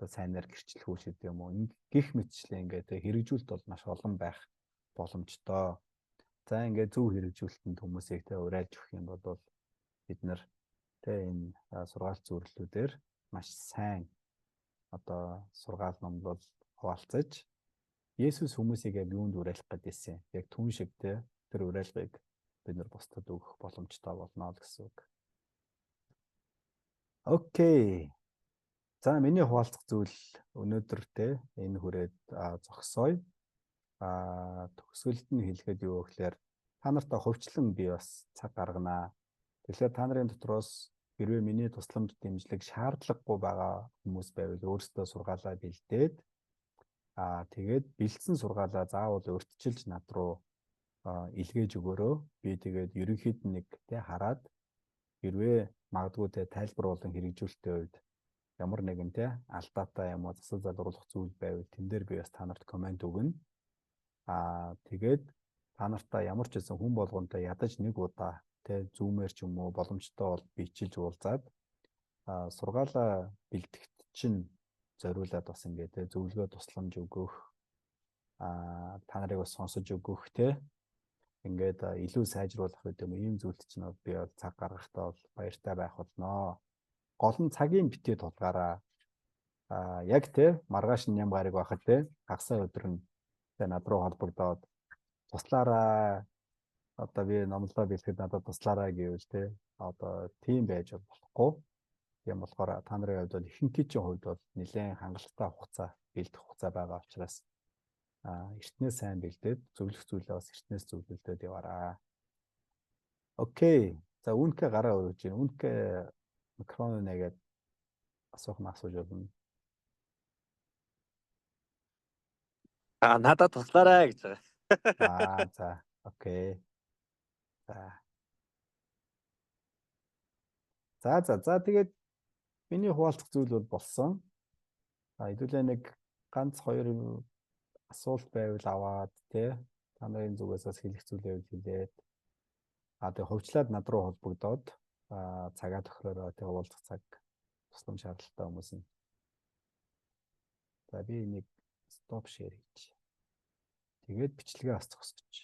одоо сайнаар гэрчлэх үү гэдэг юм уу. Гэх мэтчлээ ингээд те хэрэгжүүлэлт бол маш олон байх боломжтой. За, ингээд зөв хэрэгжүүлэлтэнд хүмүүсийг те уриалж өгөх юм бол бид нар те энэ сургаалт зөвлөлүүдээр маш сайн одоо сургаал номлол хуваалцаж, Есүс хүмүүсийг яг юунд уриалах гэдээсэн. Яг түн шиг те тэр уриалгыг бид нар бусдад өгөх боломжтой болно л гэсэн үг. Okay. За, миний хуваалцах зүйл өнөөдөр те энэ хүрээд зогсооё. Төгсгөлд нь хэлэхэд юу гэхээр та нартай хувьчлан би бас цаг гарганаа. Тэгэхээр та нарын дотроос хэрвээ миний тусламж дэмжлэг шаардлагагүй байгаа хүмүүс байвал өөрсдөө сургаалаа бэлдээд, тэгээд бэлдсэн сургаалаа заавал урьдчилж над руу илгээж өгөөрөө. Би тэгээд ерөнхийд нэг тэ хараад, хэрвээ магадгүй тэ тайлбар болон хэрэгжүүлэлтийн хувьд ямар нэгэн тэ алдаатай юм уу, засал залруулах зүйл байвал тэн дээр би бас та нарт comment өгнө. Тэгээд та нартай ямар ч байсан хүн болгонтой ядаж нэг удаа тэ Zoom-ээр ч юм уу, боломжтой бол бичилж уулзаад, сургаалаа бэлтгэхт чинь зориулаад бас ингээд тэ зөвлөгөө тусламж өгөх, та нарыг бас сонсож өгөх, тэ ингээд илүү сайжруулах гэдэг юм ийм зүйлд чинь би бол цаг гаргахтаа бол баяртай байх болноо. Гол нь цагийн битгий тулгаараа. Яг те маргааш нь ням гараг байхад, те хагасаа өдөр нь те над руу холбогдоод туслаараа, одоо би номлоо бэлтгэхэд надад туслаарай гэвэл те одоо тийм байж болохгүй. Тийм болохоор та нарын хувьд бол, ихэнхийн чинь хувьд бол нэлээд хангалттай хугацаа, бэлдэх хугацаа байгаа учраас эртнээс сайн бэлдээд, зөвлөх зүйлээ бас эртнээс зөвлөлдөд яваараа. Okay. За, үнэхээ гараа өргөж байна. Үнэхээ микрофон нэгээд асуух нь асууж болно. Надад туслаарай гэж байгаа. За, okay. За. За, тэгээд миний хуваалцах зүйл бол болсон. Хэдүүлээ нэг ганц хоёр асуулт байвал аваад, тий та нарын зүгээс бас хэлэх зүйл байвал хэлээд, тэгээ хувьчлаад над руу холбогдоод цагаа тохиороо тий уулзах цаг, тусламж шаардлагатай хүмүүс нь. За, би энийг stop share хийж. Тэгээд бичлэгээ бас зогсгоч.